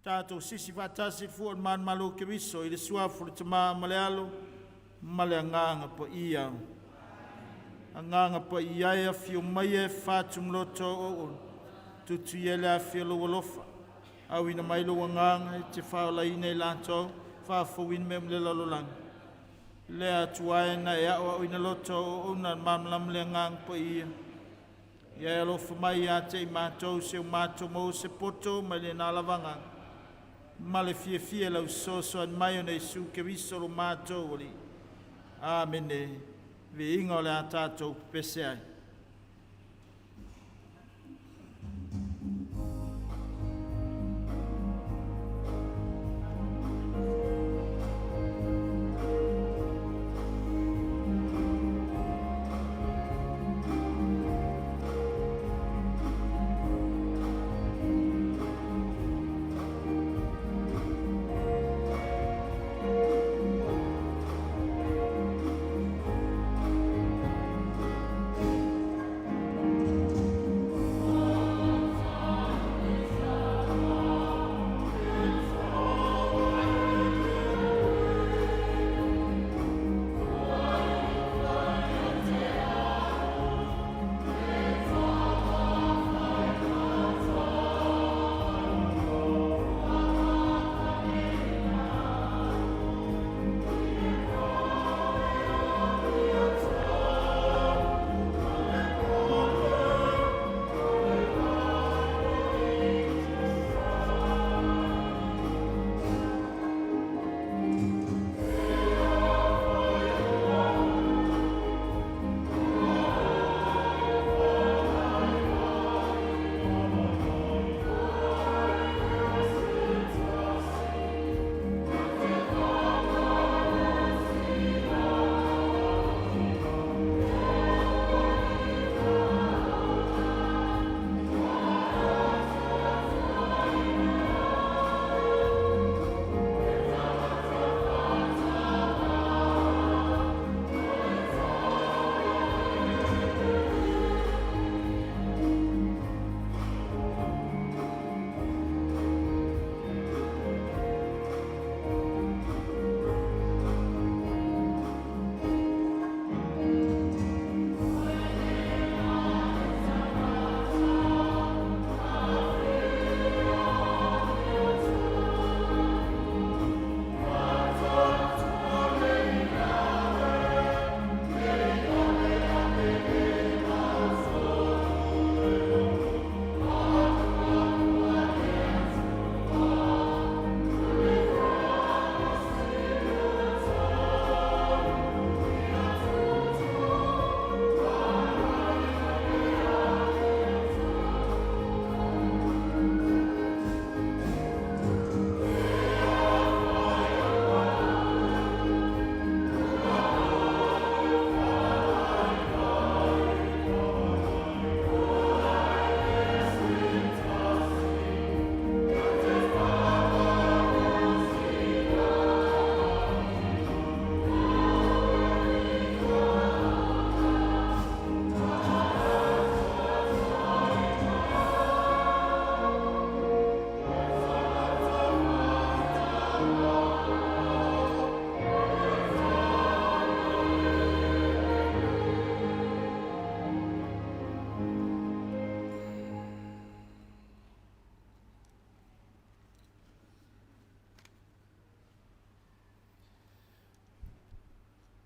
Tatou sisi faatasi fua o le malumalu o Keriso i le suafa o le Tama ma le Alo ma le Agaga Paia. Agaga Paia e, afio maia e fatumaloto au auauna, tutuia le afi o lou alofa, auina mai lou agaga e te faaolaina i latou, faafouina mea uma i le lalolagi. Le Atua e na e aoaoina loto o au auauna i le malamalama i le Agaga Paia, ia e alofa mai ia te i matou, seia o matou maua se poto mai lena lava Agaga, ma le fiafia i lau fesoasoani mai ona o Iesu Keriso lo matou Alii. Amene. Viiga o le a tatou pepese ai.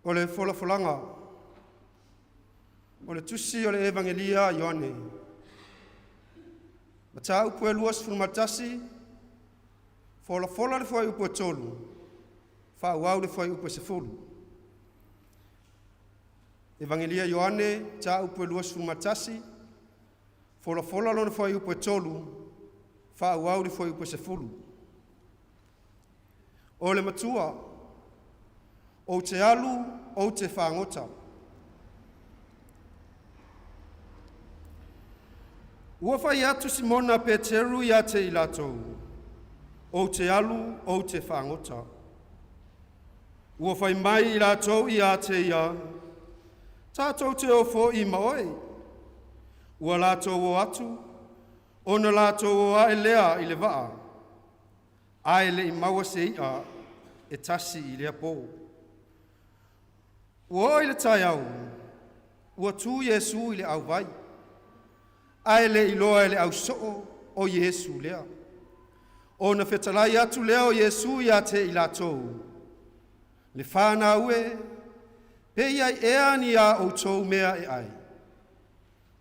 O le folafolaga o le Tusi o le Evagelia a Ioane, Mataupu e 21, folafola le fuaiupu e 3, faaauau le fuaiupu e 10. Evagelia Ioane, Mataupu e 21, folafola lona fuaiupu e 3, faaauau le fuaiupu e 10. O le Matua, ou te alu ou te fagota. Ua fai atu Simona Peteru ia te i latou, ou te alu ou te fagota. Ua fai mai i latou ia te ia, tatou te o foi ma oe. Ua latou o atu, ona latou o ae lea i le vaa. Ae le'i maua se i'a e tasi i lea pō. Ua oo i le taeao, ua tu Iesu i le auvai, ae le iloa e le ausoo o Iesu lea. Ona fetalai atu lea o Iesu ia te i latou, “Le fanau e, pe i ai ea ni a outou mea e ai?”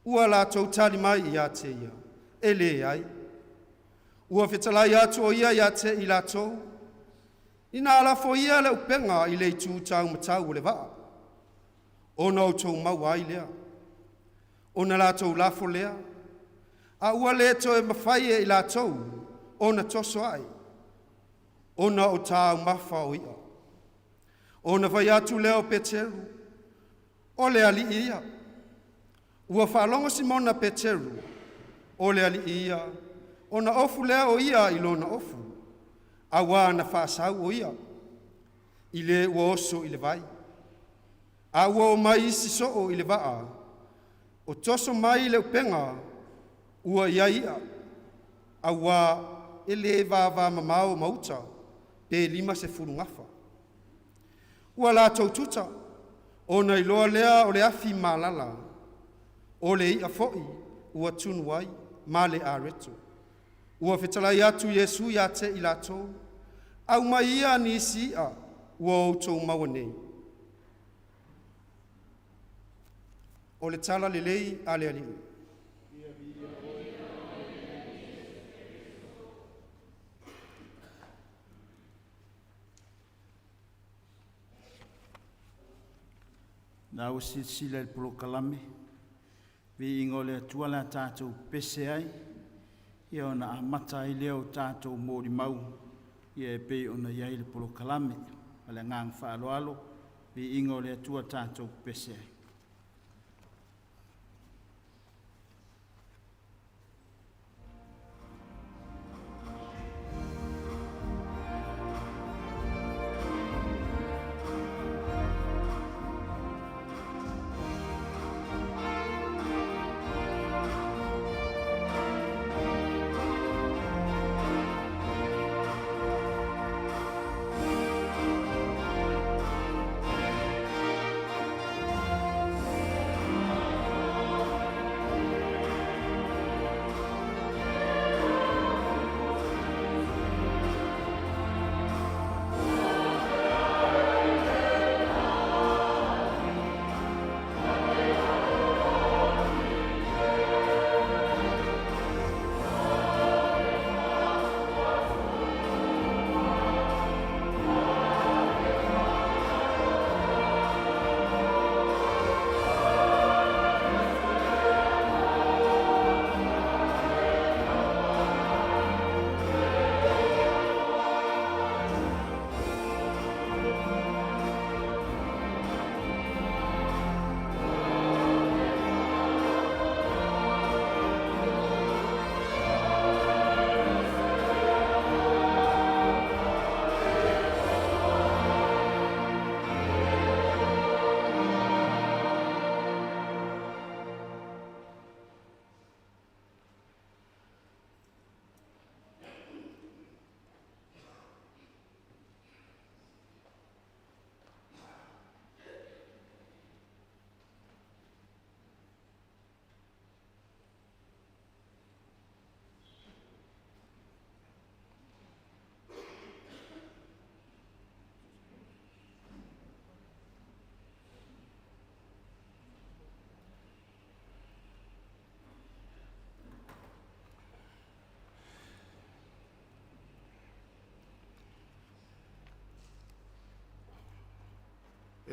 Ua latou tali mai ia te ia, “E leai.” Ua fetalai atu o ia ia te i latou, “Ina lafo ia le upega i le itu taumatau o le vaa, ona outou maua ai lea.” Ona latou lafo lea, a ua le toe mafai e i latou ona toso ae, ona o taumafa o i'a. Ona fai atu lea o Peteru, “O le Alii ia.” Ua faalogo Simona Peteru o le Alii ia, ona ofu lea o ia i lona ofu, auā na faasau o ia, i le ua oso i le vai. A ua omai isi soo i le vaa, o toso mai le upega ua i ai i'a, auā e le vavamamao ma uta, pe 50 gafa. Ua latou tuta, ona iloa lea o le afi malala, o le i'a foi ua tunu ai ma le areto. Ua fetalai atu Iesu ia te i latou, “Aumai ia nisi i'a ua outou maua nei.” O le Tala Lelei a le Alii. Na ua silasila i le polokalame, viiga o le Atua le a tatou pepese ai, ia ona amata ai lea o tatou molimau ia e pei ona i ai le polokalame. Ma le agaga faaaloalo, viiga o le Atua tatou pepese ai.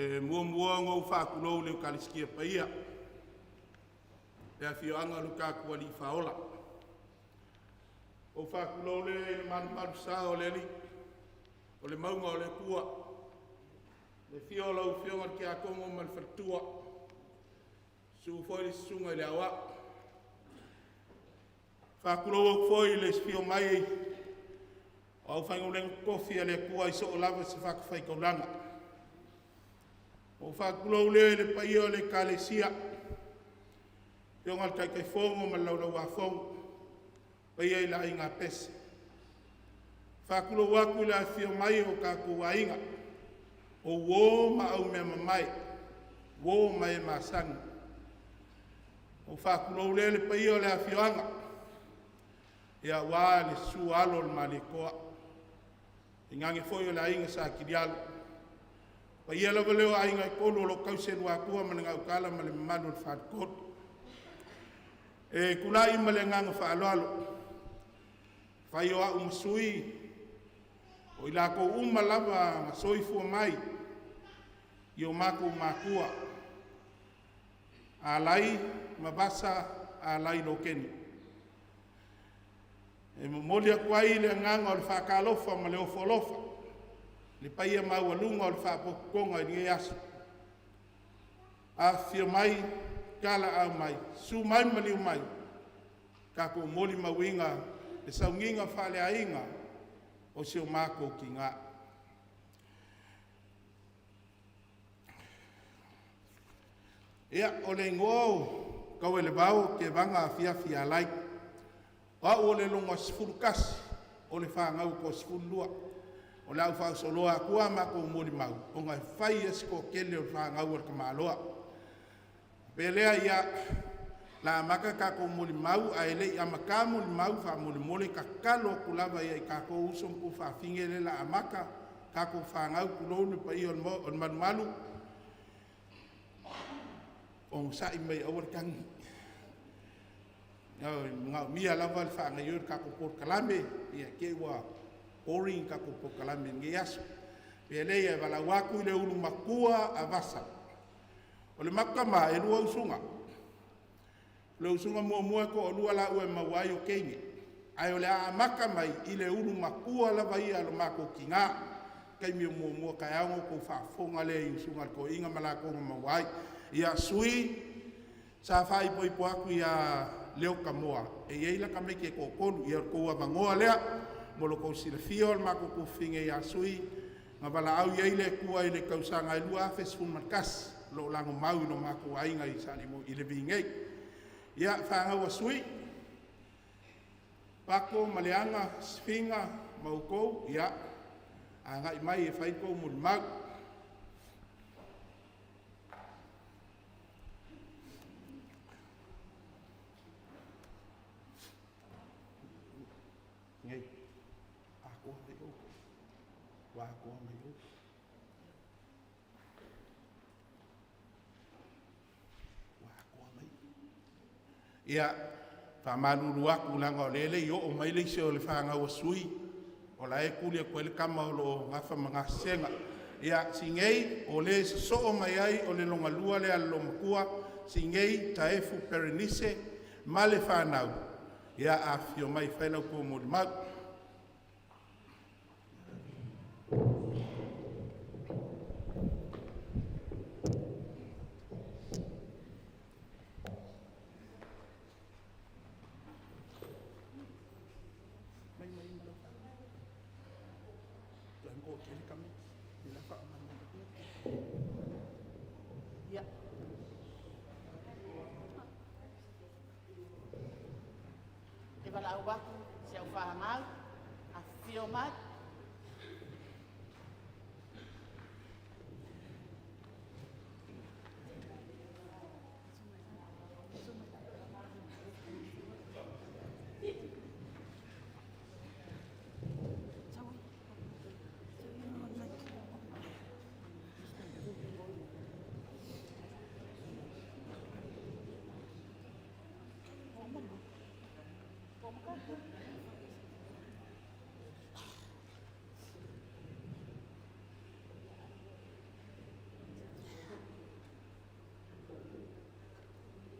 E muamua ona ou faatulou i le Ekalesia Paia, le afioaga o le tatou Alii Faaola. Ou faatulou lea i le malumalusa o le Alii, o le mauga o le Atua, le afio o lau Afioga i le Tiakono ma le faletua, susu foi le Susuga i le Aoao. E faatulou atu foi i le afio mai o aufaigaluega totofi a le Atua i so o lava se fatafaitaulaga. Ona ou faatulou lea i le paia o le Ekalesia, le afioga i le Taitaifono ma le Laulau-a-Fono, le paia i le Aiga Pese. Faatulou atu i le afifio mai o tatou aiga, o uo ma aumeamamae, uo ma e masani. Ou faatulou lea i le paia o le afioaga, ia aua le susu o alo o le Malietoa, tainane foi o le aiga Sa Kilialo. O paia lava lea o aiga e tolu o lo o tausi e Luatua ma le Gautaala ma le mamalu o le Faletolu. E tulai ma le agaga faaaloalo, e fai o au ma sui o i latou uma lava na soifua mai i o matou matua, Alai ma Vasa Alai Lokeni. E momoli atu ai le agaga o le faatalofa ma le ofo alofa, le paia maualuga o le faapotopotoga i lenei aso. Afifio mai, talaaao mai, susu mai ma maliu mai, tatou molimauina le sauniga faaleaiga o si o matou tina. Ia, o le igoa o Tauailevao Tevaga Afiafi Alai. O au o le lona 11 o le fanau e toa-12. O le a ou faaosoloa atu a matou molimau, ona e fai lava si toatele o le fanau a le tamaloa. O le mea lea, ia, o le a amata a tatou molimau, ae le i amata molimau faamolemole e tatalo atu lava ia i tatou uso ma tuafafine lea o le a amata tatou fanau, tulou le paia o le malumalu, onosai mai e aua le tagi. Ioe, e manaomia lava le faagaoioi o le tatou polokalame, ia te i ua boring le tatou polokalame i lenei aso. O le mea lea, e valaau atu i le ulu matua a Vasa. O le matou tama, e lua usuga. O le usuga muamua e toalua laua e maua ai o teine, ae o le a amata mai i le ulu matua lava ia a lo matou tina. O le taimi o muamua taeao ona outou faafofoga lea i usuga a le toeaina ma latou na maua ai. Ia, Sui, sa faaipoipo atu ia Leo Tamoa, e i ai la tamaiti e toatolu. Ia, o le tou avanoa lea mo lo outou silafia o le matou tuafafine ia Sui na valaau i ai le Atua i le tausaga e 2011, o lo o lagomau i lo matou aiga i Salemo i Levi nei. Ia, fanau a Sui, Pato ma Leaga, Sifiga ma outou, ia, agai mai e fai la outou molimau. Nei, atoa mai outou. Ua atoa mai outou. Ua atoa mai. Ia, faamalulu atu leaga o lea e le i oo mai le isi o le fanau a Sui, o la e tuli atu ai le tama o lo o nafa ma gasesega. Ia, Sinei, o le sosoo mai ai o le lona lua lea a le loomatua, Sinei Taefu Perenise ma le fanau, ia afifio mai e fai la outou molimau. Ia. E valaau atu i si au fanau, afifio mai.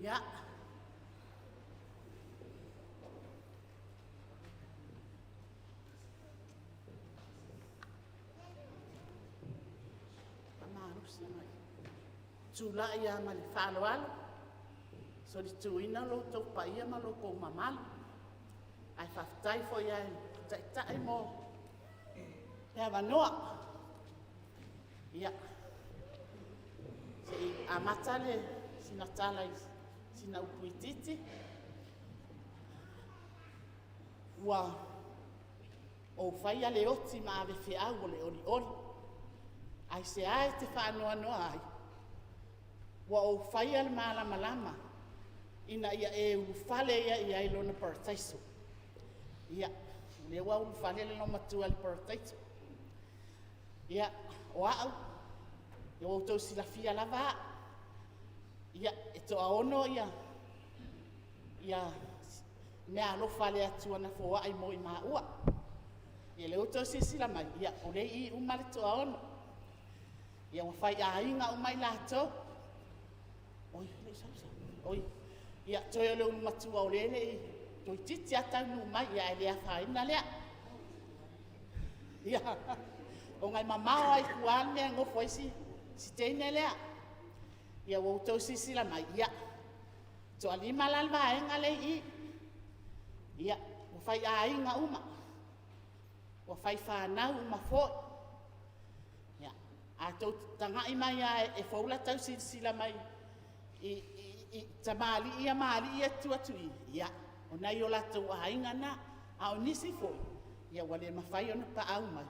Ia. Faamalosi mai. Tulai lava ma le faaaloalo, solituina lo outou paia ma lo outou mamalu. Ae faafetai foi lava i le Taitai mo le avanoa. Ia, se i amata le sina tala i sina upu itiiti. Ua Ou faia le oti ma ave feau o le olioli. Aisea e te faanoanoa ai? Ua ou faia le malamalama ina ia e ulufale ia i ai i lona parataiso. Ia, o lea ua ulufale le loomatua i le parataiso. Ia, o au, ua outou silafia lava au. Ia, e toaono meaalofa a le Atua na foai mo i maua. Ia o lea ua outou silasila mai, ia o lea e i i uma le toaono. Ia ua faiaiga uma i latou. Oi, e le i sau se… Oi, ia toe o le ulumatua o lea e le i, toeitiiti lava taunuu mai, ae le afaina lea. Ia, ona e mamao lava i tua le mea e nofo ai si teine lea. Ia ua outou silasila mai, ia, e toalima la le vaega lea e i i. Ia, ua faiaiga uma, ua faifanau uma foi. Ia, a outou tagai mai lava e fou la outou silasila mai i tamalii ia ma alii ia e tutu atu i i, ia, o nai o latou aiga na. A o nisi foi, ua le mafai ona paau mai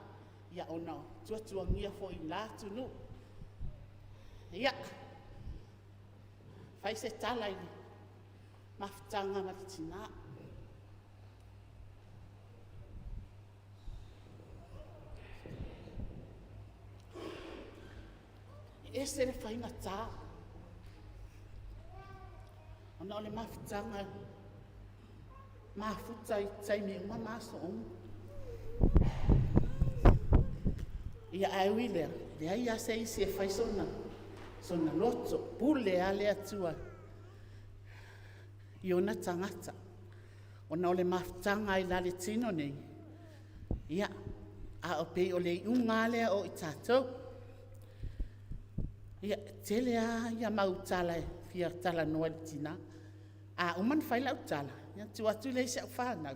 ona o tuatuagia foi i la atunuu. Ia, fai se tala i le mafutaga ma le tina. E ese le faigata ona o le mafutaga e mafuta i taimi uma ma aso uma. Ia, ae ui i lea, e leai lava se isi e fai sona loto, e pule lava le Atua i ona tagata. Ona o le mafutaga i la le tino nei, ia, ae pei o le iuga lava lea o i tatou. Ia, e tele lava mau tala e fia talanoa i le tina. A uma ona fai lau tala, ia ona tuu atu lea i si au fanau,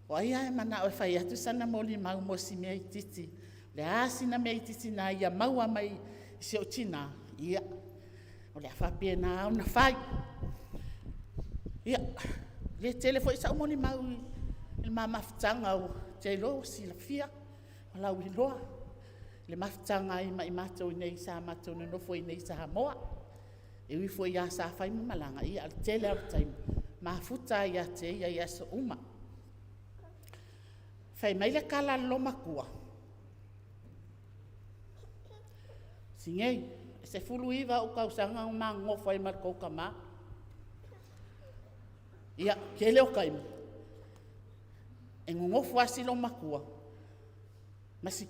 o ai lava e manao e fai atu sana molimau mo si mea itiiti, o le a sina mea itiiti na ia maua mai i si ou tina, ia, o le a faapena lava ona fai. Ia, e le tele foi sau molimau i le ma mafutaga, ou te iloa ua silafia ma lauiloa le mafutaga ai ma i matou nei sa matou nonofo i inei i Samoa. E ui foi lava sa fai ma malaga, ae o le tele lava o taimi, e mafuta lava ia te ia i aso uma. Fai mai le tala a le loomatua, “Sinei, e 19 ou tausaga na ma nonofo ai ma lo tou tama. Ia, tele o taimi, e nonofo lava si loomatua ma si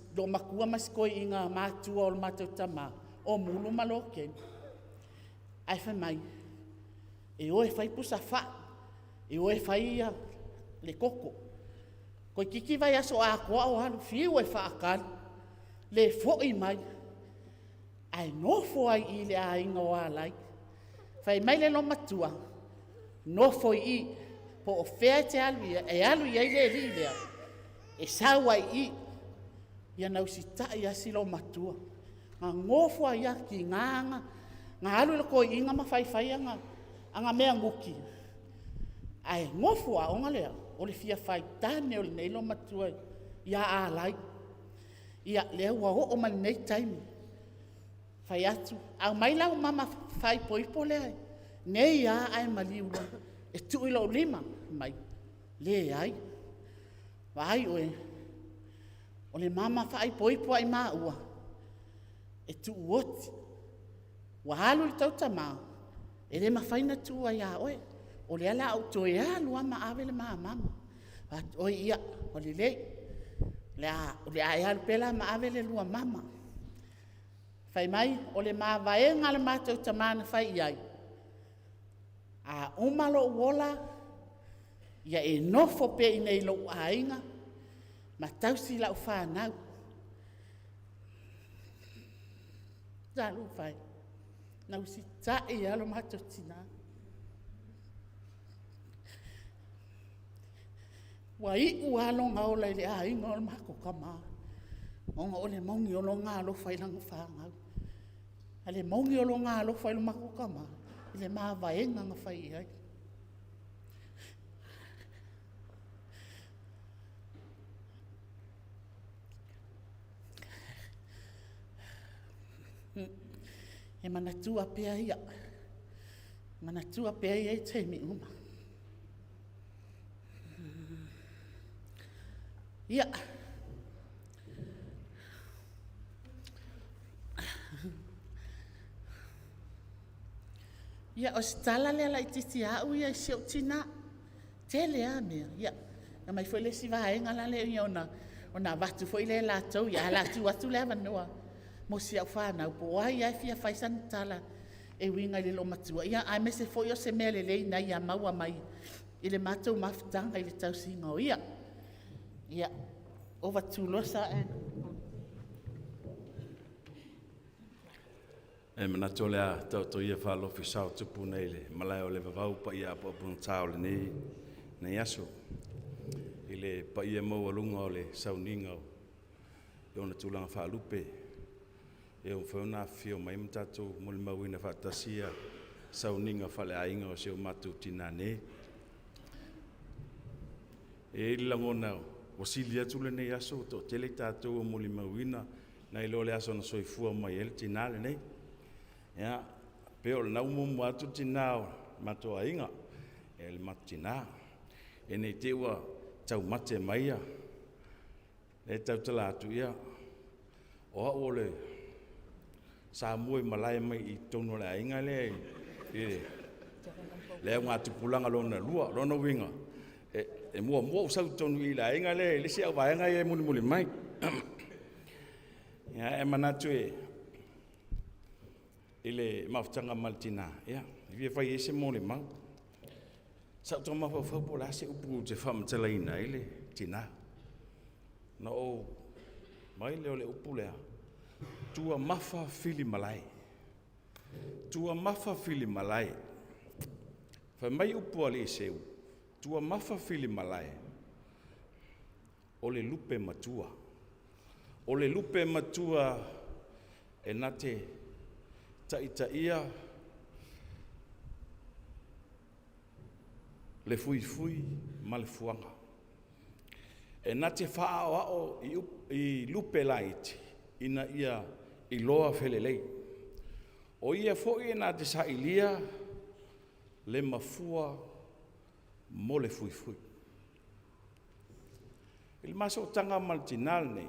toeaina matua o le matou tama, o Mulu ma Lokeni, ae fai mai, e o e fai pusa fai, e o e fai le koko. Toeitiiti vaiaso atoa o alu, fiu e faatali, le foi mai, ae nofo ai i i le aiga o Alai. Fai mai le loomatua, nofo i i, po o fea e te alu i ai, e alu i ai le alii lea, e sau lava i i. Ia na usitai lava si loomatua. Na nofo ai lava, tiga na alu le toeaina ma fai fai ana mea nuti, ae nofo lava, ona o le a? O le fia faitane o lenei loomatua ia Alai. Ia, lea ua oo mai lenei taimi, fai atu, aumai lau mama faaipoipo lea nei lava ae maliu loa e tuu i lou lima. Fai mai, leai. Vaai oe, o le mama faaipoipo a i maua, e tuuoti. Ua alu lo tou tama, e le mafai ona tuua ia oe. O lea o le a ou toe alu lava ma ave le ma mama. Fai atu, oi ia, ua lelei, o le a e alu pea la ma ave le lua mama. Fai mai, o le mavaega a le matou tama na fai i ai, a uma lou ola, ia e nofo pea i inei i lou aiga ma tausi lau fanau. Talofa e, na usitai lava lo matou tina. Ua iu lava lona ola i le aiga o le matou tama, ona o le moni o lona alofa i lana fanau. A o le moni o lona alofa i lo matou tama, i le mavaega na fai i ai. E manatua pea ia, manatua pea ia i taimi uma. Ia, ia o se tala lea laitiiti a au ia i si ou tina. Tele lava mea, ia aumai foi le isi vaega lea, ona avatu foi lea e latou, ae o le a tuu atu le avanoa mo si au fanau po o ai lava e fia fai sana tala e uiga i le loomatua, aemaise foi o se mea lelei na ia maua mai i le matou mafutaga i le tausiga o ia. Ia, over to Losa and. E manatu o le a taoto ia fa'alofisa o tupu nei le malae o le vavau paia apoapogata o lenei aso i le paia maualuga o le sauniga i ona tulaga faalupe e ua mafai ona afifio mai ma tatou molimauina faatasi ia sauniga faaleaiga o si o matou tinā nei. E i ai le lagona ua sili atu lenei aso ua toatele i tatou ua molimauina nai lo le aso na soifua mai ai le tinā lenei. Ia, pei o lena ua muamua atu le tinā o le matou aiga, le matou tinā, ina ne i te i ua taumate mai ia, e tautala atu, ia, o au o le sa muaimalae mai i totonu o le aiga lea i le augatupulaga lona lua. Lona uiga, e muamua ou sau i totonu i le aiga lea i le isi auvaega ia e mulimuli mai. Ia, e manatu i le mafutaga ma le tina, ia, e fia fai ai se molimau. Sa ou tau mafaufau po o le a se upu ou te faamatalaina ai le tina. Na ou mai lea o le upu lea, tuamafa fili malae. Tuamafa fili malae. Fai mai upu a alii seu, tuamafa fili malae, o le lupe matua. O le lupe matua e na te taitaia le fuifui ma le fuaga. E na te faaoao i lupe laiti ina ia iloa felelei. O ia foi e na te sailia le mafua mo le fuifui. I le ma sootaga ma le tina lenei,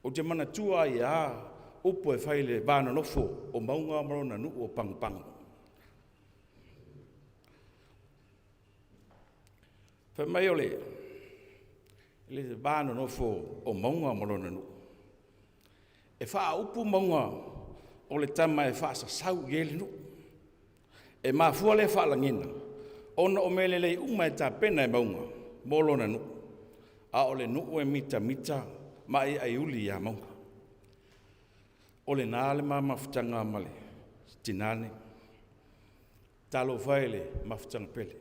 ou te manatua ai lava upu e fai i le va nonofo o Mauga ma lona nuu o Pagopago. Fai mai o le va nonofo o Mauga ma lona nuu, e faaupu Mauga o le tama e faasasau i ai le nuu. E mafua lea faalagiga ona o mea lelei uma e tapena e Mauga mo lona nuu, a o le nuu e mitamita ma aiaiuli ia Mauga. O lena le ma mafutaga ma le tinã lenei. Talofa e i le mafutaga pele,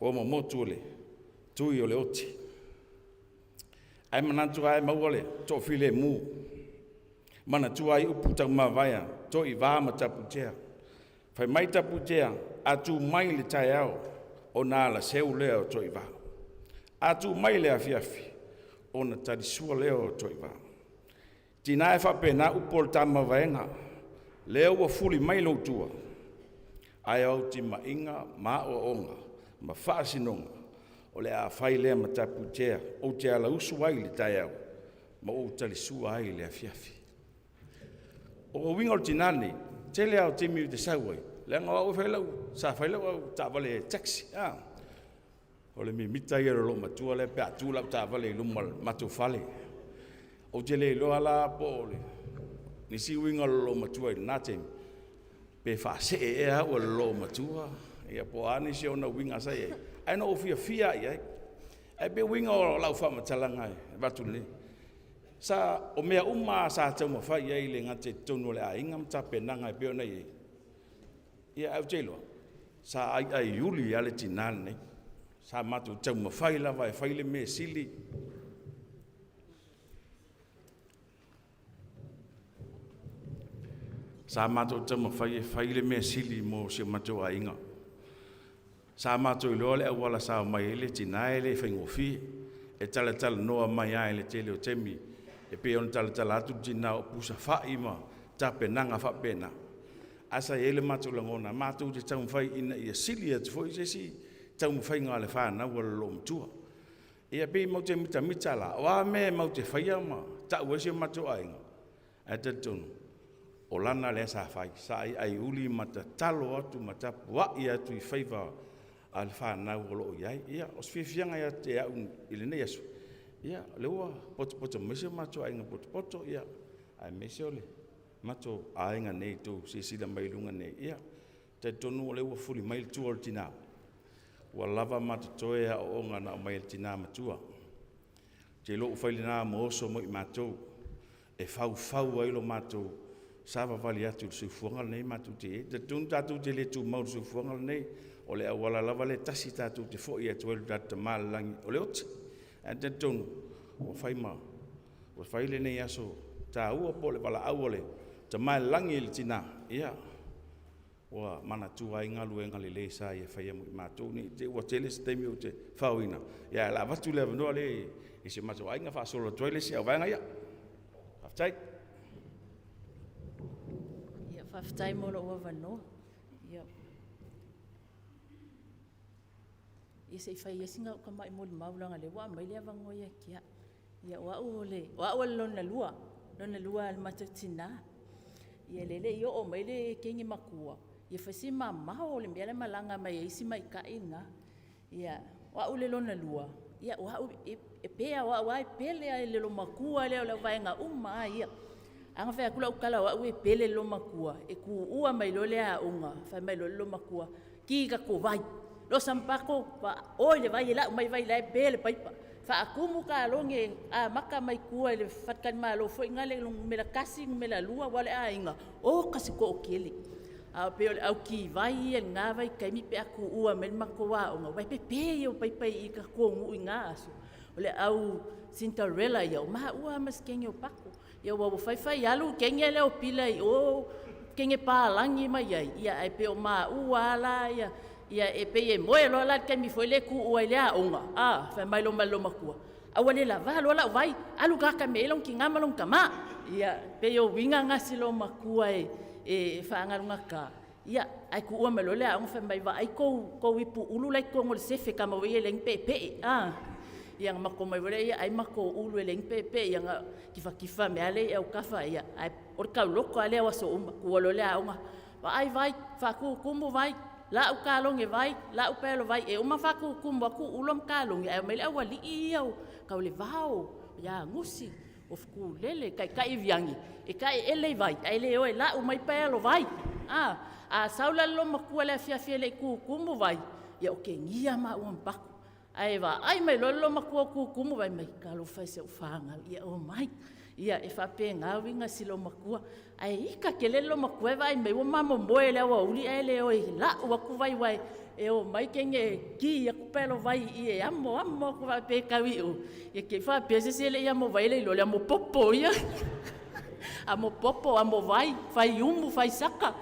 ua momotu le tui o le oti, ae manatu lava e maua le toafilemu, manatua ai upu taumavae a Toivā ma Tapuitea. Fai mai Tapuitea, “A tu mai le taeao, ona alaseu lea o Toivā, a tu mai le afiafi, ona talisua lea o Toivā.” Tina e faapena upu o le tama vaega, lea ua fuli mai lou tua, ae o au timaiga ma aoaoga ma faasinoga o le a fai lea ma Tapuitea, ou te ala usu ai i le taeao ma ou talisua ai i le afiafi. O uiga o le tinã lenei, tele lava o taimi ou te sau ai, leaga o au e fai lau, sa fai lau taavale taxi, a. O le mimita ia o le loomatua lea pe a tu lau taavale i luma o le matou fale. Ou te le iloa la po o nisi uiga o le loomatua i lena taimi, pe faasee ea au e le loomatua ia po o a nisi ona uiga sa i ai, ae na ou fiafia lava i ai. Ae pei o uiga o lau faamatalaga e avatu nei, sa o mea uma lava sa taumafai i ai e le gata i totonu o le aiga ma tapenaga e pei ona i ai, ae ou te iloa sa aiaiuli lava le tina lenei. Sa matou taumafai lava e fai le mea e sili. Sa matou taumafai e fai le mea sili mo si o matou aiga. Sa matou iloa le auala sa omai ai le tina e le faigofie. E talatalanoa mai lava i le tele o taimi, e pei ona talatala atu le tina o pusafai ma tapenaga faapena. Ae sa i ai le matou lagona, matou te taumafai ina ia sili atu foi se isi taumafaiga a le fanau a le loomatua. Ia pei matou te mitamita la, o a mea matou te faia ma ta'u ai si o matou aiga, ae talitonu o lana lea sa fai, sa aiaiuli ma tatalo atu ma tapuai atu i faiva a le fanau o lo o i ai. Ia, o se fiafiaga ia te au i lenei aso, ia, o lea ua potopoto mai si o matou aiga potopoto, ia, aemaise o le matou aiga nei tou silasila mai i luga nei. Ia, talitonu o lea ua fuli mai le tua o le tina, ua lava ma totoe aoaoga na aumai e le tina matua. Ou te iloa ua fai lena ma oso mo i matou e faufau ai lo matou savavali atu i le soifuaga lenei matou te i ai. E talitonu tatou te le tumau i le soifuaga lenei, o le auala lava lea e tasi tatou te foi atu ai i lo tatou Tama i le lagi, o le oti. Ae talitonu ua fai ma ua fai lenei aso taua po o le valaau a le Tama i le lagi i le tina, ia, ua manatua ai galuega lelei sa ia faia mo i matou. Ne i te i ua tele se taimi ou te faoina, ae o le a avatu le avanoa lea i si o matou aiga faasolo atu ai le isi auvaega ia. Faafetai. Ia, faafetai mo lou avanoa. Ia, ia se i fai ia sina au tamai molimau leaga o lea ua aumai le avanoa ia te au. Ia, o au o le, o au o le lona lua, lona lua a le matou tinā. Ia, lea e le i oo mai le teine matua, ia fai si mamao o le mea la e malaga mai ai si tamaitai lena. Ia, o au le lona lua, ia o au e pei lava o au lava e pele lava i le loomatua lea o le vaega uma lava ia. A na fai atu lau tala o au e pele i le loomatua, e tuua mai loa le aoga, fai mai loa le loomatua, ki tatou vai. Losa ma Pato, o i le vai e lau mai vai la e pe le paipa. Faatumu kalone amata mai tua i le faletalimalo foi lale numera 1, numera 2, aua o le aiga, oka se toatele. A pei o le au ki vai ia i lena vaitaimi pe a tuua mai le matou aoga, aua e pepe ia o paipa i tatou nuu i na aso. O le au Cinderella ia, o maua lava ma si teine o Pato. Ia aua ua fai fai alu le teine lea o Pila i o, teine palagi mai ai, ia ae pei o maua lava la ia, ia e pei e moe loa la i le taimi foi lea e tuua ai le aoga, a, fai mai loa ma le loomatua, a ua le lavā loa lau vai, alu gata mea i ai lona tinā ma lona tamā. Ia, pei o uiga na si loomatua e faagalugata, ia, ae tuua mai loa le aoga fai mai, vaai tou, tou ipu ulu la e i totonu o le sefe tama foi ia e leai ni peepee, a. Ia ona matou omai foi lea ai matou ulu e leai ni peepee, ia ona tifatifa mai lava lea i autafa, ia, ae o le tauloko lava lea o aso uma. Tuua loa le aoga, vaai vai, faatutumu vai, lau kalone vai, lau paelo vai. E uma ona faatutumu atu ulo ma kalone, ae omai le aualii ia o Taulevao, ia Gusi, o Fekulele, Taitai Iviagi, e taeele i vai, ae le o e lau mai paelo vai. A, a sau la le loomatua i le afiafi e le i tutumu vai, ia otegia maua ma Pato. Ae vaai mai loa le loomatua o tutumu vai mai, talofa e i si au fanau, ia omai. Ia, e faapena uiga si loomatua. Ae ita tele le loomatua e vaai mai ua ma momoe i le aoauli ae le o e lau atu vai aua e omai teine e ki atu paelo vai i i e amo amo atu faapea e tau i o. Ia te i faapea se isi e le i amo vai e le iloa o le amo popo ia. Amo popo, amo vai, fai umu, fai saka.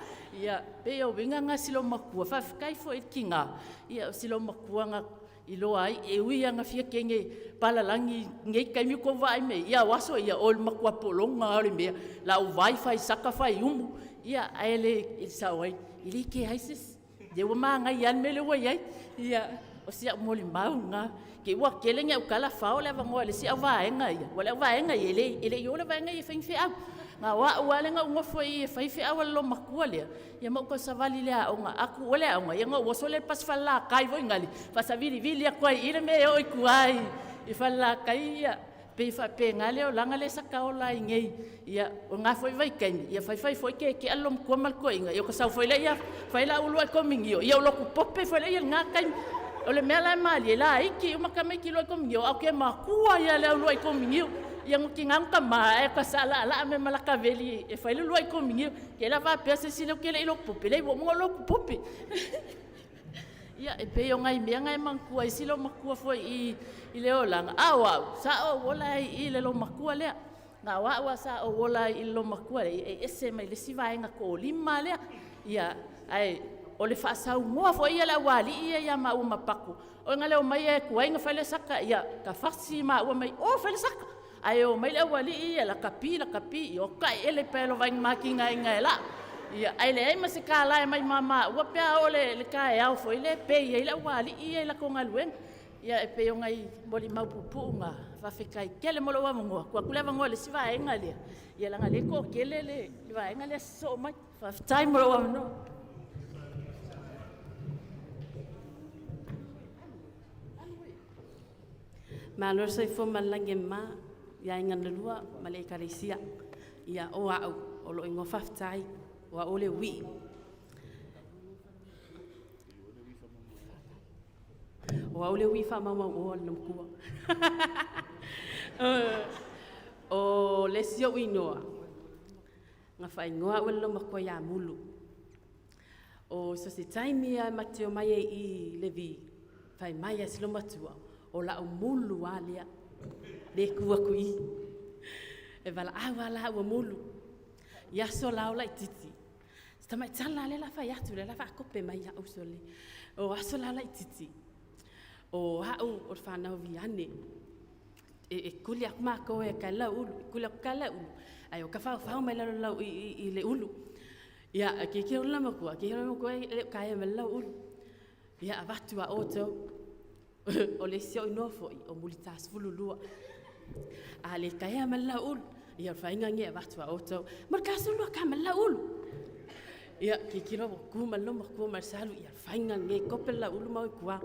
Ia, pei o uiga na si loomatua. Faafetai foi i le tiga, ia o si loomatua na iloa ai, e ui lava ina fia kege palalagi i lenei taimi ua tou vaai mai ai, ia o aso ia, o le matua pologa lava o le mea, lau vai, fai saka, fai umu, ia, ae le, e sao ai, e le kea ai se isi. Ia ua manaia lava le mea lea ua i ai. Ia, o si au molimau lena. Te i ua tele ni au tala fao le avanoa i le isi auvaega ia, aua o le auvaega ia, e le i o le vaega ia e fai ni feau. Na o au lava lea na ou nofo i i e fai feau a le loomatua lea, ia ma ou tau savali i le aoga. A tuua le aoga, ia ona ou oso lea i le pasi falelatai foi nale, faasavilivili atu ai i i le mea e oo i tua i Falelatai, ia, pei e faapena le olaga lea sa ta ola ai nei. Ia, o lena foi vaitaimi, ia fai fai foi tietia le loomatua ma le toeaina, ia ota sau foi lea fai lau uluai kominio, ia ou lotu pope foi lea i lena taimi. O le mea la e malie, laiti uma tamaiti i uluai kominio, ae ou te matua ia i le au uluai kominio. Ia na tiga ona ta ma, ae ta saalaalaa mai ma lata veli e fai le uluai kominio. Te i la faapea se isi lea ou te le i lotu pope, leai ua uma ona ou lotu pope. Ia, e pei o nai mea na e manatua ai si loomatua foi i i le olaga, a o au, sa ou ola ai i i le loomatua lea. Na o au lava sa ou ola ai i le loomatua lea, e ese mai le isi vaega tolima lea. Ia, ae o le faasaunoa foi a le aualii ia ia maua ma Pato, o na le omai e tuai ona fai le saka, ia ta fasi maua mai, o fai le saka. Ae o mai le aualii ia lakapi lakapi, ia o taeele pe lo vainga makinga inga e la. Ia ai leai ma se kālā e mai mama ua pe a o le taeao foi le pei ai le aualii ia i latou galuega. Ia e pei o nai molimau puupuu na faafetai tele mo lou avanoa. Tuu atu le avanoa i le isi vaega lea, ia leaga o lea e toatele le vaega lea sosoo mai. Faafetai mo lou avanoa. Malo le soifua ma le lagi e mama i aiga na lua ma le Ekalesia. Ia o a'u o lo'u igoa faafetai, o a'u o le uii. O au le uii faamaumauoa o le matua. O le isi ou inoa, na faaigoa au e le loomatua ia Mulu. O so se taimi lava ma te omai ai i Levi, fai mai a si loomatua, o la'u mulu lava lea, le tu atu i i. E valaau lava la ua mulu. I aso la o laitiiti, si tamaitala lea o le a fai atu, lea o le a faakope mai la'u uso le. O aso la laitiiti, o a'u o le fanau viane, e kuli aku mākou e ka lau ulu, e kuli aku ka lau ulu, ai o ka whau mai lalo lau i le ulu. Ia, ke ke ulu makua, ke ulu makua e le kaea mai lau ulu. Ia, avatu a outou. O le isi o inoa foi, o Mulitāsefululua. A le kaea mai lau ulu, ia o le faiga nge avatu a outou. Ma le kāsefululua ka mai lau ulu. Ia, ke kilo o ku mai lau makua mai salu, ia faiga nge kope lau ulu mau i kua.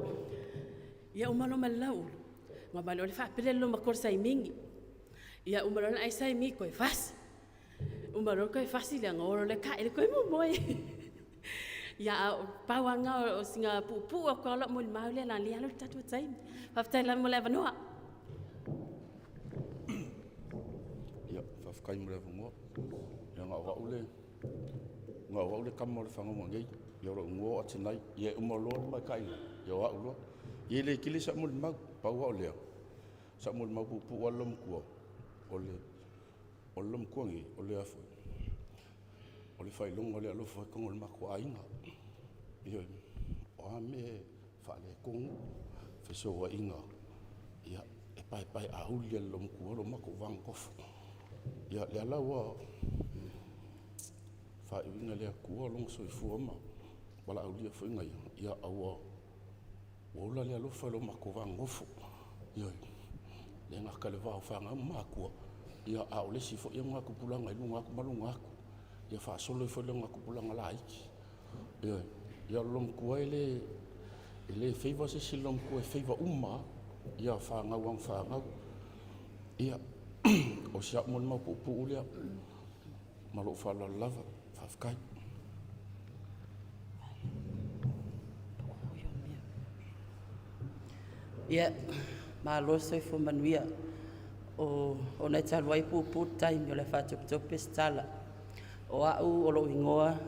Ia, uma lo mai lau ulu. Ma mai le faapele lo makua saimingi. Ia, uma lo ai saimi koe fasi. Uma lo koe fasi le ngolo le ka ele koe mo moe. Ia, pau anga o singa puupuu a koa mo le mau le la le alu tatu taimi. Faafetai lava mo le avanoa. Ia, faafetai mo le avanoa. Ia, na o au le na o au le kama o le whangaunga nei. Ia, o lou igoa o Atinai. Ia, e uma loa le maita'i. Ia, o au loa. Ia, e le tele sa'u molimau, pau lava o lea, sa'u molimau puupuu lava le loomatua, o le o le loomatua nei, o le a foi, o le faailoga o le alofa i totonu o le matou aiga. Ioe, o a mea e faaletonu, fesoaina, ia, e paepaeauli lava e le loomatua lo matou va nonofo. Ia, lea la ua faaiuina e le Atua lona soifua ma valaaulia foi na ia, ia a ua ola le alofa i lo matou va nonofo. Ioe, e le gata i le va o fanau ma matua, ia a o le isi foi augatupulaga i luga atu ma luga atu, ia faasolo ai foi le augatupulaga laiti. Ioe, ia o le loomatua e le favour se isi i le loomatua, e favour uma lava ia fanau ana fanau. Ia, o si au molimau puupuu lea ma lou faaaloalo lava. Faafetai. Ia, malo le soifua manuia. O ona e talu ai puupuu le taimi o le a faatopetope se tala. O a'u o lou igoa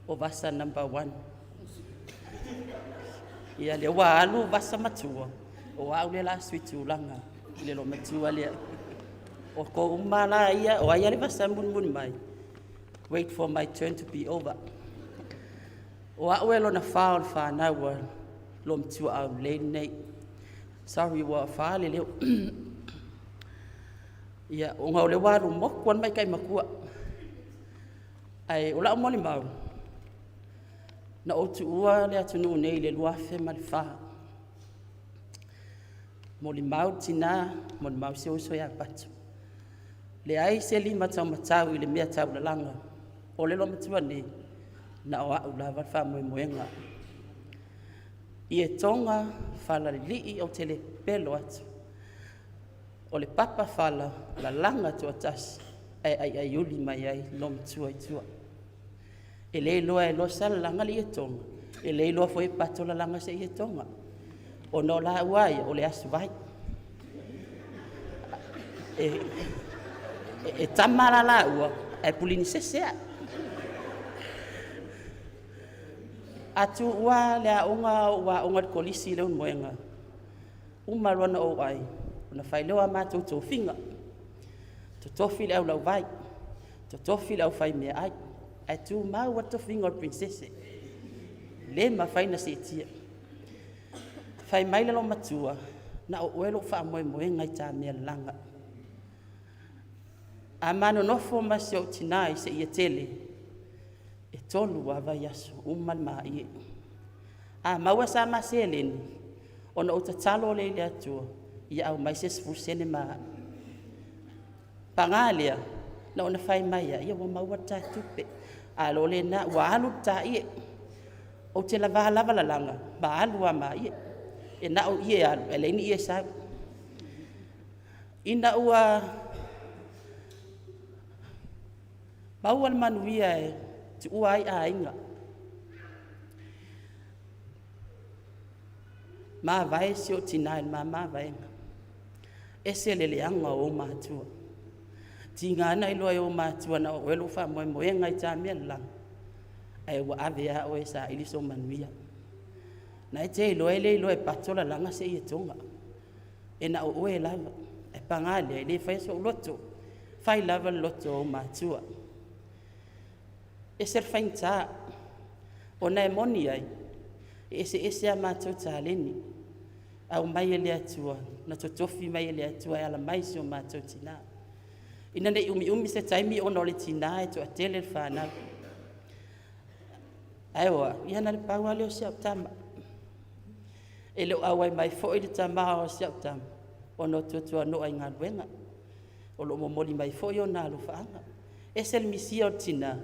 o Vasa number 1. Ia lea ua alu Vasa matua, o a'u lea la sui tulaga i le loomatua lea. O tou uma la ia, o ai a le Vasa e mulimuli mai, wait for my turn to be over. O a'u e lona fa o le fanau a loomatua aulelei lenei. Sorry ua fa le leo. Ia, ona o lea ua alu motu a le maita'i matua. Ae o la'u molimau, na ou tuua le atunuu nei i le 2004. Molimau le tinā, molimau si ou uso ia Patu. Leai se lima taumatau i le mea taulalaga. O le loomatua nei, na o a'u lava le faamoemoega. I e toga falalilii ou te le pelo atu. O le papa fala lalaga tuatasi ae aiaiuli mai ai loomatua i tua. E le iloa e Losa lalaga le ietoga, e le iloa foi e Pato lalaga se ietoga. Ona o laua ia, o le asuvai. E tama la laua, ae pulini sese a. A tuua le aoga o ou aoga i le kolisi i Leulumoega, uma loa ona ou ai, ona fai lea o a matou tofiga. Totofi le aulauvai, totofi le aufaimeaai, ae tumau lava le tofiga o le pirinsese. Le mafai ona seetia. Fai mai le loomatua, na o oe lou faamoemoega i ta mea lalaga. A ma nonofo ma si ou tinā i seia tele, e tolu lava vaiaso uma le māie. A maua sa ma seleni, ona ou tatalo lea i le Atua, ia aumai se 10 sene ma au. Paga lea, na ona fai mai lava, ia ua maua le ta tupe. A o lena ua alu le ta ie. Ou te lava lava lalaga ma alu lava ma ie. E na o ie e alu, ae leai ni ie e sau. Ina ua maua le manuia e tuua ai aiga, mavae si ou tinā i le ma mavaega, ese le leaga o ou matua. Tiga na iloa e ou matua na o oe lou faamoemoega i ta mea lalaga, ae ua ave lava oe e saili sou manuia. Na e te iloa e le iloa e pato lalaga seia toga. E na o oe lava. Ae paga lea, e le faia sou loto. Fai lava le loto o ou matua. Ese le faigata, ona e moni ai, e eseese a matou taleni, aumai e le Atua, na totofi mai e le Atua e ala mai i si o matou tinā. Ina ne i umiumi se taimi ona o le tinā e toatele le fanau. Ae o au, ia na o le pau lava lea o si au tama. E le o auai mai foi le tama o si au tama, ona o tuatuano'a i galuega. O lo o momoli mai foi ona alofaaga. Ese le misia o le tinā,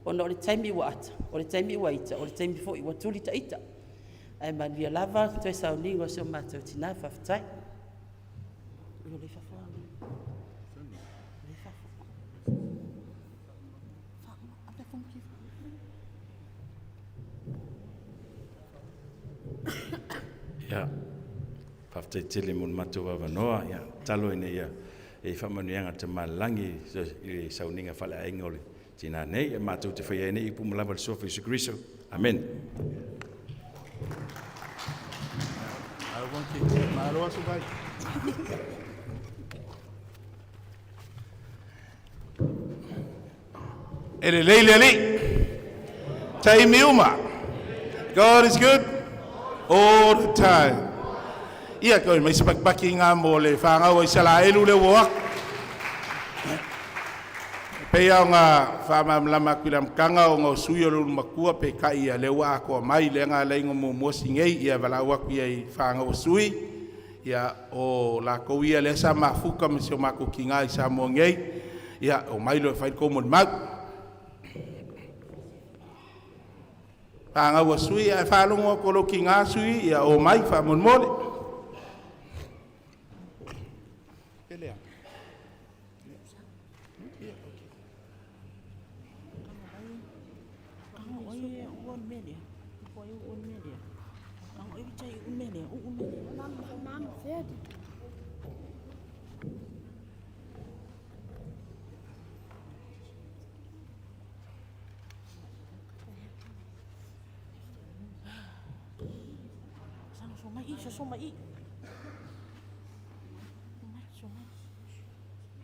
ona o le taimi ua ata, o le taimi ua ita, o le taimi foi ua tuli ta ita. Ae manuia lava toe sauniga o si o matou tinā. Faafetai. Ia, faafetai tele mo le matou avanoa. Ia, tatalo ina ia i ai faamanuiaga a le Tamalelagi i le sauniga faaleaiga o le tina nei. Ia matou te faia ai nei upu ma lava i le Suafa Iesu Keriso. Amene. Malo aso vai. E lelei le Alii. Taimi uma. God is good all the time. Ia koe mai se pakipaki ngā mō le whāngau ai Isaraelu le ua aku. Pei o ngā whaamamlama aku i le amataga o ngā sui o le ulu matua pe kai ia le ua atoa mai le ngā leinga muamua singei ia walau aku ia i whāngau o sui ia o lākou ia lea sa mafuka ma si o mākou kinga i Samoa nei ia o mai lo e whai ko mo le mau. Whāngau a sui ae whaalongo a kolo ki ngā sui ia o mai whaamolemole. Pelea.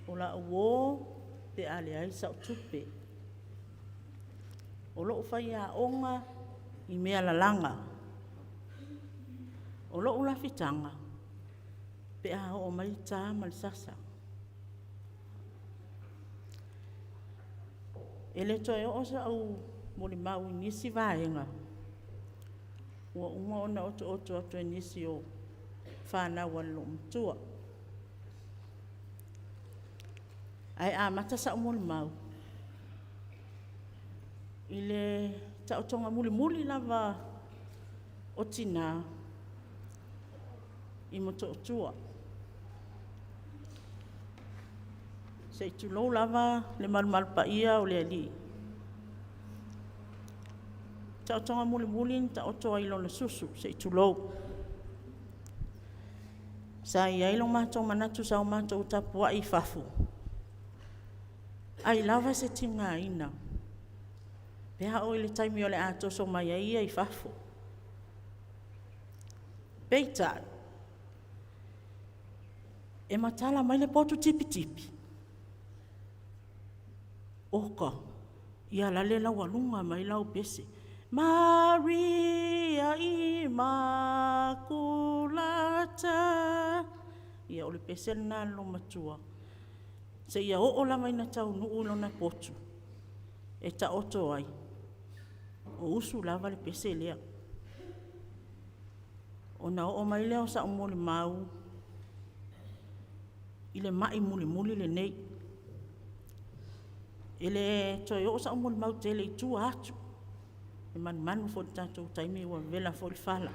O la'u uō pe a leai sa'u tupe. O lo'u faiaoga i mea lalaga. O lo'u lafitaga pe a oo mai le tā ma le sasa. E le toe oo sa'u molimau i nisi vaega ua uma ona otooto atu e nisi o fanau a le loomatua. Ae amata sa'u molimau i le taotoga mulimuli lava o tinā i Motootua. Se i tulou lava le malumalu paia o le Alii. Taotoga mulimuli na taoto ai lona susu, se i tulou. Sa i ai lo matou manatu sa o matou tapuai i fafo, ai lava se tigaina, pe a oo i le taimi o le a toso mai ai ia i fafo. Peitai, e matala mai le potu tipitipi, oka, ia lale laualuga mai lau pese. Maria Imakulata. Ia o le pese lena a le loomatua. Seia oo lava ina taunuu i lona potu e taoto ai, o usu lava le pese lea. Ona oo mai lea o sau molimau i le mai mulimuli lenei. E le toe oo sau molimau tele i tua atu, e manumanu foi i le tatou taimi ua vevela foi le fala.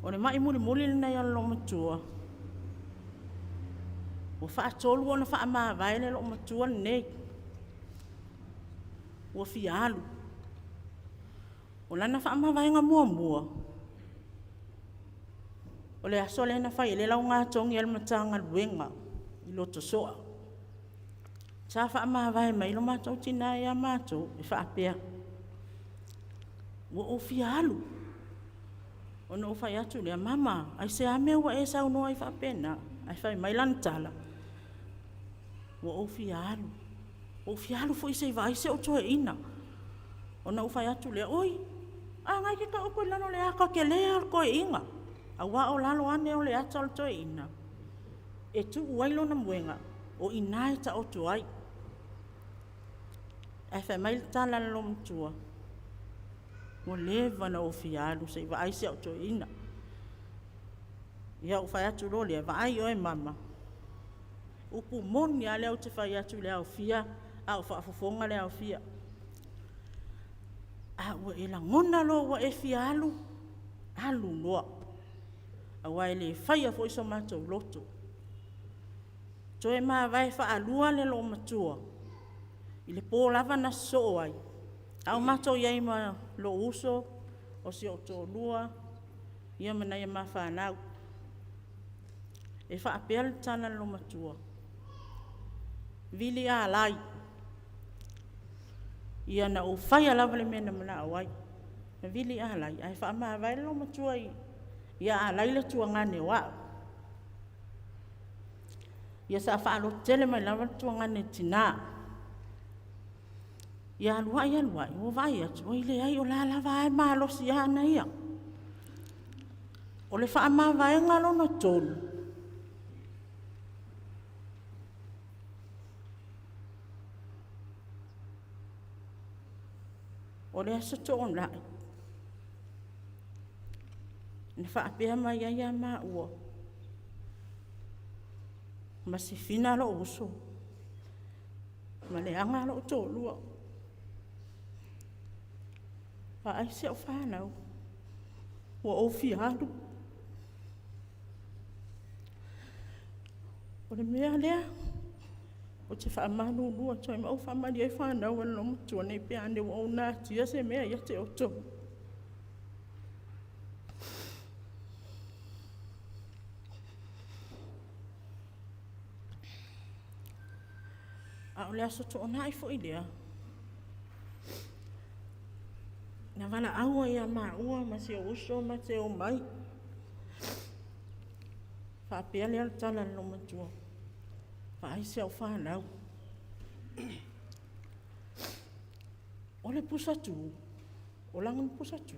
O le mai mulimuli lenei o le loomatua, ua faatolu ona faamavae le loomatua lenei, ua fia alu. O lana faamavaega muamua, o le aso lea na fai ai le laugatogi a le Matagaluega i Lotosoa. Sa faamavae mai ai lo matou tina ia matou e faapea, ua ou fia alu. Ona ou fai atu lea, mama, aisea mea ua e saunoa ai faapena? Ae fai mai lana tala, ua ou fia alu, ua ou fia alu foi se i vaai si ou toeaina. Ona ou fai atu lea, oi, a na e te taoto i lalo o le ata tele o le toeaina, aua o lalo ane o le ata o le toeaina, e tuu ai lona moega, o i ina e taoto ai. Ae fai mai le tala a le loomatua, ua leva ona ou fia alu se i vaai si au toeaina. Ia, ou fai atu loa lea, vaai oe mama, upu moni lava lea ou te fai atu i le aofia a o faafofoga le aofia. A ua e lagona loa ua e fia alu, alu loa, aua e le faia foi so matou loto. Toe mavae faalua le loomatua i le po lava na sosoo ai, a o matou i ai ma lou uso, o si ou toalua, ia ma nai a ma fanau. E faapea le tala a le loomatua, vili alai, ia na ou faia lava le mea na manao ai. Na vili alai, ae faamavae le loomatua ia alai le tuagane o au. Ia sa faalototele mai lava le tuagane i le tina. Ia alu ai alu ai, ua vaai atu, oi leai o la lava e malosi ana ia. O le faamavaega lona tolu, o le Aso Toonai, na faapea mai ai ia maua ma Sifina lou uso, ma Leaga lou toalua, vaai si au fanau, ua ou fia alu. O le mea lea, ou te faamalulu atu ai ma ou faamalie ai fanau a le loomatua, ne i pea ane ua ou natia se mea ia te outou. A o le Aso Toonai foi lea, na valaau ai ia maua ma si ou uso ma te omai. Faapea lea o le tala a le loomatua, vaai si au fanau. O le pusa tu, o lana pusa tu,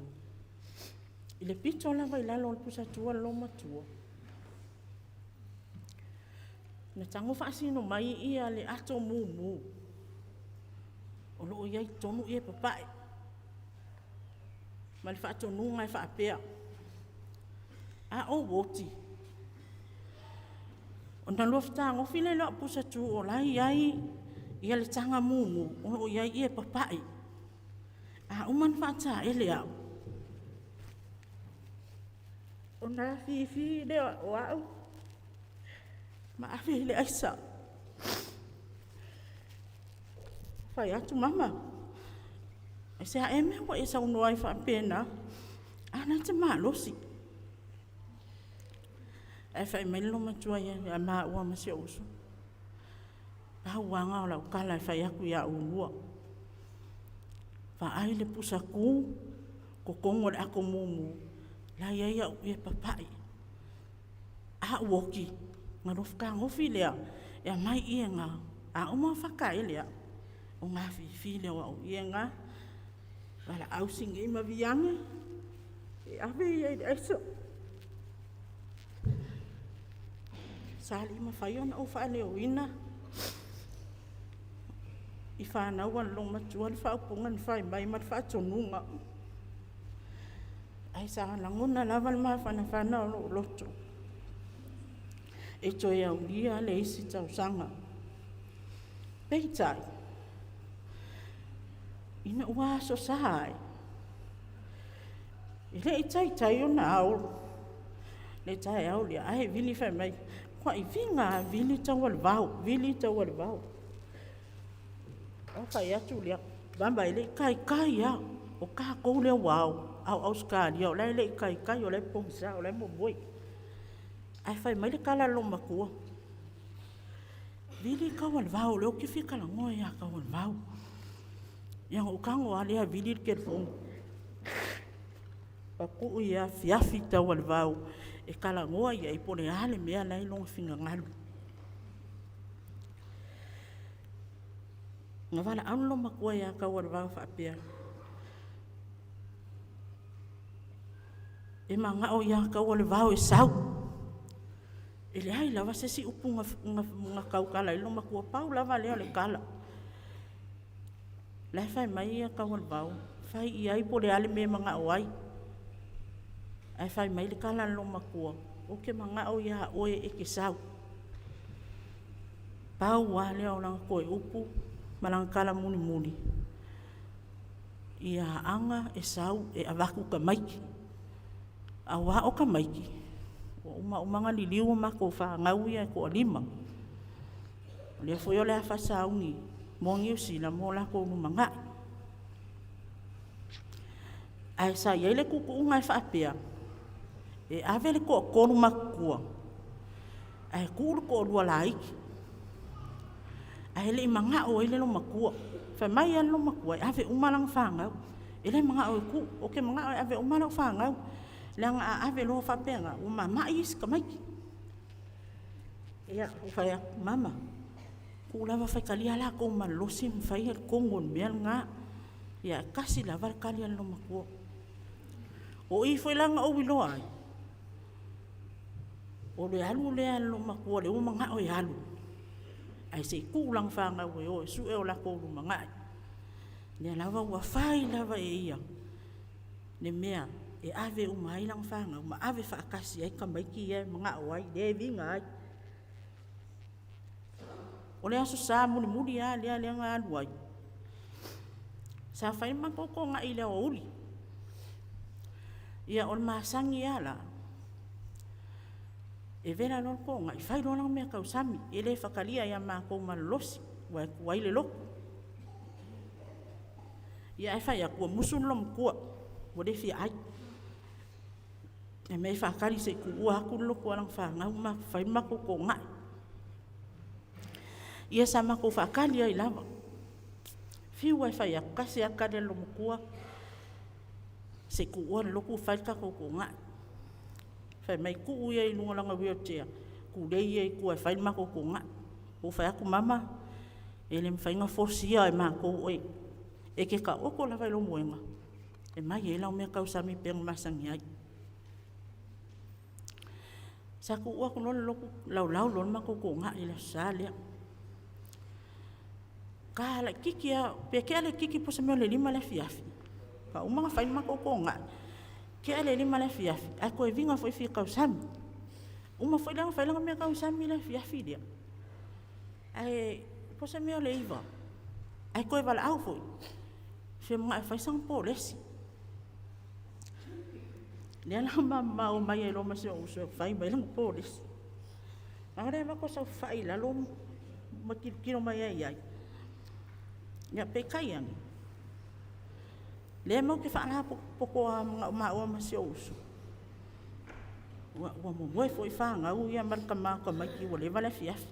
i le pito lava i lalo o le pusa tu a le loomatua, na tago faasino mai ia le ato mumu o lo o i ai i totonu ie papae, ma le faatonuga e faapea, a ou oti, ona lua fetagofi lea i lau pusa tu o la e i ai ia le taga mumu o lo o i ai ie papae. A uma ona faataele au, ona afifi lea o au ma ave i le aisa. Fai atu mama, aisea ea mea ua e saunoa ai faapena? A na e te malosi. Ae fai mai le loomatua ia maua ma si ou uso, pau lava lena o lau tala e fai atu ia oulua, vaai le pusa tu, totonu o le ato mumu, la e i ai au ie papae. A ou oti, ona lua fetagofi lea e aumai ie na, a uma ona faataele au, ona afifi lea o au ie na, valaau Singi ma Viage e ave ia i le aisa. Sa le mafai ona ou faaleoina i fanau a le loomatua le faaupuga na fai mai ma le faatonuga, ae sa lagona lava le mafanafana o lou loto e toe aulia le isi tausaga. Peitai, ina ua aso Sa ae, e le i taitai ona ao le taeao lea, ae vili fai mai, Makuai viga lava, vili taua le vao, vili taua le vao. Ona fai atu lea, Mama e le i taitai lava, o tatou lea ua ao, a o Ausetalia o la e le i taitai o la e pogisa o la e momoe. Ae fai mai le tala a le loomatua, Vili taua le vao o lea ou te fia talanoa ia Taua o le Vao. Ia ona ou tago lava lea vili le telefoni. Matuu ia afiafi Taua o le Vao e talanoa i ai po o le a le mea la e i lona finagalo. Na valaau le loomatua ia Taua o le Vao e faapea, e manao ia Taua o le Vao e sau. E leai lava se isi upu na tautala i ai le loomatua, pau lava lea o le tala. O la e fai mai Taua o le Vao, fai i ai po o le a le mea e manao ai. Ae fai mai le tala a le loomatua, ou te manao ia oe e te sau. Pau lava lea o lana toe upu ma lana tala mulimuli, ia Aana e sau e avatu tamaiti, aua o tamaiti, ua uma uma ona liliu a matou fanau ia e toa-5. O lea foi o le a faasauni mo Niu Sila mo latou lumanai. Ae sa i ai le tuutuuga e faapea, e ave le toatolu matutua ae tuu le toalua laiti. Ae le i manao ai le loomatua. Fai mai lava le loomatua e ave uma lana fanau, e le manao e tuu, ou te manao e ave uma lau fanau, leaga a ave loa faapena, ua mamai isi tamaiti. Ia, ou fai atu, mama, tuu lava faitalia latou malolosi ma fai le tonu o le mea lena. Ia ae tasi lava le tali a le loomatua. O i foi la na ou iloa ai, o le alu lea a le loomatua lea ua manao e alu, ae se i tuu lana fanau e o e sue o latou lumanai. Lea lava ua fai lava e ia le mea e ave uma ai lana fanau ma ave faatasi ai tamaiti ia e manao ai, lea e viga ai. O le Aso Sa mulimuli lava lea na alu ai, sa fai le matou togai i le aoauli. Ia, o le masani lava la, e vela loa le togai, fai loa lana meatausami, e le faatalia ia matou malolosi, aua e tuai le lotu. Ia ae fai atu ua musu le loomatua, ua le fia ai. Fai mai e faatali se i tuua atu le lotu a lana fanau ma fai le matou togai. Ia sa matou faatali ai lava. Fiu lava e fai atu, tasi lava le tali a le loomatua, se i tuua le lotu fai le tatou togai. Fai mai tuu ia i luga o lana wheelchair, tulei ia i tua e fai le matou togai. Ou fai atu, mama, e le mafai ona folasia e matou oe, e te taoto lava i lou moega e aumai ai lau meatausami e pei ona masani ai. Sa tuua atu loa le lotu laulau loa le matou togai i le Aso Sa lea. Ta laitiiti lava, pe tea le kitiki po o se mea o le 5 i le afiafi, a ua uma ona fai le matou togai, tea le 5 i le afiafi, ae toe viga foi e fia tausami. Uma foi la ona fai lana meatausami i le afiafi lea, ae po o se mea o le 9, ae toe valaau foi, e fia manao e fai sana polesi. Lea la na ma omai ai loa ma si ou uso e fai mai lana polesi. A o lea e avatu sau fai i lalo ma tilotilo mai ai i ai. Ia, peitai ane, lea matou te faalapotopotoa lava maua ma si ou uso, ua momoe foi fanau ia ma le tama o tamaiti ua leva le afiafi.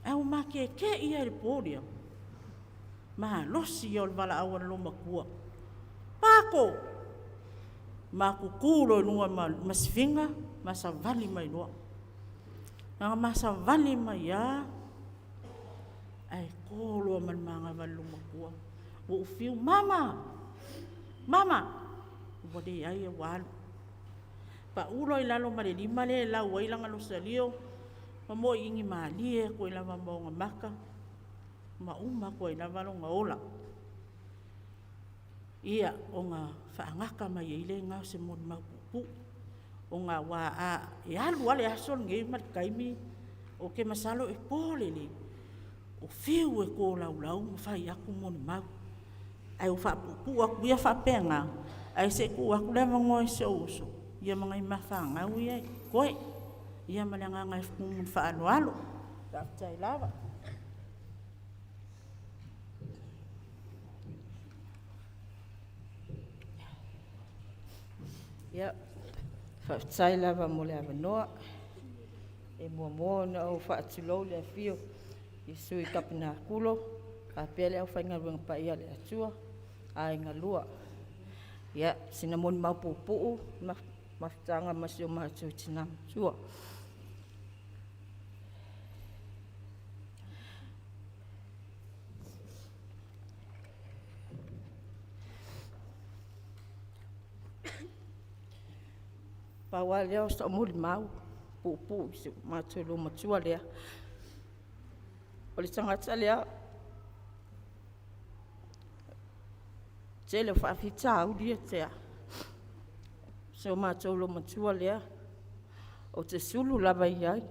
Ae ua matietie ia i le po lea, malosi ia o le valaau a le loomatua. Pato! Ma tutu loa i luga ma sifiga ma savali mai loa. Na ma savali mai lava, ae to loa ma le manava i le loomatua. Ua ou fiu, mama, mama, ua leai ua alu. Pau loa i lalo ma le lima lea e lau ai lana losalio, ma moiigi malie atu ai lava ma ona maka, ma uma atu ai lava lona ola. Ia, ona faagata mai ai lena o se molimau puupuu, ona aua a, e alu lava le aso lenei ma le taimi, ou te masalo e po lelei, o fiu e tolaulau ma fai atu molimau, ae ua faapuupuu atu ia faapena, ae se i tuu atu le avanoa i si ou uso, ia ma nai ma fanau ia e totoe. Ia ma le agaga faaaloalo. Faafetai lava. Ia, faafetai lava mo le avanoa. E muamua ona ou faatulou i le afio i Sui Tapunaakulo faapea le aufaigaluega paia a le Atua, aiga lua. Ia, sina molimau puupuu mafutaga ma si o matou tina matua. Pau lava lea o sau molimau puupuu i si o matou loomatua lea. O le tagata lea, tele o faafitauli e si o matou loomatua lea, ou te sulu lava i ai.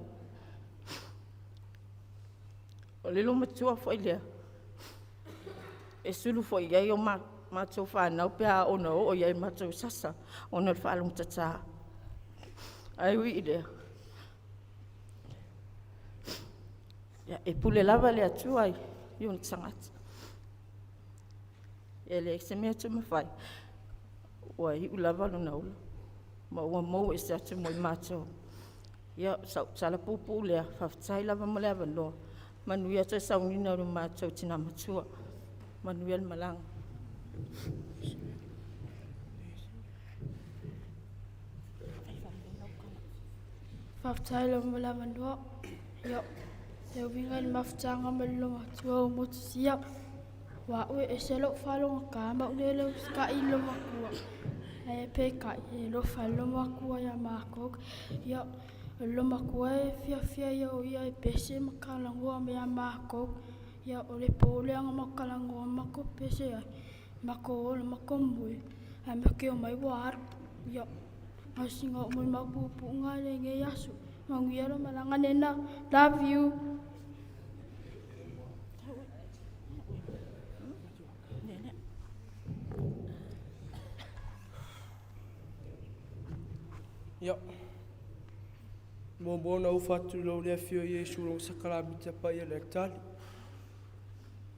O le loomatua foi lea e sulu foi i ai a matou fanau pe a oo ina oo i ai i le matou sasa ona o le faalogotata. Ae ui i lea, e pule lava le Atua i ona tagata. E leai se mea e taumafai, ua iu lava lona ola ma ua mou ese atu ma i matou. Ia, o sau tala puupuu lea, faafetai lava mo le avanoa. Manuia le toe sauniga o le matou tina matua. Manuia le malaga. Faafetai lava mo le avanoa. Ia, e uiga i le mafutaga ma le loomatua ua motusia, o a'u e ese lo'u faalogogata ma a'u le usitai i le loomatua, ae peitai, e alofa lava le loomatua ia matou. Ia, o le loomatua e fiafia ia o ia e pese ma talanoa mai ia matou. Ia, o le po lea na matou talanoa ma matou pese ai, matou o loa matou moe, ae matou te omai ua alu. Ia, na o sina ou molimau puupuu lena i lenei aso. Manuia lau malaga Nena. Love you. Ia, muamua ona ou faatulou i le afio o Iesu i lona sakalamita paia i le alitari.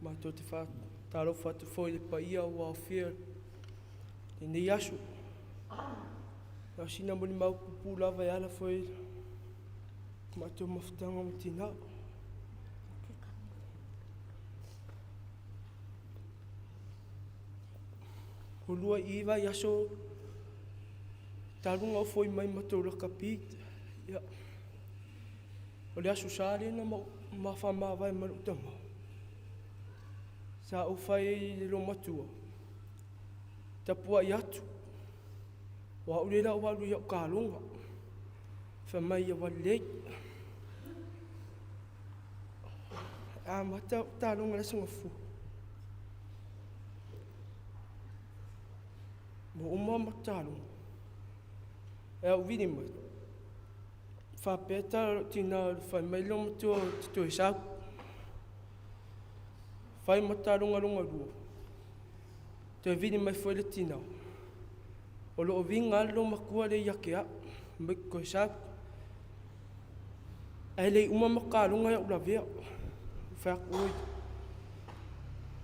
Matou te faatalofa atu foi i le paia ua aofia i lenei aso. Na o sina molimau puupuu lava e ala foi i le matou mafutaga ma tina. Ua 29 vaiaso talu ona ou foi mai matou lakapi. Ia, o le aso Sa lea na ma faamavae ma lou tama, sa ou fai ai i le loomatua, tapuai atu, o au lea o le a ou alu i au taaloga. Fai mai ua lelei. E amata au taaloga i le Aso Gafua. Ua uma matou taaloga, ae ou vili mai, faapea le tala a lou tina, fai mai le loomatua ou te toe sau. Fai ma taaloga lona lua, toe vili mai foi le tina, o loo viga lava le loomatua lea ia te au, fai mai ou te toe sau. Ae le i uma matou taaloga ia ou lavea. Ou fai atu, oi,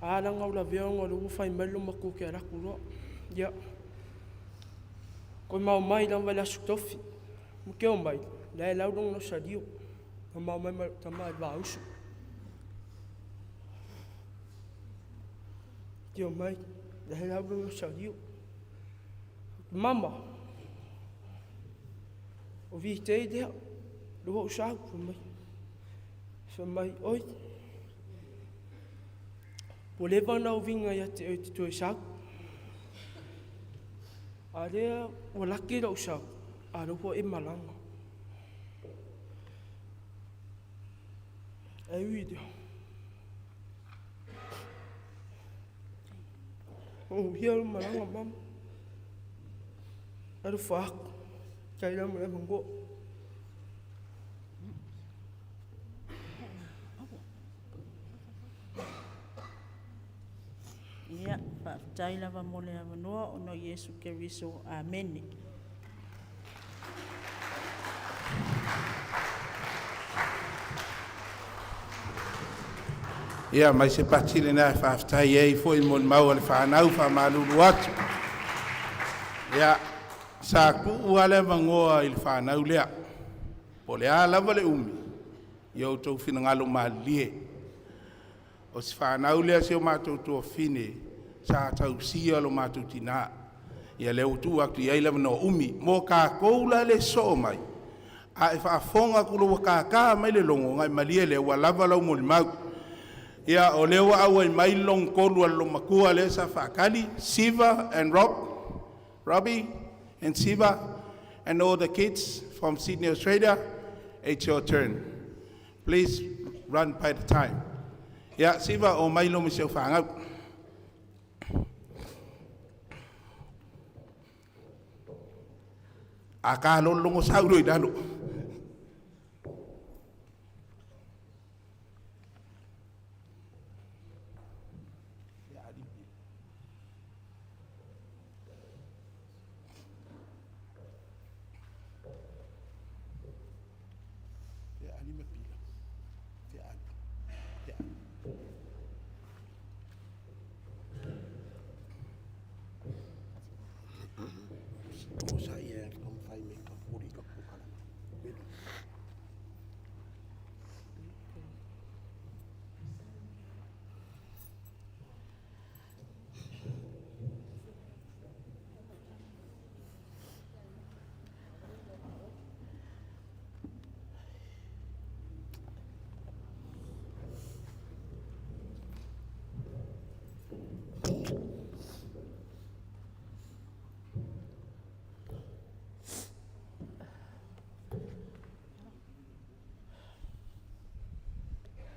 a la ona ou lavea ona o lea ua fai mai le loomatua ou te alu atu loa. Ia, toe ma omai lava i le Aso Tofi, matou te omai, la e lau lona losalio. Na ma omai ma lou tama i le vausu. Te omai, la e lau lona losalio. Mama, o VJ lea, lea ua ou sau, fai mai. Fai mai, oi, ua leva ona ou viga ia te oe e te toe sau. A o lea ua laki lou sau. A lea ua e malaga. Ae ui i lea. Manuia lou malaga mama. Alofa atu. Tai lava ma le avanoa. Ia, faafetai lava mo le avanoa ona o Iesu Keriso. Amene. Ia, mai se pati lena e faafetai ai foi mo le mau a le fanau, faamalulu atu. Ia, sa tuu lava le avanoa i le fanau lea, po o le a lava le umi, ia outou finagalo malilie. O si fanau lea a si o matou tuafafine sa tausia lo matou tina. Ia lea ua tuu atu i ai le avanoa umi. Mo tatou la le sosoo mai, a e faafofoga atu loa ua tata mai le logo, ona e malie lea ua lava lau molimau. Ia, o lea ua auai mai le lona tolu a le loomatua lea sa faatali, Siva and Rob, Robbie and Siva and all the kids from Sydney, Australia. It's your turn. Please run by the time. Ia, Siva, o mai lo ma si au fanau. A ka lolo logo sau lo i lalo.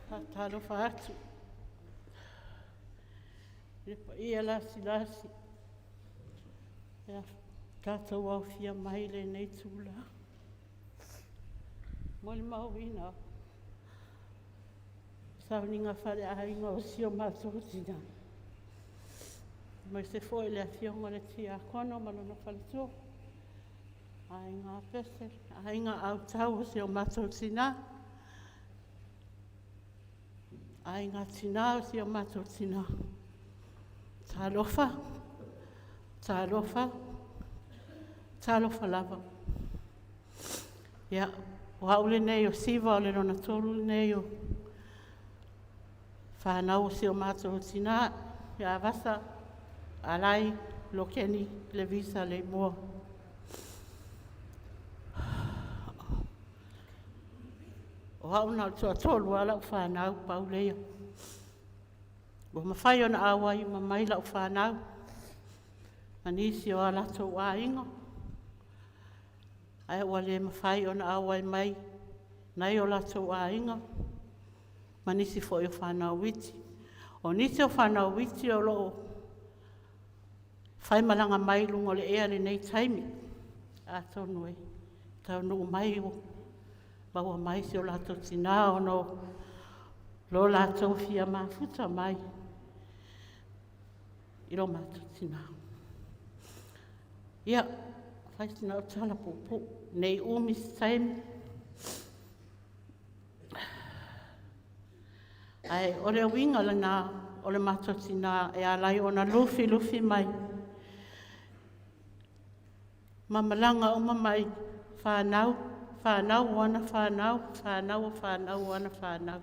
Faatalofa atu i le paia lasilasi ua tatou aofia mai i lenei itula. Molimauina sauniga faaleaiga o si o matou tina, aemaise foi le afioga i le Tiakono ma lona faletua, aiga Pese, aiga Autau o si o matou tina, aiga tina o si o matou tina. Talofa, talofa, talofa lava. Ia, o au lenei o Siva, o le lona tolu lenei o fanau o si o matou tina, ia Vasa, Alai, Lokeni, Levisa, Leimoa. O au na o le toatolu lava lau fanau, pau leia. Ua mafai ona auai uma mai lau fanau, ma nisi o a latou aiga, ae ua le mafai ona auai mai nai o latou aiga, ma nisi foi o fanau iti. O nisi o fanau iti o lo o faimalaga mai i luga o le ea i lenei taimi, atonu e taunuu mai ua maua mai si o latou tina ona o lo latou fia mafuta mai i lo matou tina. Ia, fai sina au tala puupuu, nei umi se taimi. Ae o le uiga lena o le matou tina e ala ai ona lufilufi mai ma malaga uma mai fanau, fanau o ana fanau, fanau o fanau o ana fanau.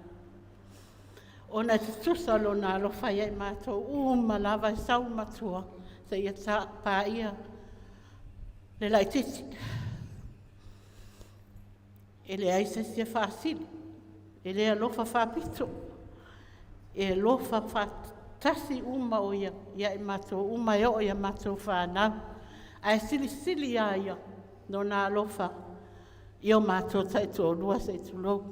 Ona e tutusa lona alofa ia i matou uma lava e sau matua seia paia le laitiiti. E leai se isi e faasili, e le alofa faapito, e alofa faatasi uma o ia ia i matou uma e oo ia matou fanau. Ae silisili ia ia Lona alofa i o matou taitoalua se i tulou.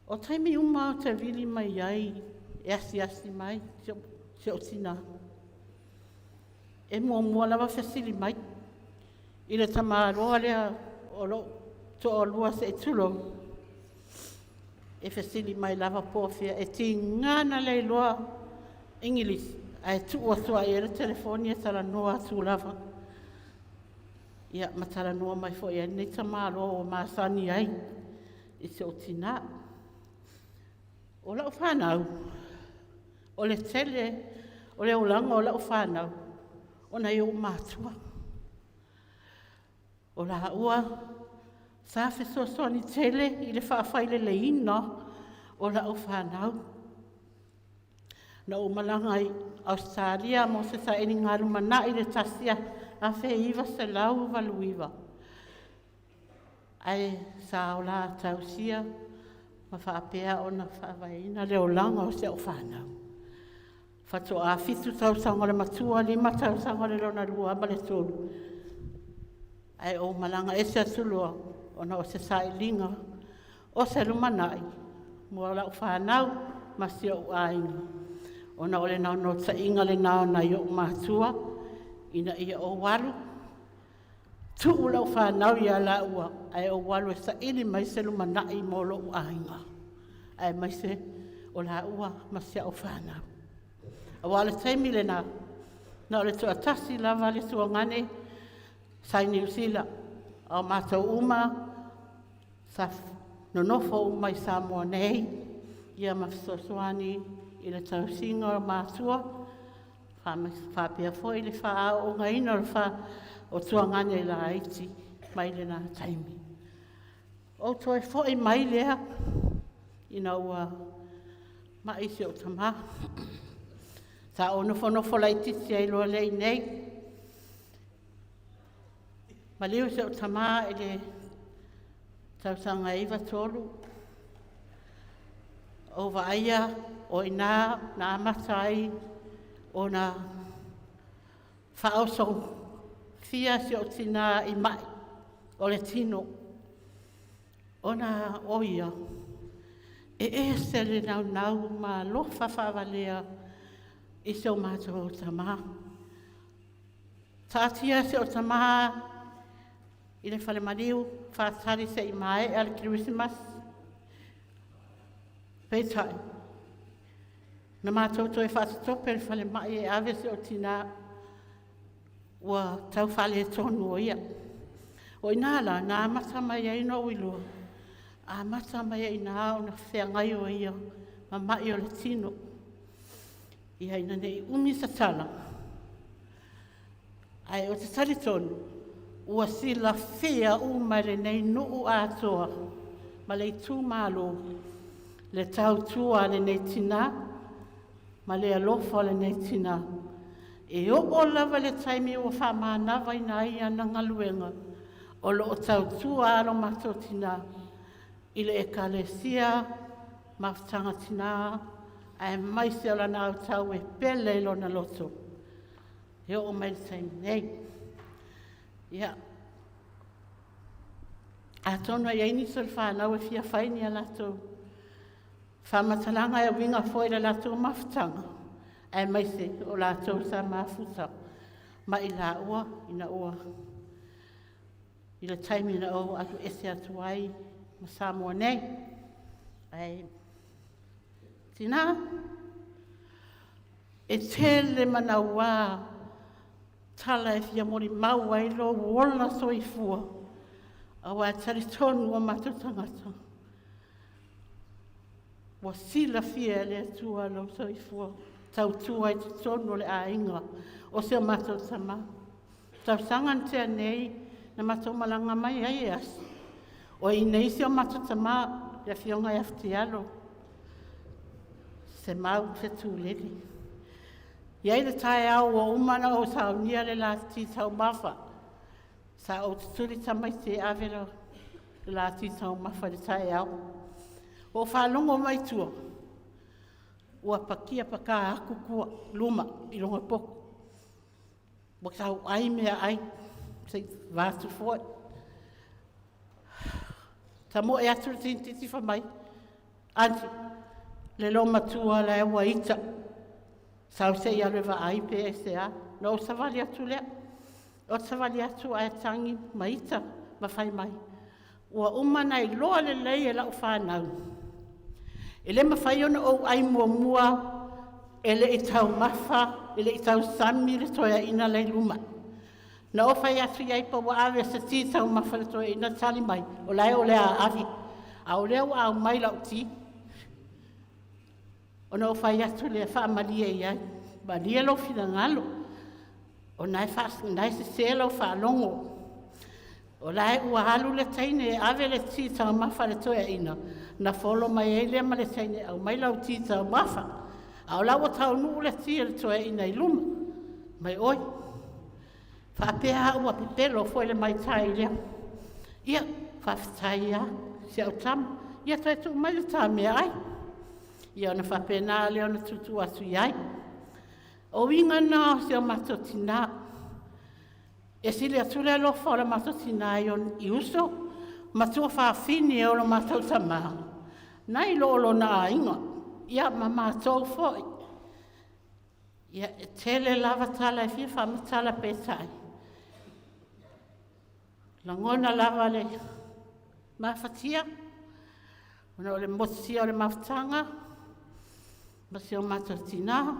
O taimi uma ou te vili mai ai e asiasi mai si ou tinā. E muamua lava fesili mai i le tamāloa lea o lou toalua se i tulou, e fesili mai lava po o fea, e tiga ona le iloa Igilisi, ae tuu atu lava i ai le telefoni e talanoa atu lava. Ia ma talanoa mai foi i ai lenei tamaloa ua masani ai i si ou tinā. O lau fanau, o le tele o le olaga o lau fanau, ona i ou matua. O laua sa fesoasoani tele i le faafaileleiina o lau fanau. Na ou malaga i Ausetalia mo se sailiga lumanai i le 1989, ae sa ola tausia ma faapea ona faavaeina le olaga o si au fanau. Faatoa 7 tausaga o le matua, 5 tausaga o le lona lua ma le tolu, ae ou malaga ese atu loa ona o se sailiga o se lumanai mo lau fanau ma si ou aiga, ona o le naunautaiga lena o nai ou matua ina ia ou alu tuu lau fanau ia laua, ae ou alu e saili mai se lumanai mo lou aiga, aemaise o laua ma si au fanau. Aua o le taimi lena, na o le toatasi lava le tuagane sa i Niu Sila, a o matou uma sa nonofo uma i Samoa nei, ia ma fesoasoani i le tausiga o matua, faapea foi le faaaoogaina o tuagane laiti mai lena taimi. Ou toe foi mai lea ina ua mai si ou tamā. Sa ou nofonofo laitiiti ai loa lea i inei. Maliu si ou tamā i le tausaga e 93, ou vaaia o i ina na amata ai ona faaoso fia si ou tinā i mai o le tino, ona o ia e ese le naunau ma alofa faavalea i si o matou tamā. Taatia si ou tamā i le falemaliu, faatali se i maea le Kerisimasi. Peitai, na matou toe faatatope le falemai e ave si ou tinā, ua tau faaletonu o ia. O ina la, na amata mai ai ona ou iloa, amata mai ai i ina ona feagai o ia ma mai o le tino. Ia ina ne i umi se tala, ae ou te talitonu ua silafia uma e lenei nuu atoa ma le itumalo le tautua a lenei tinā ma le alofa o lenei tinā. E oo lava i le taimi ua faamanavaina ai ana galuega, o lo o tautua lava lo matou tinā i le Ekalesia, Mafutaga Tina, aemaise o lana autau e pele i lona loto, e oo mai i le taimi nei. Ia, atonu e i ai nisi o le fanau e fia fai ni a latou faamatalaga e uiga foi i le latou mafutaga, aemaise o latou sa mafuta ma i laua ina ua i le taimi na ou alu ese atu ai ma Samoa nei. Ae tinā, e tele manauā tala e fia molimau ai lou ola soifua, aua e talitonu o matou tagata ua silafia e le Atua lou soifua tautua i totonu o le aiga o si o matou tamā. Tausaga na tea nei na matou malaga mai ai e asi, o i nei si o matou tamā, le afioga ia Fitialo Semau Fetulele. I ai le taeao ua uma ona ou saunia le lati taumafa, sa ou tutuli tamaiti e ave le lati taumafa i le taeao. Ua ou faalogo mai tua, ua pakia paka aku tua luma i luga potu. Ua tau ai mea ai. Se i vaatu fo'i. Tamo'e atu le tinititi fai mai, Aunty, le loomatua la e ua ita, sau se i alu e vaai pe aisea. Na ou savali atu lea. O te savali atu ae tagi ma ita ma fai mai, ua uma ona iloa lelei e lau fanau, e le mafai ona ou ai muamua e le i taumafa, e le i tausami le toeaina la i luma. Na ou fai atu i ai pa ua ave se ti taumafa i le toeaina, tali mai, o la e o le a ave, a o lea ua aumai lau ti. Ona ou fai atu lea faamalie i ai, malie lou finagalo, o na e sese lau faalogo. O la e ua alu le teine e ave le ti taumafa a le toeaina, na folo mai ai lea ma le teine aumai lau ti taumafa. A o la ua taunuu le ti a le toeaina i luma, mai oi. Faapea ua pepelo foi le maitai lea. Ia, faafetai lava, si au tama. Ia toe tuu mai le ta meaai. Ia ona faapena lea ona tuutuu atu i ai. O uiga na o si o matou tinā. E sili atu le alofa o le matou tinā i uso ma tuafafine o lo matou tamā, nai lo lona aiga, ia ma matou foi. Ia, e tele lava tala e fia faamatala peitai, lagona lava le mafatia, ona o le motusia o le mafutaga ma si o matou tinā,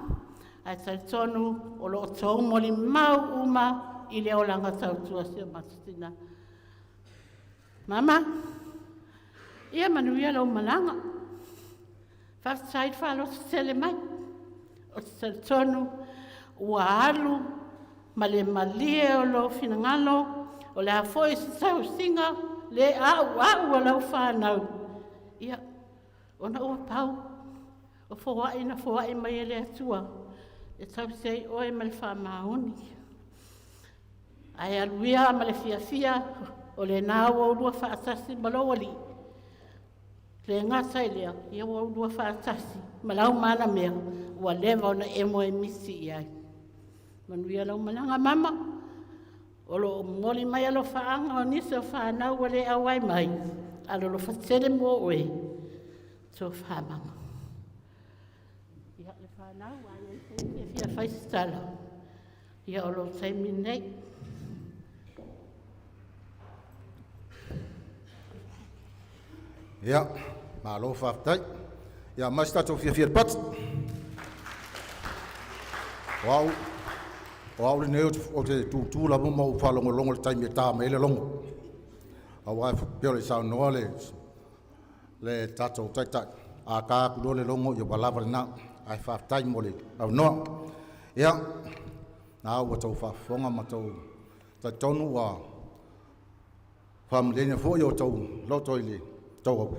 ae talitonu o lo o tou molimau uma i le olaga tautua a si o matou tinā. Mama, ia manuia lau malaga. Faafetai le faalototele mai. O te talitonu ua alu ma le malie o lou finagalo, o le a foi se tausiga le auau a lau fanau, ia, ona ua pau o foai na foai mai e le Atua e tausi ai oe ma le faamaoni. Ae alu ia ma le fiafia, o lena ua ulua faatasi ma lou alii, le gata i lea, ia ua ulua faatasi ma lau malamea, ua leva ona e moemisi i ai. Manuia lau malaga, mama. O lo o momoli mai alofaaga o nisi o fanau ua le auai mai, alolofa tele mo oe, tofa mama. Ia, le fanau, a i ai se isi e fia fai se tala, ia o lou taimi lenei. Ia, malo faafetai. Ia, ma se tatou fiafia i le pati. O au lenei ou te tutu lava ma ou faalogologo i le taimi e ta mai ai le logo. Aua e pei ona saunoa le tatou taitai, a ta atu loa le logo, ia ua lava lena. Ae faafetai mo le avanoa. Ia, na ua outou faafofoga ma outou talitonu ua faamalieina foi o outou loto i le tou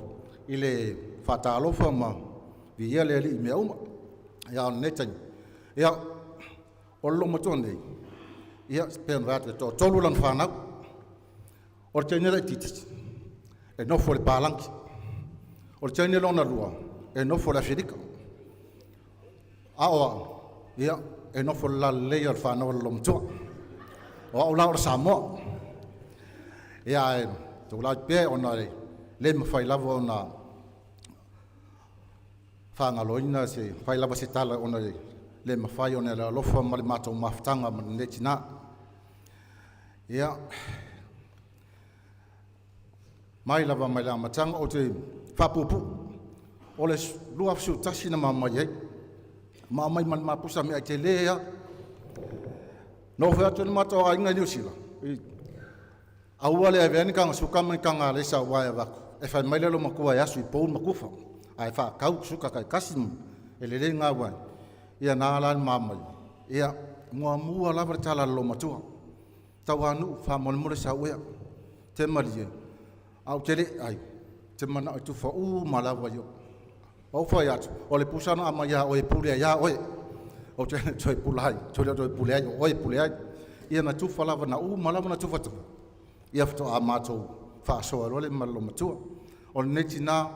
i le faatalofa ma viia le Alii i mea uma. Ia, a o lenei taimi, ia, o le loomatua nei, ia, pei ona fai atu e toatolu lana fanau. O le teine laitiiti e nofo i le Palangi. O le teine lona lua e nofo i le Aferika. A o au, ia, e nofo i le lalelei o le fanau a le loomatua. O au la o le Samoa. Ia, ae tulai pea ona e le mafai lava ona faagaloina se fai lava se tala ona e le mafai ona le alofa ma le matou mafutaga ma lenei tina. Ia, mai lava mai le amataga ou te faapuupuu, o le 2011 na ma omai ai, ma omai ma le ma pusa meaai tele lava. Na ou fai atu i le matou aiga i Niu Sila, aua le avea ni taga suka ma ni taga alesa aua e avatu, e fai mai le loomatua e asu i pou ma tufa, ae faatau suka taitasi e lelei gau ai. Ia na ala ona ma omai. Ia, muamua lava le tala a le loomatua, Tauanu'u, faamolemole sau ea, te malie, ae ou te le i ai, ou te manao e tufa uma lava i ou. Ou fai atu, o le pusa na aumai ia oe e pule ai lava oe. Ou te le toe pula ai, ou te le toe pule ai, o oe e pule ai. Ia na tufa lava, na uma lava ona tufatufa, ia faatoa matou faasoa loa lea ma le loomatua. O lenei tina,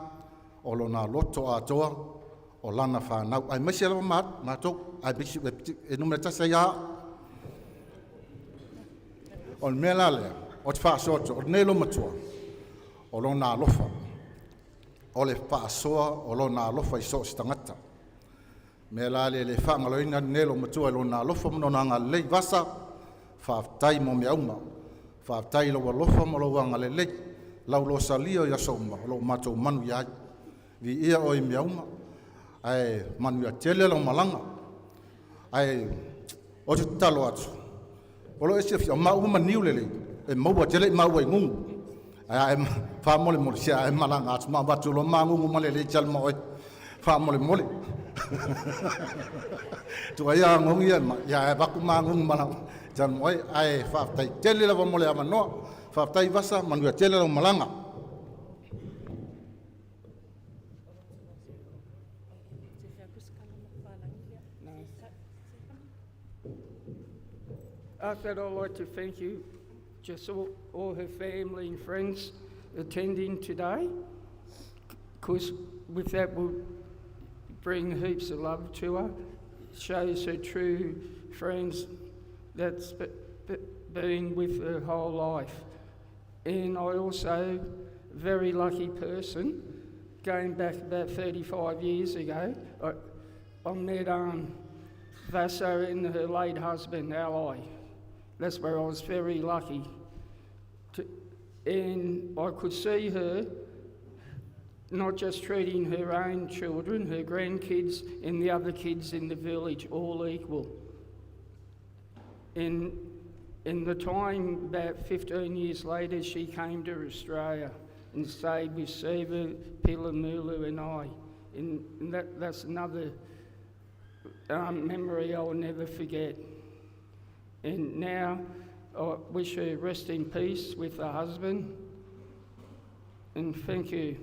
o lona loto atoa, o lana fanau, aemaise lava matou, ae numera tasi ai lava au. O le mea la lea, o te faasoa atu, o lenei loomatua, o lona alofa, o le faasoa o lona alofa i so o se tagata. Mea la lea e le faagaloina lenei loomatua i lona alofa ma lona agalelei. Vasa, faafetai mo mea uma, faafetai i lou alofa ma lou agalelei, lau losalia i aso uma o lo o matou manuia ai. Viia oe i mea uma, ae manuia tele lau malaga. Ae ou te tatalo atu, o lo o e silafia, o maua ma Niulelei, e maua tele i maua i gugu. Ae a e faamolemole, se a e malaga atu ma avatu loa magugu ma lelei tali ma oe, faamolemole. Tuai agogi ia mai, ia ae avatu magugu ma lau tali ma oe. Ae faafetai tele lava mo le avanoa. Faafetai Vasa, manuia tele lau malaga. After that, I'd like to thank you, just all her family and friends attending today, because with that will bring heaps of love to her, shows her true friends that's been with her whole life. And I also, very lucky person, going back about 35 years ago, I met Vasa and her late husband, Ally. That's where I was very lucky. And I could see her not just treating her own children, her grandkids and the other kids in the village all equal. And in the time, about 15 years later, she came to Australia and stayed with Siva, Pilamulu and I. And that's another memory I'll never forget. And now I wish her rest in peace with her husband. And thank you.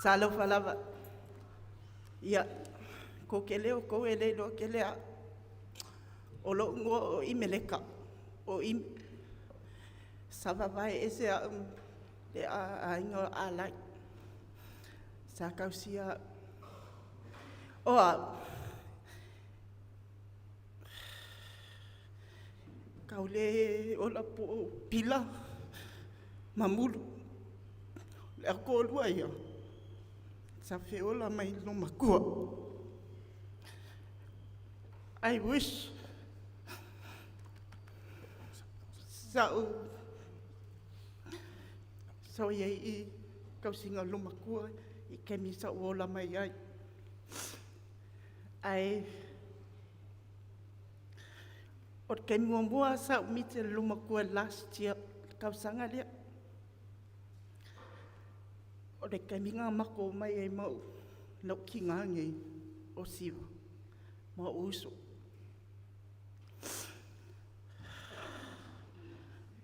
Talofa lava. Ia, ko ke leo kou e le iloa ke lea. O lo'u igoa o Imeleka, o Ime. Sa vavae ese a'u le aiga o Alai. Sa tausia a'u. O a'u, kau le ola po o Pila ma Mulu. O le au toalua ia, sa feola mai i loomatua. I wish sa'u sa i ai i tausiga o le loomatua i taimi sa ou ola mai ai. Ae o le taimi muamua sa ou miti e le loomatua last year, le tausaga lea. O le taimi na matou omai ai ma lou tina nei o Siva ma ou uso.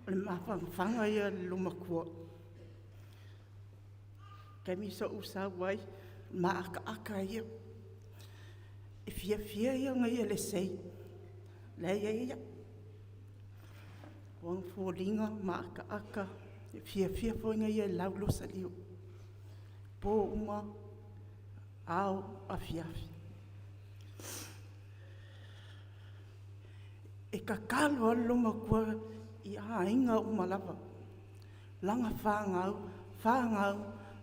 O le mafanafana ia o le loomatua. Taimi sa ou sau ai, maakaaka ia. E fiafia ia ona ia le sei. La e iai ia. O ona foliga maakaaka, e fiafia foi ona ia e lau losa lio. Po uma, ao, afiafi. E tatalo lava le loomatua i aiga uma lava, lana fanau, fanau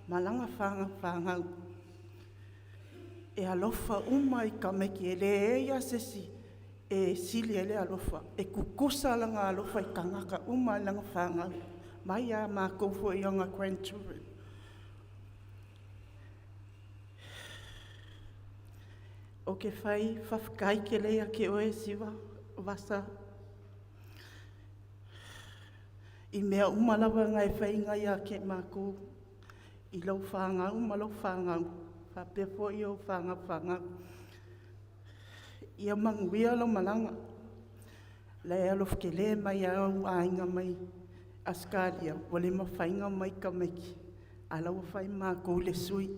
ma lana fanau fanau. E alofa uma i tamaiti, e leai lava se isi e sili ai le alofa. E tutusa lana alofa i tagata uma i lana fanau, mai lava ia matou foi o ana grandchildren. Ou te fai faafetai tele ia te oe Siva Vasa i mea uma lava na e faiga ia te matou i lau fanau ma lau fanau, faapea foi ou fanau fanau. Ia manuia lau malaga. La e alofa tele mai lava ou aiga mai Ausetalia, ua le mafai ona omai tamaiti, a o la e ua fai ma matou le sui.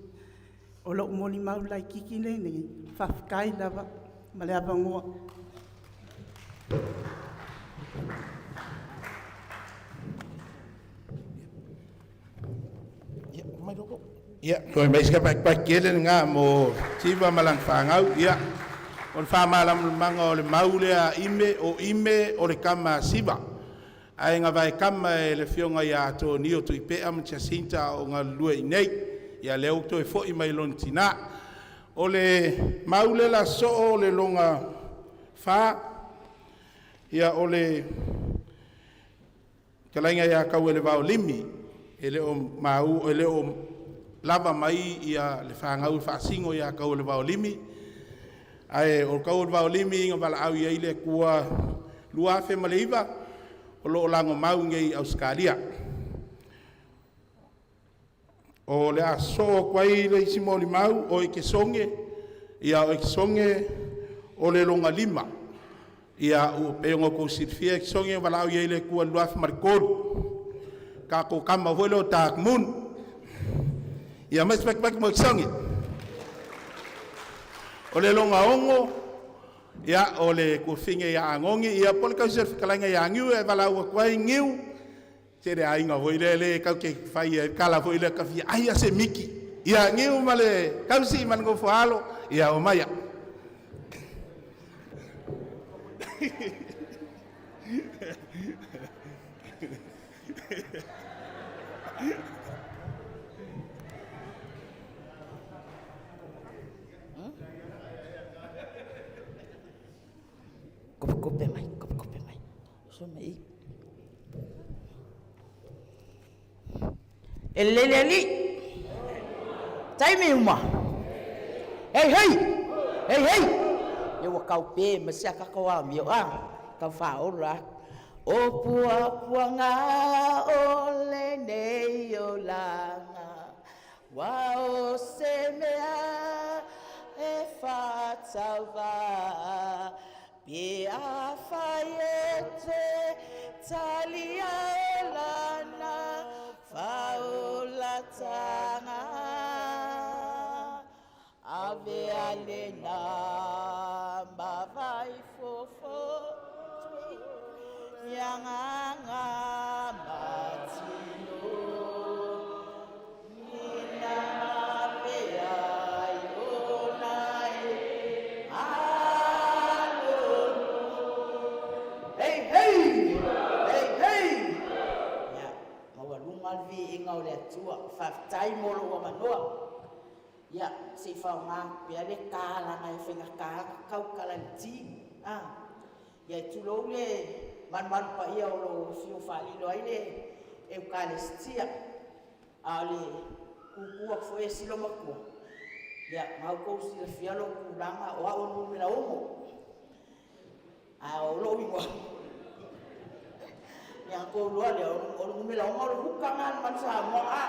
O lou molimau laitiiti lenei, faafetai lava ma le avanoa. Ia, toe mai se pakipaki ele lena mo Siva ma lana fanau. Ia, o le faamalamalamaga o le mau lea a Ime, o Ime o le tama a Siva. Ae na vae kama e le afioga ia Tonio Tuipea ma Jacinta o galulue i nei. Ia lea ua toe foi mai lona tinā. O le mau lea la soo o le loga fa, ia o le fetalaiga ia Tauelevao Limi, e le o mau e le o lava mai ia le fanau e faasino ia Tauelevao Limi, ae o Tauelevao Limi na valaau i ai le Atua 2009, o lo o lagomau nei i Ausetalia. O le a sosoo atu ai le isi molimau o Ekesone, ia o Ekesone o le lona lima. Ia ua pei ona outou silafia Ekesone na valaau i ai le Atua i le 2003. Tatou tama foi lea o Dark Moon. Ia mai se pakipaki mo Ekesone. O le lona ono, ia o le tuafafine ia Anoni, ia po o le tausi o le fetalaiga ia Niu e valaau atu ai Niu, tele aiga foi lea le tatou te fai ai tala foi lea tafia ai a se miki. Ia Niu ma le tausi ma le nofo a alo, ia omaia. Kopekope mai, kopekope mai. So mai i. E lelei le alii. Taimi uma. Hei hei! Hei hei! Ia ua kau pe ma se aka kau amio a. Kau whaola. O puapuaga o lenei olaga, Ua o se mea e faatauvā, Pe afai e te talia e lana faolatanga, Avea lena mavae fofo i agaga matino ina avea ai ona e malolo. Hei, hei! Hei, hei! Ia, maualuga le viiga o le Atua. Faafetai mo lou avanoa. Ia, se i faaaoga atu pea le ta leaga e faigata ona tautala i le ti. A, ia e tulou le malumalu paia o lo o afio faalilo ai le Eukalesitia. A o le tutu atu foi e si loomatua, ia, na outou silafia lou tulaga, o au o le numera 6. A o lou igoa, ia na tou iloa lea, o le numera 6 o le huka lena a le Manu Samoa. A,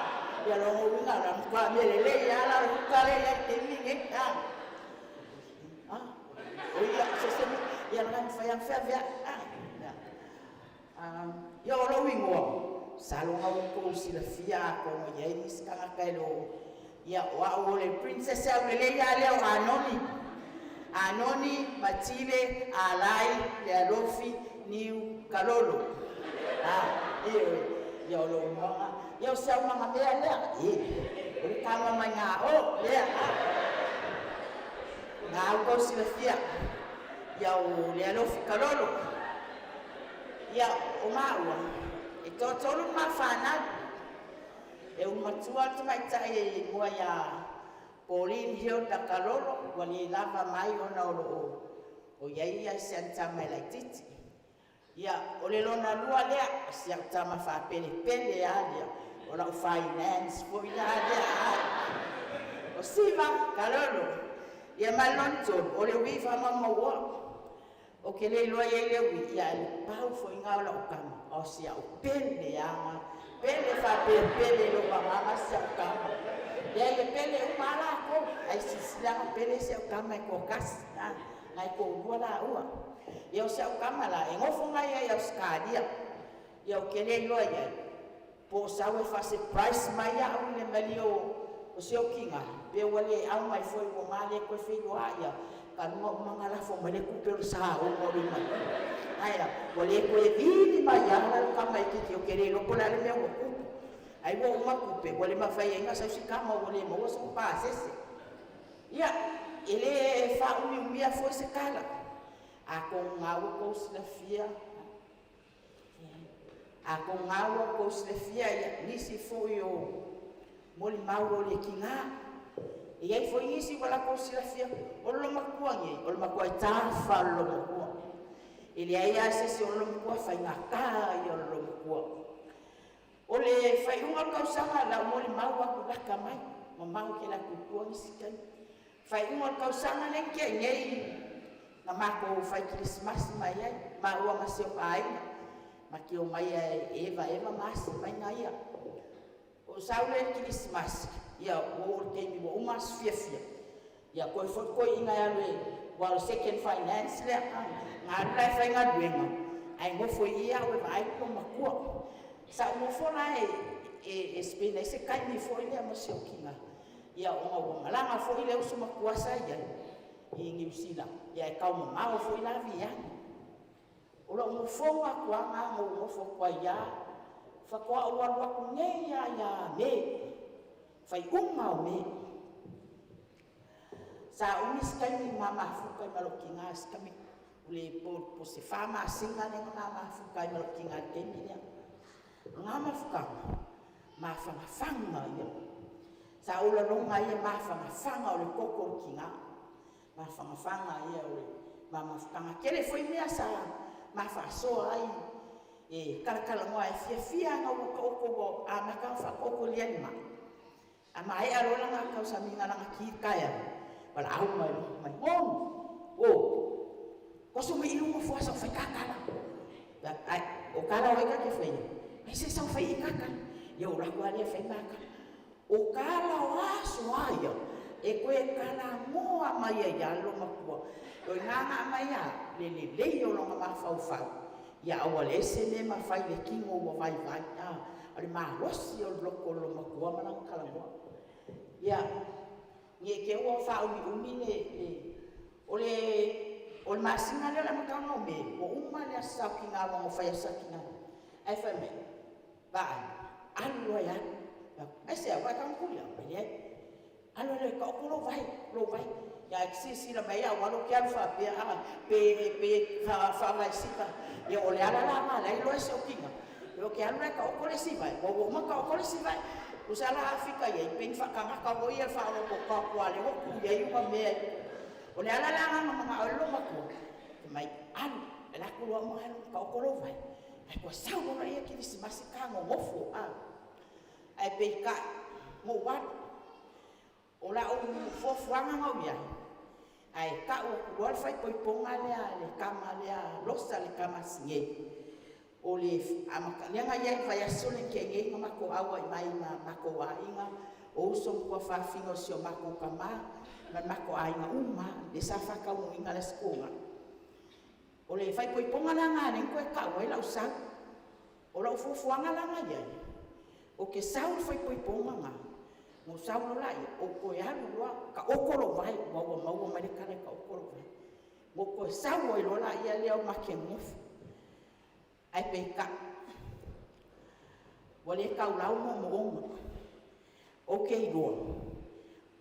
ia lona uiga, na matua mea lelei lava la o le huka lea e i ai i le taimi lenei. A, a, o ia, se se mea, ia leaga e mafai lava ona feaveai. A, ia. Ia o lou igoa, masalo na ua outou silafia atonu e i ai nisi tagata e le o, ia o au o le Princess aulelei lava lea o Anoni. Anoni, Matile, Alai, Lealofi, Niu, Kalolo. A, ioe, ia o lou igoa lena. Ia o se aumaga mea lea, e, o le tama mai gā o, lea, a. Na outou silafia, ia o Lealofi Kalolo. Ia, o maua, e toatolu le ma fanau. E ulu matua le tamaitai e igoa ia Pauline Hilda Kalolo, ua le lava mai ona o lo o i ai ia si ana tama e laitiiti. Ia, o le lona lua lea, o si au tama faapelepele lava lea, o lau finance foi la lea, o Siva Kalolo. Ia ma le lona tolu, o le Uii Faamaumauoa. Ou te le iloa i ai le ui, ia ae le pau foi na o lau tama, a o si au pele aga, pele faapelepele i lou agaga si au tama. Leai e pele uma a latou, ae silasila na pele si au tama e toatasi, a, na e toalua laua. Ia o si au tama la, e nofo na ia i Ausetalia, ia ou te le iloa i ai, po o sau e faa-surprise mai au i le malie o si ou tina, pe ua le au mai foi ua ma le toe feiloai ia ka luga uma na lafo mai le tupe o le saogo o le mai. Ae a, ua le toe vili mai lava la le tamaitiiti, ou te le iloa po o le a le mea ua tupu. Ai ua uma tupe, ua le mafai ai ona sau si tama ua le maua sona pasese. Ia, e le faaumiumia foi se tala. Atonu na ua tou silafia, atonu na ua tou silafia ia nisi foi o molimau o le tiga. E i ai foi nisi ua latou silafia, o le loomatua nei, o le matuai tafa o le loomatua. E leai lava se isi o le loomatua, faigata ia o le loomatua. O le faaiuga o le tausaga, lau molimau atu lata mai, mamao tele atu i tua nisi taimi. Faaiuga o le tausaga lea na tea nei, na matou fai kerisimasi mai ai, maua ma si ou aiga, ma te omai e evaeva ma asi mai na ia. Ou sau lea i le kerisimasi, ia ua oo i le taimi ua uma aso fiafia, ia toe foi le toeaina e alu e, aua o le second finance lea, na alu la e faigaluega, ae nofo i i au e vaai le loomatua. Sa ou nofo la e spend ai se taimi foi lea ma si ou tina, ia ona ua malaga foi le uso matua sa i ai i Niu Sila, ia e taumamao foi la Viali. O lou nofoga atu lava lena na ou nofo atu ai lava, faatoa ou alu atu nei lava ia Me, faaiuga o Me. Sa umi se taimi ma mafuta ai ma lou tina, si tamai po o se 4 masina lea na ma mafuta ai ma lou tina i le taimi lea. O na mafutaga, mafanafana ia. Sa ou lagona ai le mafanafana o le toto o le tina, mafanafana ia o le ma mafutaga. Tele foi mea sa ma faasoa ai e talatalanoa ai, e fiafia lava ina ua taoto ua amata ona faataoto lia le mai. A maea loa lana tausamiga lana ki i le taeao, valaau mai loa, fai mai, Moni, o, toso mai i luma nofoa se i ou fai ta tala. Ai, o tala o ai ta te faia? Ai se sau fai i ta tala. Ia ou alu atu lava lea fai ma tala. O tala o aso a ia, e toe talanoa mai ai lava le loomatua. O i ina na aumai ai le lelei o lona mafaufau, ia aua leai se mea e mafai i le tino ua vaivai, a o le malosi o le loto o le loomatua ma lana talanoa. Ia, ne i te i ua faaumiumi le, o le, o le masina lea o le amataga o Me, ua uma le Aso Sa o Tina aua na ou fai Aso Sa Tina. Ae fai mai, Vaai, alu loa e alu. Aisea, ua e tago tuli? Leai. Alu loa e taoto lou vae, lou vae. Ia ae te silasila mai au alu ou te alu faapea, a, pe, pe faavaesina. Ia o le ala la lena o lea e iloa ai si ou tina. Ou te alu la e taoto le isi vae, aua ua uma ona taoto le isi vae. Tusa la a fika i ai, pei ni faatagata foi ia le faaolototo atu aua o lea ua tu i ai uma mea. O le ala la lena na manao ai le loomatua, fai mai, alu, alu atu loa uma alu taoto lou vae, ae toe sau loa lea kerisimasi ta nonofo, a. Ae peitai, na ou alu, o lau fuafuaga na ou i ai, ae tau atu loa le faaipoipoga lea a le tama lea a Losa le tama a Sinei, o le lea na i ai i le vaiaso lea na tea nei na matou auai mai ma matou aiga, o uso ma tuafafine o si o matou tama ma le matou aiga uma lava, lea sa faataunuuina le Aso Toonai. O le faaipoipoga la lena lea na toe tau ai lau sau. O lau fuafuaga la na i ai, ou te sau i le faaipoipoga lena, ona ou sau loa lea, ou toe alu loa taoto lou vae, aua ua maua mai le tala e taoto lou vae. Ona ou toe sau ai loa lea ma te nofo. Ae peitai, ua le taulau moomooga. Ou te iloa,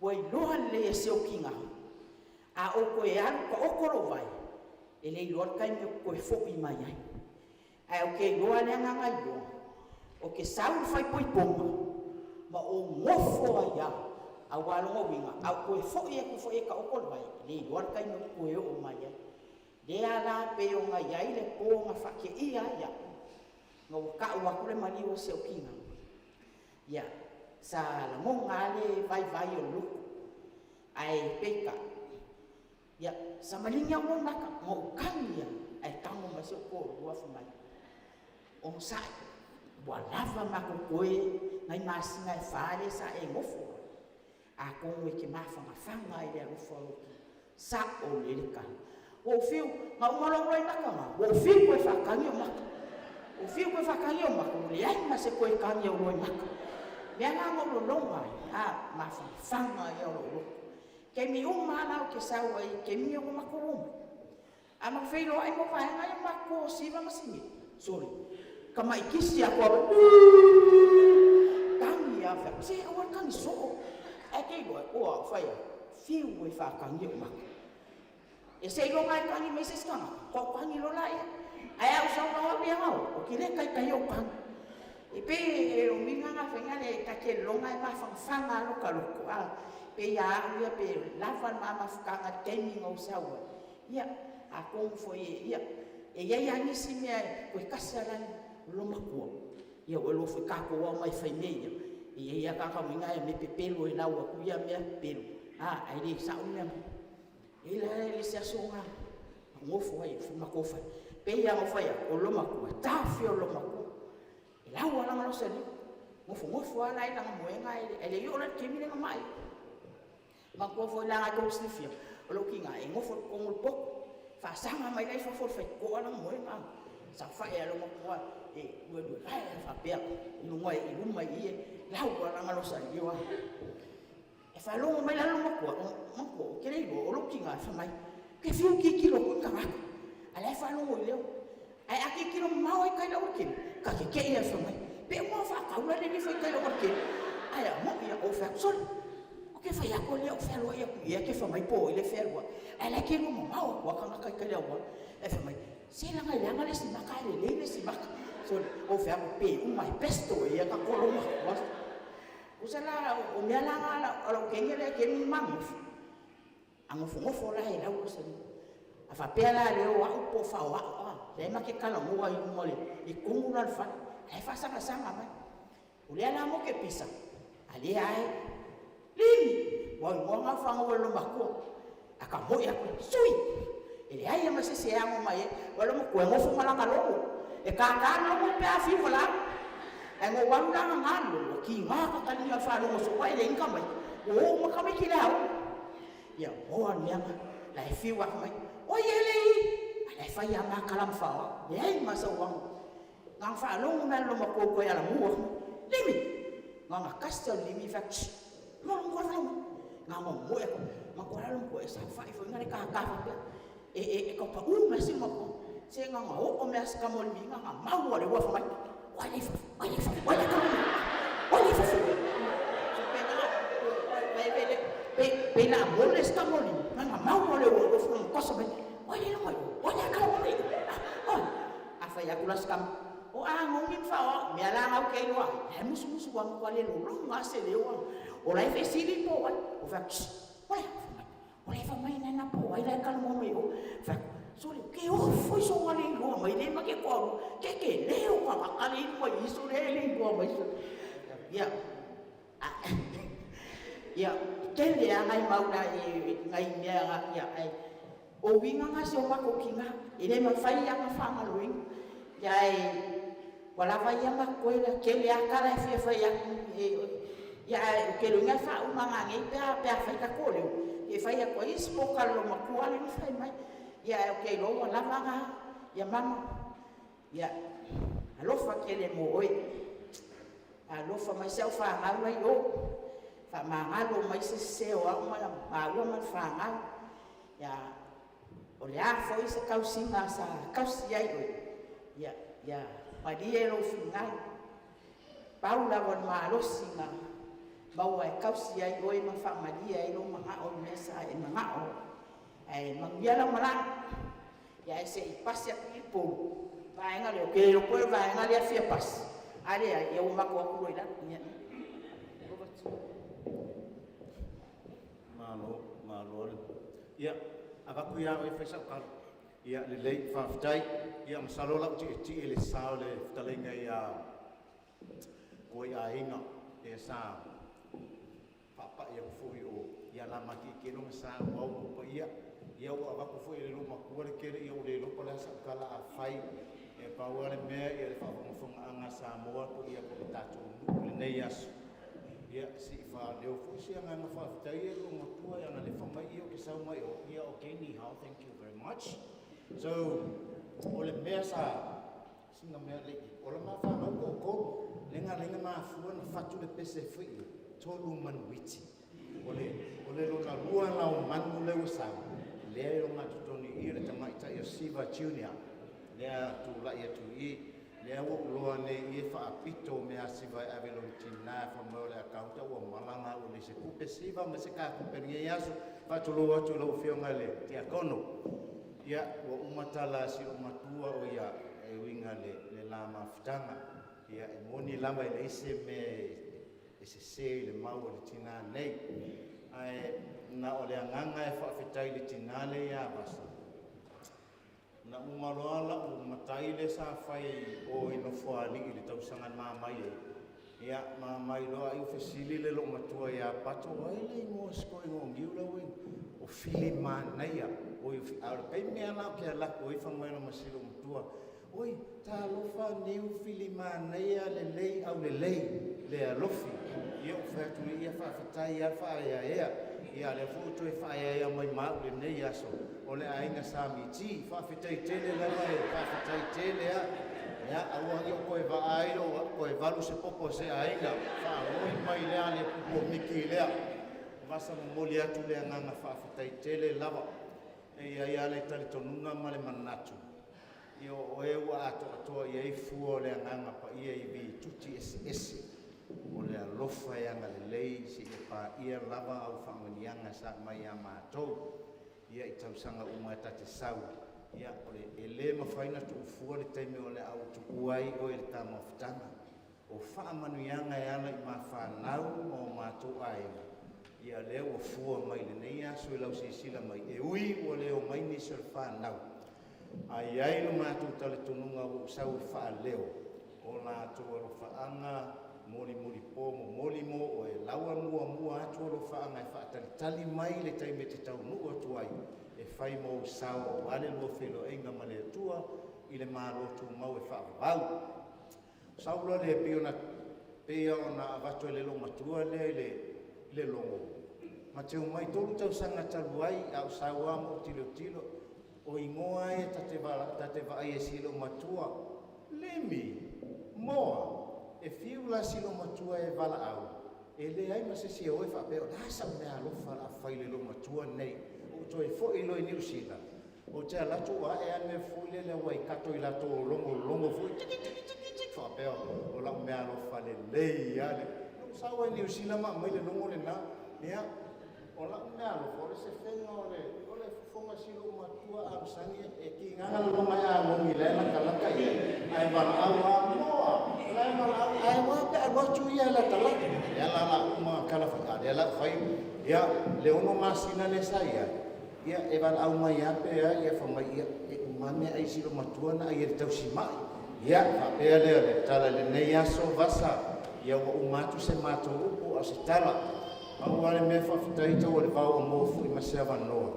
ua iloa lelei e si ou tina, a ou toe alu taoto lou vae, e le iloa le taimi ou te toe foi mai ai. Ae ou te iloa le agaga iloa, ou te sau i le faaipoipoga ma ou nofo ai lava, aua o lona uiga, a ou toe foi atu foi e taoto le vae, e le iloa le taimi ou te toe oo mai ai. Lea la pei ona i ai le po na faateia ai au, ina ua tau atu le maliu a si ou tina, ia, sa lagona lava le vaivai o le loto. Ae peitai, ia, sa maligi lava ou mata, na ou tagi lava, ae tago mai si ou toalua fai mai, onosai, ua lava matou toe nai masina e fa lea sa e nofo ai, atonu e te mafanafana ai i le alofa o lou tina. Sao lelei le tala. Ua ou fiu, na uma loa ou loimata na, ua ou fiu toe faatagi ou mata. Ua ou fiu toe faatagi ou mata, ua leai ma se toe tagi o ou loimata. O lea la na ou lologa ai, a, mafanafana ia o lou loto. Taimi uma lava la ou te sau ai i taimi nei ua matou omai, a matou feiloai ma vaega ia matou o Siva ma Sineli, sole, tamai kisi atu lava, a fai atu, se aua le tagi soo. Ae ke iloa, o au fai atu, fiu e faatagi ou maka. Ia seiloga e tagi mai se isi tagata, faatoa ou tagi loa lea. Ae a ou sau loa au ia gao, ou te le taitai ou tagi. E pei e uiga na faiga le ta te lologa e mafanafana lava lota loto, a. Pei a au ia pe lava le ma mafutaga i le taimi na ou sau ai, ia, atonu foi ia, e i ai lava nisi mea toe tasi lava la le loomatua, ia ua iloa foi tatou lava omai e fai mea ia, e i ai lava tagata foi na e omai pepelo e lau atu ia mea pepelo, a, ae le sao le mea moni. E i ai la le isi aso na nofo ai le matou fale, pei lava ona ou fai atu, o le loomatua, e taofi o le loomatua. E lau lava lana losolima, nofonofo lava la i lana moega ae le i oo la i le taimi lea na mai ai. Manatua foi la lena tou te silafia, o lou tina e nofo i totonu o le potu, faasaga mai la i fafo i le faitotoa lana moega, saofai ai lava loomatua e lueluevae lava faapea i luma i i e lau lava lana losalio. E faalogo mai la le loomatua, manatua ou te le iloa o lou tina, fai mai, ou te fiu e tilotilo atu i ni tagata, a o la e faalogo i leo. Ae a tilotilo mamao lava i tai i le aualatele, ta tetee lava fai mai, pe uma ona faatau la le nifo i tai i le aualatele. Ae moni lava, ou fai atu, sole, ou te fai atu o lea ou te fealuai atu i ai, e te fai mai po o ai lea e fealuai, ae o la e te iloa mamao atu lava tagata i tai i le auala. Ae fai mai, se leaga e leaga le isi maka ae lelei le isi maka. Sole, ou fai atu, pe uma e pesto ea ta loomatua. Tusa la o mea la na o lou teine lea i le taimi na ma nonofo, a nofonofo la e lau le. A faapea la o lea o au po o fao-a'u a, lea ma te talanoa i luma i totonu la o le fale, la e faasagasaga mai. O lea la matou te pisa, a o lea lava e, Limi! Aua o igoa na o fanau a le loomatua. A tamoe atu, Sui! E leai lava ma se isi e ano mai ai. Aua o le loomatua e nofo ma lana logo. E tata le logo pe a fiu valaau. Ae na ou alu la gagā le logo, ua tiga ta taliga i le faalogo soo ae leai ni tamaiti. Ua o uma tamaiti i le aoga. Ia, moa le mea lena. La e fiu lava fai mai, oi ele i! A o la e fai lava ma tala ma fao au. Leai ma sou ano. Na ona faalogo mai lava o le loomatua ua toe alamua atu, Limi! Na ona tasi lava o le limi fai atu, Shh! Logo matua valaau mai. Na ona momoe atu, matua la le loomatua e saofai foi lena e tata faapea, e tau pau mai lava si loomatua. Se na ona oo mai lava si tama o le limi na ona mau lava o le ua fai mai, Oi la i fafo, oi la i fafo, oi la e talanoa mai, oi la i fafo. Pei o le a mole si tama o le limi, na ona mau lava o le ua ua toso mai, oi la i luga i o, oi la e talanoa mai i o. A fai atu la si tama, o agogi ma fao-ao, mea la na ou te iloa ai, la e musumusu lava matua le lologo lava se leo a. O la e fesili po o ai. Ou fai atu, Shh, o le a? Fai mai, o la e fai mai nana po o ai la e talanoa mai i o. Fai atu, sole, ke ofo i sou ale iloa mai le ma ke toalua, ke tele o tagata le inu mai i sole e le iloa mai sole. Ia, ia, tele lava nai mau nai mea, ia, ae o uiga na si o matou tina, e le mafai lava ona faagaloina. Ia ae ua lava ia ma totoe le tele lava tala e fia fai atu, ia ae ou te iloaina e faauma nanei pe a fai tatou leo, e fai atu ai isi poloka a le loomatua lea na fai mai. Ia ae ou te iloa ua lava na. Ia mama, ia alofa tele mo oe. Alofa mai si au fanau la i o, faamagalo mai se sese o au ma maua ma le fanau. Ia, o le a foi se tausiga sa tausi ai oe, ia, ia malie lou finagalo. Pau lava o le malosi na maua e tausi ai oe ma faamalie ai lou manao i mea sa e manao. Ae manuia lau malaga. Ia ae se i pasi atu i Upolu, vaega lea, ou te le iloa po o le vaega lea e fia pasi, a leai, ia ua matou o atu loa i lalo. Ia. Over to you. Malo, malo le. Ia, avatu ia oe e fai sau tala. Ia, lelei, faafetai. Ia, masalo la ou tietie i le sa o le fetalaiga ia Koiaiga, lea sa faapai atu foi o ia la matietie lona sa aua outou paia. Ia ua avatu foi e le loomatua le tele, ia ua le iloa po o le a sau tala a fai. E pau lava le mea, ia le faafogafogaaga a Samoa po ia po le tatou nuu i lenei aso. Ia se i faaleo foi se agaga faafetai e le loomatua e ana le fai mai ia ou te sau mai o ia okay ni hao thank you very much. So o le mea sa sina mea le o la mafanau toatolu le ga le mafua na fatu le pese foi i tolu manuiti. O le o le lona lua la o manu le ua sau lea e o gatotonu i le tamaitai o Siva Junior lea tulai atu i. Lea ua ou iloa nei i e faapito measiva e ave i lona tinā fai mai o le account ua malaga ua leai se tupe siva ma se ka tupe i lenei aso. Faatulou atu i lau Afioga i le Tiakono. Ia, ua uma tala a si ou matua o ia e uiga i le la mafutaga. Ia, e moni lava e leai se mea e sese i le mau a le tinā nei. Ae na o le agaga e faafetai i le tinā lea ia Vasa, Na uma loa la'u matai lea sa fai i o i Nofoalii i le tausaga na mamai ai, ia, mamai loa ai ua fesili le loomatua ia Pato, o ai le igoa o si toeaina o Niu la ua i O Filimanaia. Oi, a o le taimi lava lena ou te alu atu ai fai mai loa ma si loomatua, Oi, talofa Niu Filimanaia lelei aulelei le alofi. Ia ou fai atu ia faafetai lava faaeaea. Ia a o lea foi ua toe faaeaea mai ma au i lenei aso, o le aiga Sa Miti. Faafetai tele lava e, faafetai tele lava. Ia aua ne i ou toe vaai o toe valu se popo a se aiga, faanoi mai lea le pupu o Miki lea. Vasa momoli atu le agaga faafetai tele lava. E i ai lava le talitonuga ma le manatu, Ia o oe ua atoatoa i ai fua o le Agaga Paia i vituti eseese, o le alofa e agalelei seia paia lava au faamanuiaga sa aumai ia matou, ia i tausaga uma e ta te sau, ia o le e le mafai na tuufua le taimi o le a ou tuua ai oe i le ta mafutaga. O faamanuiaga e ala i ma fanau ma o matou aiga, ia lea ua fua mai lenei aso i lau silasila mai, e ui ua le omai nisi o le fanau, a i ai lo matou talitonuga ua ou sau e faaleo o latou alofaaga molimolipo momoli mo oe, laua muamua atu alofaaga e faatalitali mai le taimi e te taunuu atu ai, e fai ma ou sao aua le lua feiloaiga ma le Atua i le Malo tumau e faavavau. Sau loa lea pei ona pei ona avatu e le loomatua lea i le i le logo. Ma te omai 3 tausaga talu ai a o sau lava ma ou tilotilo, o igoa ia ta te ta te vaai e si loomatua, Lemi, Moa, e fiu la si loomatua e valaau, e leai ma se isi e o e faapea o le a sa'u meaalofa o le a fai i le loomatua nei. Ou toe foi loa i Niu Sila, Ou te alu atu ua ae lava le mea foi lele ua i kato i latou logologo foi tiki tiki tiki tiki faapea o lau meaalofa lelei lava le. Na ou sau ai i Niu Sila ma aumai le logo lena. Ia, o lau meaalofa o le sefega o le o le fofoga si lou matua a masani e kigaga le loma e agogi la e latalata i ai, ae valaau lava, Moa! La e valaau, ae ua pe a alu atu ia e latalata. Lea la la uma tala fai, a lea la ua fai, ia, le 6 masina lea sa i ai, Ia, e valaau mai lava pe a, ia fai mai, ia, e uma lava meaai si loomatua na ai e le tausimai. Ia, faapea lea o le tala i lenei aso, Vasa, ia ua uma atu se matou upu a o se tala. Pau lava le mea faafetai tau o le vao ua maua foi ma se avanoa.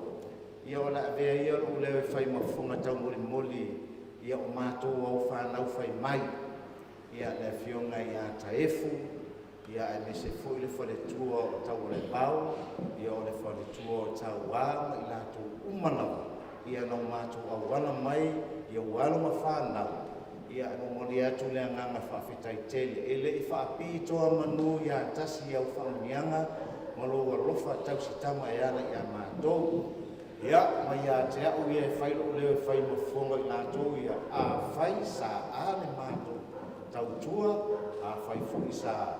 Ia o le a avea ia lou leo e fai ma fofoga taumolimoli ia o matou au fanau fai mai. Ia, le Afioga ia Taefu, ia aemaise foi le faletua o Taualevao, ia o le faletua o Tauā ma i latou uma lava, ia na o matou auala mai, ia ua alo ma fanau, ia e momoli atu le agaga faafetai tele. E le i faapitoa manu ia tasi i au faamanuiaga ma lou alofa tausitama e ala ia matou. Ia, ma ia te au ia e fai lou leo e fai ma fofoga i latou ia, afai sa a le matou tautua, afai foi sa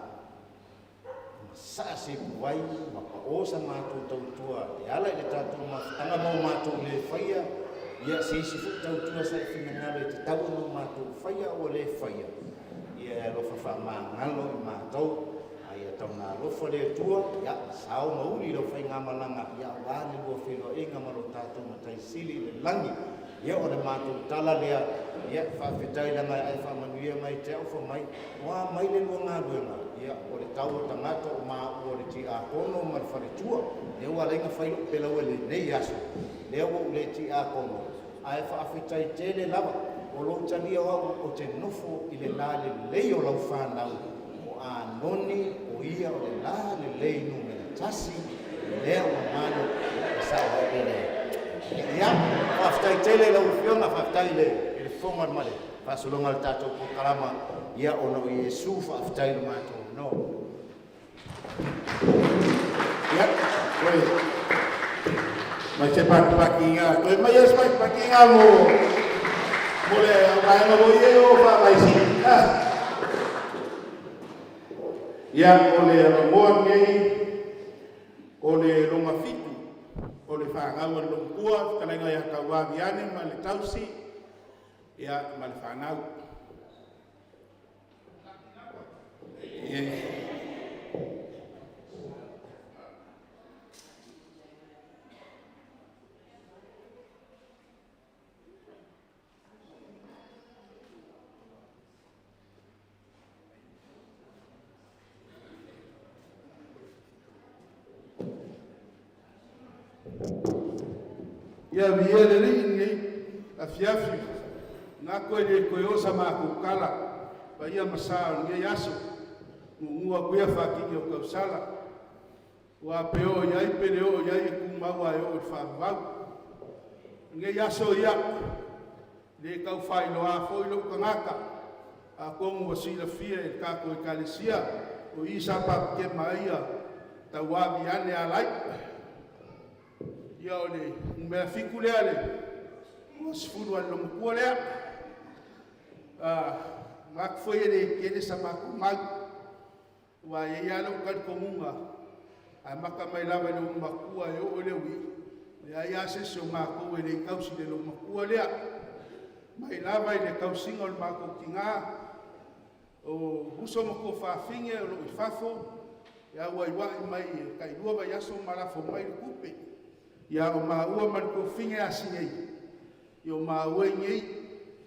masaa se ipuvai ma paʻō sa matou tautua e ala i le tatou mafutaga ma o matou le faia, ia, se isi foi tautua sa e finagalo e tatau ona o matou faia a ua le faia, ia e alofa faamagalo i matou. A ia tauna alofa le Atua, ia, sao ma uli lau faigamalaga, ia aua le lua feiloaiga ma lo tatou Matai Sili i le lagi. Ia, o le matou tala lea, ia, faafetai leaga e faamanuia mai te au fai mai, o a mai le lua galuega, ia, o le tau o tagata o maua o le tiakono ma le faletua, lea ua ala ai ona fai lou pelaue i lenei aso, lea ua ou le tiakono, ae faafetai tele lava, o lou talia o au ou te nofo i le la lelei o lau fanau, O Anoni, o ia o le la lelei numera tasi, lea ua malu e sao ai pele. Ia, faafetai tele i lau Afioga, faafetai i le fofoga ma le faasologa o le tatou polokalama, ia ona o Iesu, faafetai i lo matou avanoa. Ia, toe mai se pakipakiga, toe mai e se pakipakiga mo. Mo le auvaega foi e o faavaesii a. Ia, o le avanoa lenei o le lona fitu o le fanau a le Lomatua, fetalaiga ia Tauaviane ma le tausi, ia, ma le fanau. Ia viia le Alii i lenei afiafi, na koe le koe o sa makou kala, paia ma sa o lenei aso, gugua atu ia faatini o tausala, ua pe oo i ai pe le oo i ai e tumau lava e oo i le faavavau. O lenei aso ia, le tau faailoa foi lou tagata, atonu ua silafia e le tatou Ekalesia, o i sa papetema ai ia Tauaviane Alai. Ia o le numera 7 lea, le 20 a le Lomatua lea. Manatu foi e le tele sa matou mau, aua e i ai lava lou talitonuga, amata mai lava i le olomatua e oo i le uii, e leai lava se isi o matou e le i tausi i le loomatua lea. Mai lava i le tausiga o le matou tinā, o uso ma tuafafine o loo i fafo, e auaiuai mai e tailua vaiaso ma lafo mai le tupe. Ia o maua ma le tuafafine Asinei, ia o maua i nei,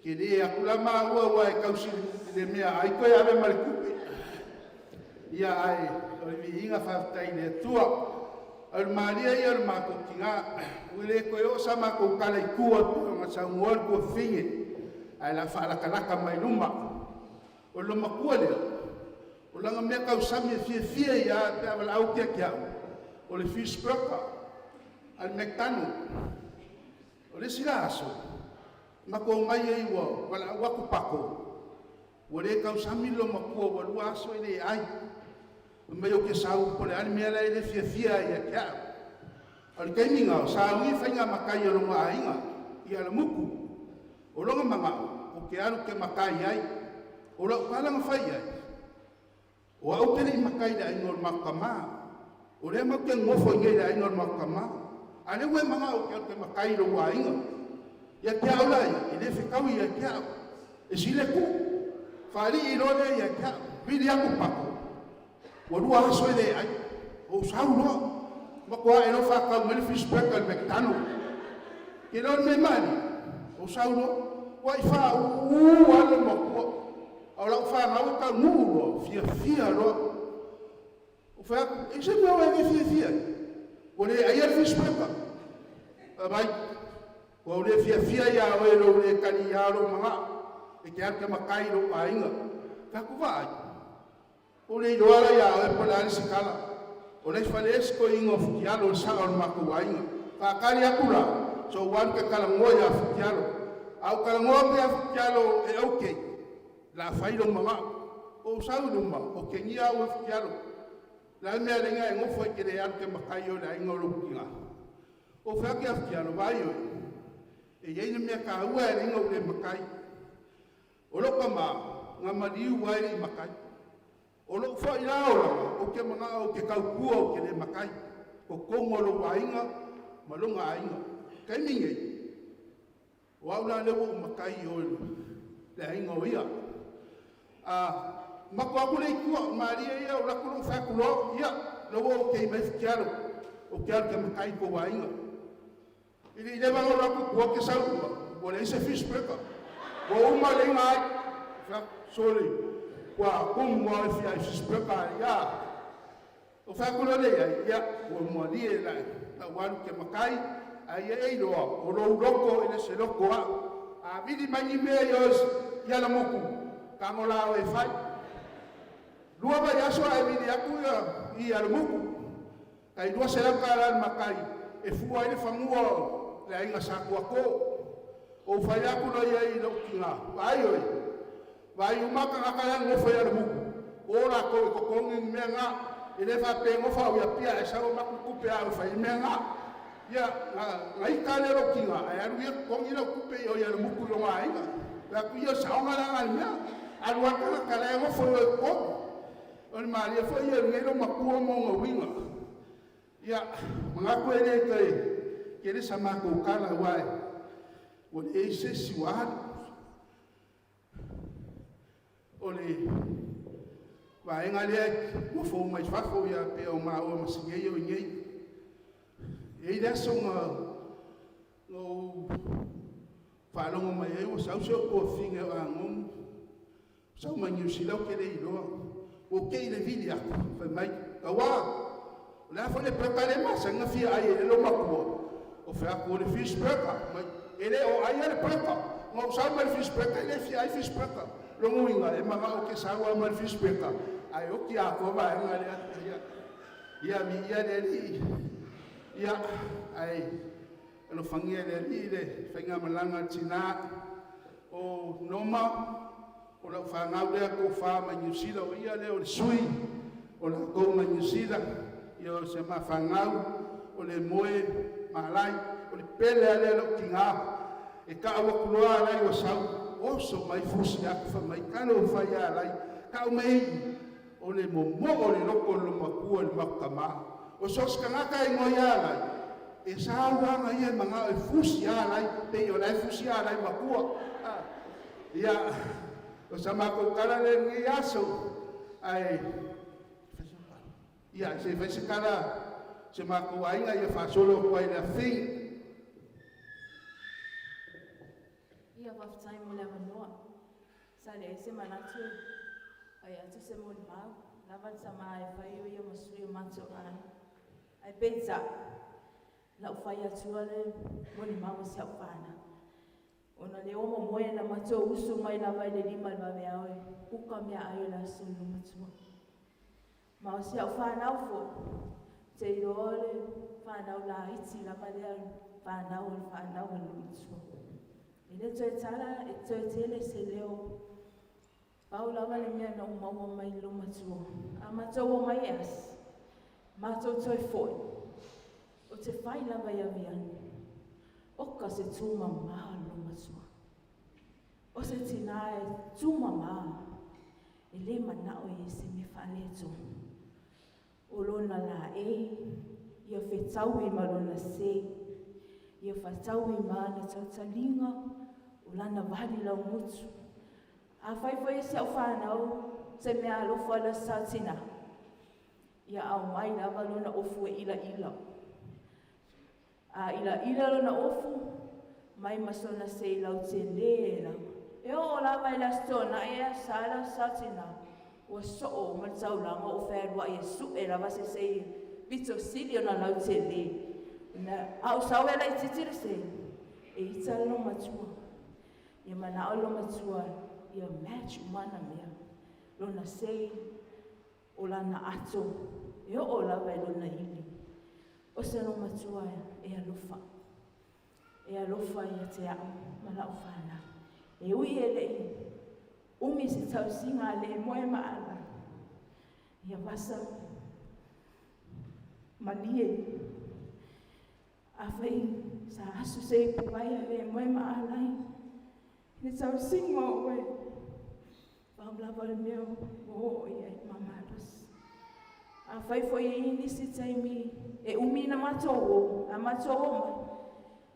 tele atu la maua aua e tausi i le meaai toe ave ma le tupe. Ia ae o le viiga faafetai i le Atua. O le malie ia o le matou tinā, ua le toe oo sa matou tala i tua e pei ona saunoa le tuafafine, ae o le a faalatalata mai luma. O le loomatua lea, o lana mea tausami e fiafia ia pe a valaau atu ia te au, o le fish burger a le McDonald. O le isi la aso, matou omai ai ua valaau atu Pako, ua le tausami le loomatua ua 2 aso e le ai. Fai mai ou te sau po o le a le mea la e le fiafia ai ia te au. O le taimi na o sauni faiga matai a lona aiga i Alamutu. O lona manao, ou te alu ou te matai ai. O lau tala na fai i ai, o au ou te le i matai i le aiga o le matou tamā. O lea matou te nonofo i inei i le aiga o le matou tamā. A o lea ua e manao ou te alu ou te matai i lou aiga. Ia te au la ia, e le fetaui ia te au. E sili le tuu. Faalii loa lea ia te au. Vili atu Pako, ua 2 aso e le ai. Ou sau loa, matua ae loa faatau mai le fish burger i le McDonald. Te iloa le mea e malie, ou sau loa, ua i faauu lava le matua. A o lau fanau e taunuu loa, fiafia loa. Ou fai atu, e se mea ua e le fiafia ai? Ua le aia le fish burger. Fai mai, ua ou le fiafia ia oe i lou le taliā o lou manao, e te alu e te matai i lou aiga. Fai atu, vaai, ua ou le iloa la ia oe po o le a le isi tala. O le isi fale esi toeaina o Futialo, le sao o le matou aiga. Faatali atu la, so ua alu te talanoa ia Futialo. A ou talanoa atu ia Futialo e okay, o le a fai lou manao. Ua ou sau i luma, o kegia au e Futialo. O le a le mea e ala ai ona e nofo e te le alu e te matai i o i le aiga o lou tina? Ua ou fai atu ia Futialo, vaai oe, e i ai le mea taua e ala ai ona ou le matai. O lou tama, na maliu lava e le i matai. O lou foi la olaga, ou te manao ou te tautua ou te le matai, totonu o lou aiga ma lona aiga. Taimi nei, o au la lea ua ou matai i o i le aiga o ia. A matou atu lea i tua, o Maria ia, o latou lou fai atu loa, ia, la ua okay mai Futialo, ou te alu ou te matai i tou aiga. I le leva ona ou alu atu i tua ou te sau i luma, ua leai se fish burger. Ua uma le iga ai. Fai atu, sole, ua tumu lava oe fia ai fish burger ai, a. Ou fai atu loa lea i ai, ia, ua malie la lau alu ou te matai, a ia e iloa, o lou loto e le se loto au. A vili mai ni mea i o i Alamutu, tago la oe e fai. 2 vaiaso ae vili atu ia i Alamutu. Tai $200 le matai e fua ai le fanua o le aiga Sa Tuato. Ou fai atu loa i ai i lou tina, vaai oe, vaai uma tagata la e nonofo i Alamutu, o latou e totogi ni mea na. E le faapea e nofo au i Apia ae sau avatu tupe a au e fai ai mea na. Ia, na ita lea o lou tina, ae alu ia totogi lau tupe i o i Alamutu i lona aiga. Fai atu, ia o le saoga la lena o le mea. Alu lava le tagata la e nofo i o i totonu. O le malie foi ia o lenei loomatua ma ona uiga. Ia, manatu e le toe tele sa matou tala aua ua leai se isi ua alu. O le vaega lea e nofo uma i fafo pei o maua ma Sinei o i inei. E i ai le aso na ou faalogo mai ai ua sau si ou tuafafine o Agogo, sau mai Niu Sila ou te le iloa. Ua ou tei i le vili atu, fai mai, “Taua, o le a foi le burger lea e masani ona fia ai e le loomatua?” Ou fai atu, “O le fish burger.” Fai mai, “E le o aia le burger. Na ou sau ma le fish burger, e le fia ai fish burger.” Lona uiga, e manao ou te sau lava ma le fish burger, ae oti atoa vaega lea. Ia viia le Alii. Ia, ae alofagia e le Alii le faigamalaga a le tina o Noma, o lau fanau lea tofa mai Niu Sila, o ia lea o le sui o latou mai Niu Sila, ia o si a ma fanau, o le moe malai, o le pele lava lea a lou tina, e tau atu loa Alai ua sau, oso mai fusi atu fai mai, “Talofa e ia Alai, tau mai e i.” O le momoo o le loto o le loomatua i le matou tama. O so o se tagata e igoa ia Alai, e sau lava ia e manao e fusi Alai, pei o la e fusi Alai matua. Ia, o sa matou tala lea i lenei aso, ae ia se i fai se tala se matou aiga ia faasolo atu ai le afii. Ia, faafetai mo le avanoa. Sa leai se manatu e fai atu se molimau, lava le tamā e fai o ia ma sui o matou aiga. Ae peitai, o lau fai atua le molimau a si au fanau. Ona o lea ua momoe na matou usu mai lava i le 5 i le vaveao e kuka meaai o le aso i le matua. Ma o si au fanau foi, te iloa le fanau laiti lava lea fanau o le fanau a le matua. E le toe tala, e toe tele se leo. Pau lava le mea na ou maua mai le matua. A matou o mai e asi, matou toe foi, o te fai lava i aviani. Oka se tūmamā o le matua. O se tina e tūmamā, e le manao i se mea faaletonu. O lona la e, ia fetaui ma lona se, ia fataui ma ana tautaliga, o lana vali lau mutu. A fai foi e si au whanau, se mea alofa la sa tina, ia au mai lava lona ofu e ila ila. A ila ila lona ofu, mai masona se i lau te le lava. E o lava i le aso na e a sa la sa tina, ua soo ma le taulaga o fealuai e su'e lava se sei pito sili ona lau tele. Na au sau e laitiiti le sei, e ita le loomatua. Ia manao le loomatua, ia match uma ana mea. Lona sei, o lana ato, e oo lava i lona ili. O se loomatua e alofa. E alofa ia te au ma lau whanau. E ui e lei, umi se tausiga a le moe ma ala. Ia vasa, malie, a fai sa aso se i puai a le moe ma alai. Le tausiga o oe, pau lava le mea ua oo i ai mamalosi. A fai foi e i nisi taimi, e umi na matou o, a matou o mai,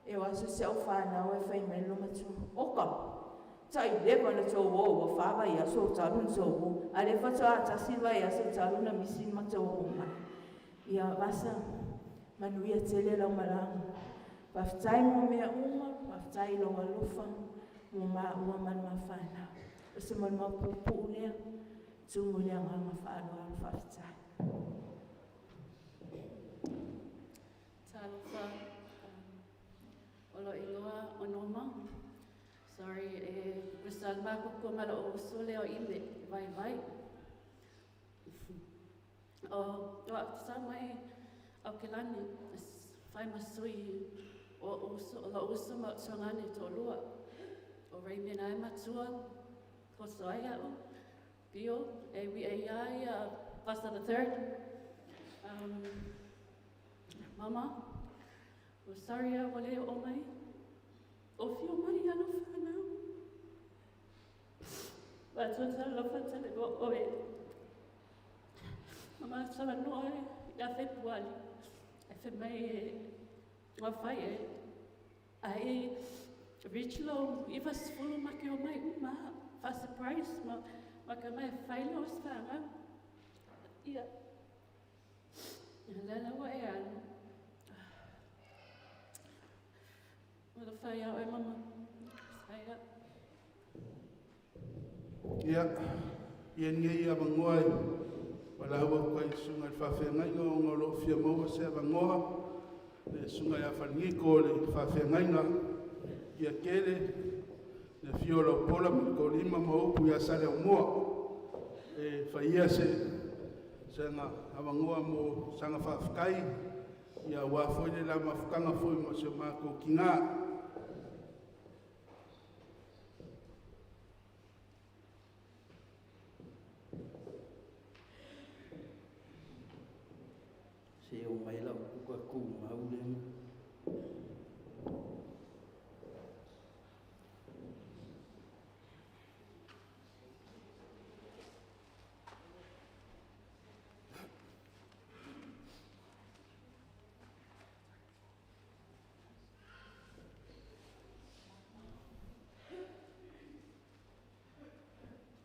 e o aso si au whanau e fai mai lo matua. Oka, tai leva na tou o, ua whawa i aso o talu na tou o. A le whato a tasi vai aso talu na misi na matou o mai. Ia vasa, manuia tele lau malaga. Faafetai mo mea uma, faafetai lou alofa, mo maua ma le mafanau. O se molimau puupuu lea, tumu i le agaga faaaloalo faafetai. Talofa, o lo ingoa o Noma. Sorry, e kusal makuku ma lo uso leo ime, vai vai. O o sa mai au ke lani, fai masui o uso, o lo uso ma tuangane tō lua. O Raymond ai matua, ko soai au, Pio, e wi e ia ia, Pastor the third. Mama, o sorry a wale o mai. O whio mai ano whanau. Matou talanoa talanoa oe. Ma matou talanoa ia Fepuali. Ae fai mai e gafai e ai reach lou 90 ma te omai uma lava. Fa-surprise ma ma te omai e fai lau aso fanau. Ia, lea la ua e alu. Alofa ia oe mama. Saia. Ia, ia nei avanoa e valaau atu ai i le susuga i le faafeagaiga ona o lo o fia maua se avanoa le susuga ia Falaniko o le faafeagaiga ia tele le afio o Laupola ma le Toalima ma upu ia Saleaaumua e faia se sana avanoa mo sana faafetai ia aua foi le la mafutaga foi ma si o matou tinā. Se i omai lau kuka tumau lea.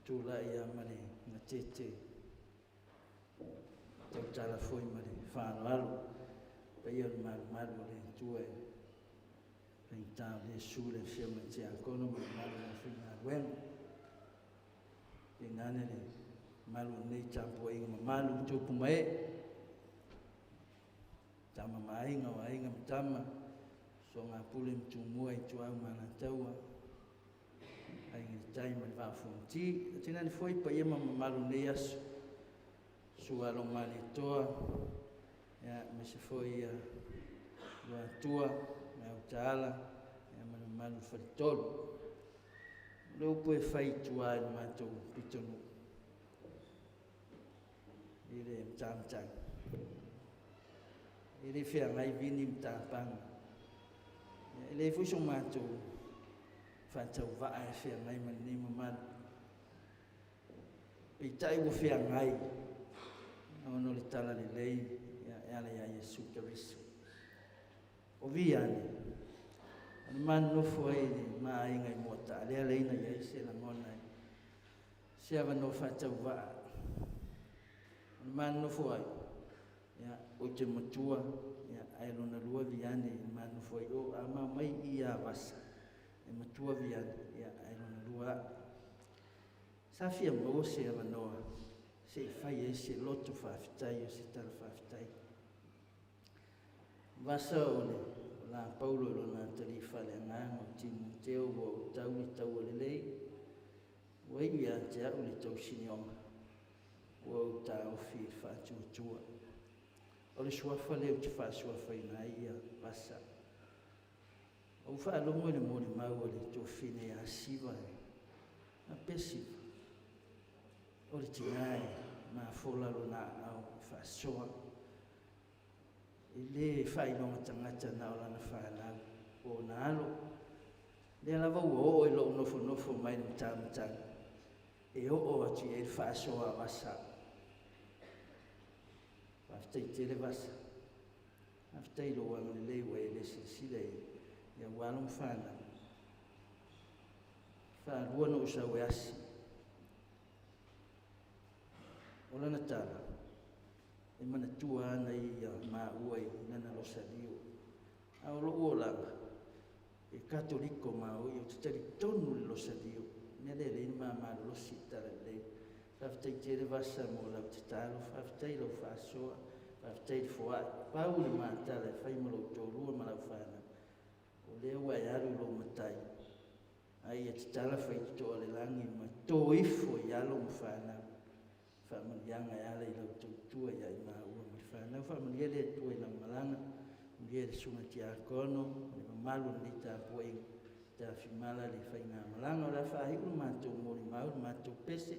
Tulai ia ma le gatete tautala foi ma le faaaloalo paia o le malumalu o le Atua e faigata o lea susu le afioga i le Tiakono ma le mamalu o le aufaigaluega. Tainane le mamalu o lenei tapuaiga mamalu tupu ma ee. Tama ma Aiga, o Aiga ma Tama, Usoga a Pule ma Tumua, Ituau ma Alataua, Aiga i le Tai ma le Vaa o Fonoti. A tainane foi paia ma mamalu o lenei aso, Sua Alo Malietoa, ia, aemaise foi ia Luatua, ma Autaala, ia, ma le mamalu o le Faletolu. O le upu e fai i tua i le matou pitonuu, i le matamatagi. E le feagai vini ma tapaga. E leai foi so matou faatauvaa e feagai ma lenei mamalu. Peitai ua feagai ona o le talalelei e ala ia Iesu Keriso. O Viane, o le ma nonofo ai i le ma aiga i Moataa, lea leina i ai se lagona e se avanoa faatauvaa. O le ma nonofo ai, ia, ou te matua, ia, ae lona lua Viane i le ma nonofo ai o, a ma omai i ia Vasa, e matua Viane, ia, ae lona lua au. Sa fia maua se avanoa se i fai ai se loto faafetai o se tala faafetai. Vasa o le o la Paulo i lona atalii faaleagaga o Timoteo ua ou tau le taua lelei, ua iu ia te au le tausinioga, ua ou taofi i le faatuatua. O le suafa lea ou te faasuafaina ai ia Vasa. Ou faalogo i le molimau a le tuafafine ia Siva e a pea Siva. O le tina e mafola lona aao e faasoa. E le faailoga tagata na o lana fanau po ona alo. Lea lava ua oo i lou nofonofo mai le matamatagi e oo atu i ai le faasoa a Vasa. Faafetai tele Vasa. Faafetai i lou agalelei ua e le silasila i au alo ma fanau. Faalua na ou sau e asi. O lana tala, e manatua ana ia maua i lana losalio. A o lou olaga, e Katoliko maui, ou te talitonu i le losalio. Mea lea e leai ni ma malolosi i le tala lelei. Faafetai tele Vasa mo lau tatalo, faafetai i lau faasoa, faafetai i le foai. Pau le matala e fai ma lou toalua ma lau fanau, o lea ua e alu i lou matai, a ia tatala faitotoa le lagi ma to ifo i alo ma fanau. Faamanuiaga e ala i lau tautua ia i maua ma le fanau. Faamanuia le Atua i lau malaga, manuia le susuga tiakono, le mamalu o lenei tapuaiga, tafimala le faigamalaga. O le a faaiu le matou molimau, le matou pese,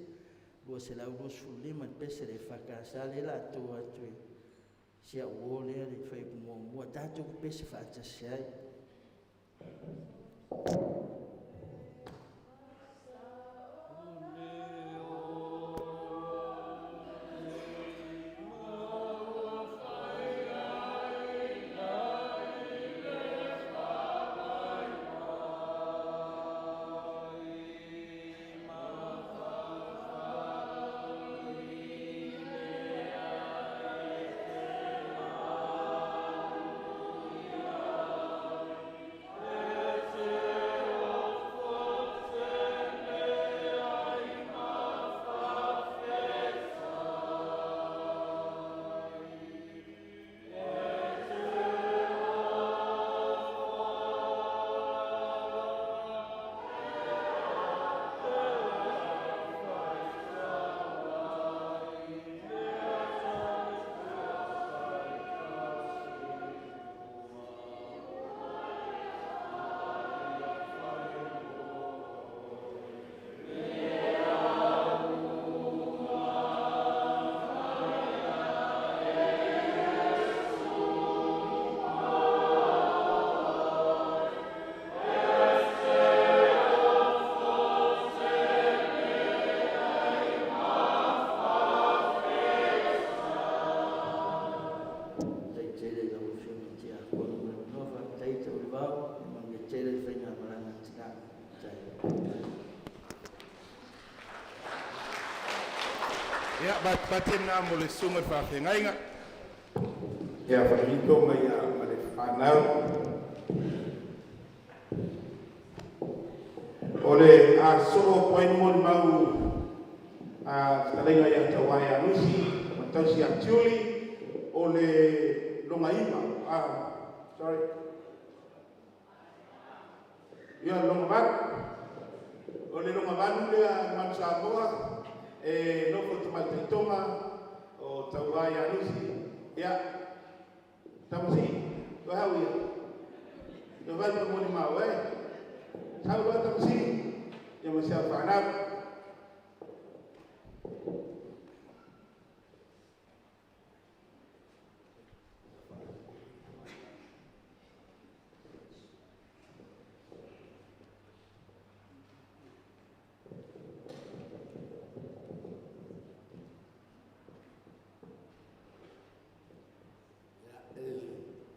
225 le pese le EFKS, lea o le a to atu e si au uo lea le fuaiupu muamua, tatou pepese faatasi ai. tele le faigamalaga a tinā. Faafetai. Ia, patipati lena mo le susuga i le faafeagaiga. Ia, faapito mai ia ma le fanau. O le aso po ai molimau a fetalaiga ia Tauā ia Lusi ma tausi ia Tiuli o le logaima, sorry, ia le logavalu. O le logavalu lea a le Manu Samoa e nofo i Tamaitai Tonga o Tauā ia Lusi, ia, Tamasi, toe hau ia. Toe vai pa molimau, e. Sau loa Tamasi, ia ma si au fanau. Ia, e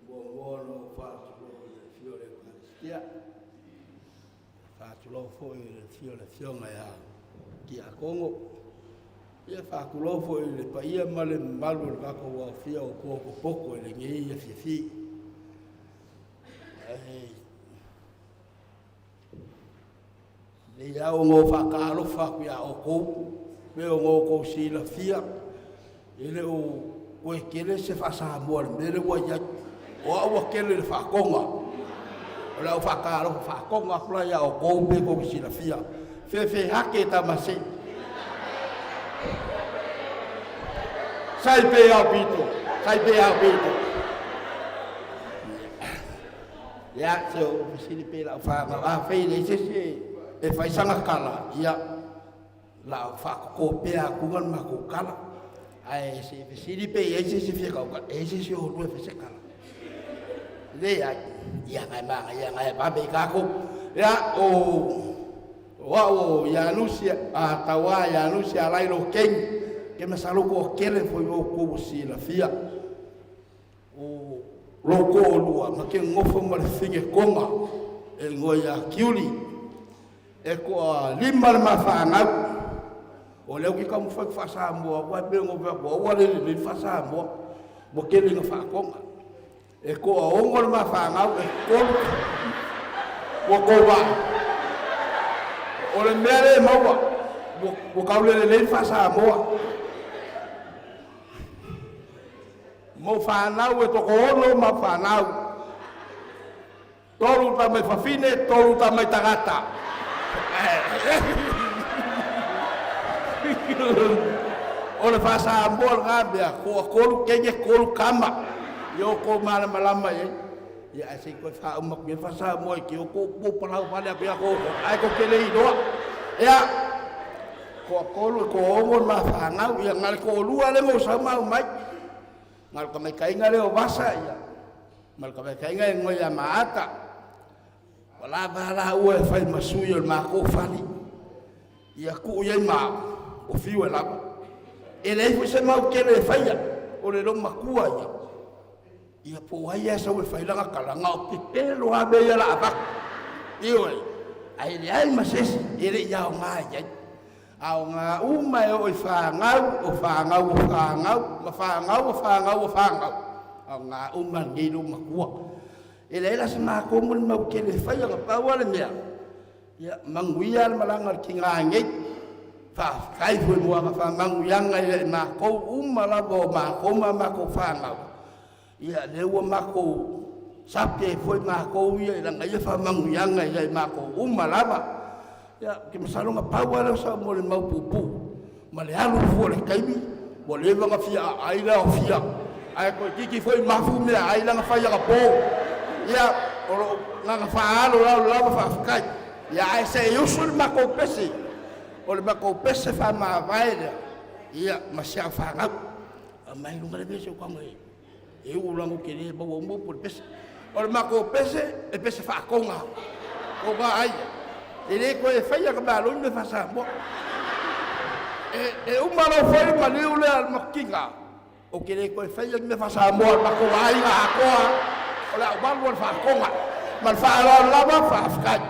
muamua ona ou faatulou i le afio o le Ekalesia, faatulou foi i le afio o le Afioga ia Tiakono, ia faatulou foi i le paia ma le mamalu o le tatou aofia o potopoto i lenei afiafi. Ae nei lava ona ou faatalofa atu iā outou, pei ona outou silafia, e le o toe tele se faa-Samoa i le mea lea ua i ai. O au ua tele i le faatoga. O le au faatalofa faatoga atu la iā outou pei tou te silafia. Fefe hake tamase. Sai pe au pito, sai pe au pito. Ia, se o fesili pe lau whānau, a whei nei se se e whai sanga kala, ia, la o whakoko pea aku ngā mako kala. Ai se fesili pe i se se fia kau kala, e se se o lue se kala. Le ai, ia ngai manga, ia ngai mame i kako. Ia, o, o au o ia nusi, a tauā ia nusi a lailo kengi, ke masalo ko kele foi o kou silafia. O lou toalua ma ke gofo ma le figekoga e igoa iā Kiuli, e toalima le mafanau. O lea ou te taumafai atu faa-Samoa atu ae pei ona ou fai atu, aua le lelei le faa-Samoa, ua tele ina faatoga. E toaono le mafanau, e tolu ua tou vaai. O le mea lea e maua, ua tau le lelei le faa-Samoa. Mo fanau e tokoono ma fanau. Tolu tamai fafine, tolu tamai tagata. O le faa-Samoa lena mea, toatolu teine, tolu tama. Ia outou malamalama i ai. Ia ae se i toe faauma atu ia le faa-Samoa i te o tou palau vale atu ia tou, ae tou te le iloa. Ia, toatolu e toaono le ma fanau, ia na o le toalua lea na ou sau ma aumai. Na o le tamaitaiga lea o Vasa, ia, ma le tamaitaiga e igoa ia Maata. Ua lava la ua e fai ma sui o le matou fale. Ia tuu i ai ma au, o fiu e lava. E leai foi se mau tele e faia, o le loomatua ia. Ia po o ai lava sau e fai lana tala, na o pepelo lava mea ia o le a avatu. Ioe, ae leai ma se isi e le i aoga i ai. Aoga uma e oo i fanau, o fanau o fanau, ma fanau o fanau o fanau. Aoga uma lenei loomatua. E leai la se matou molimau tele e faia, na pau lava le mea, ia manuia le malaga a le tiga nei. Faafetai foi mo ana faamanuiaga ia i matou uma lava o matou ma matou fanau. Ia lea ua matou sapi ai foi matou ia i lana ia faamanuiaga ia i matou uma lava. Ia, ou te masalo na pau lava lea o sau molimau puupuu ma le alu fua o le taimi, ua leva ona fia aai le aofia, ae toeitiiti foi mafu meaai lana fai anapo. Ia, o lou agaga faaalo lava faafetai. Ia, ae se i usu le matou pese, o le matou pese faamavae lea, ia, ma si au fanau. Aumai i luga le mea si ou tago e e uu lago ke le maua uma upu o le pese. O le matou pese, e pese faatoga. Toga ai. E le toe faia ka malo i mea faa-Samoa. E, e uma lau foi maliu lea le makiga. O ke le toe faia ni mea faa-Samoa le matou aiga atoa. O le auvalu o le faatoga. Ma le faaaloalo lava, faafetai.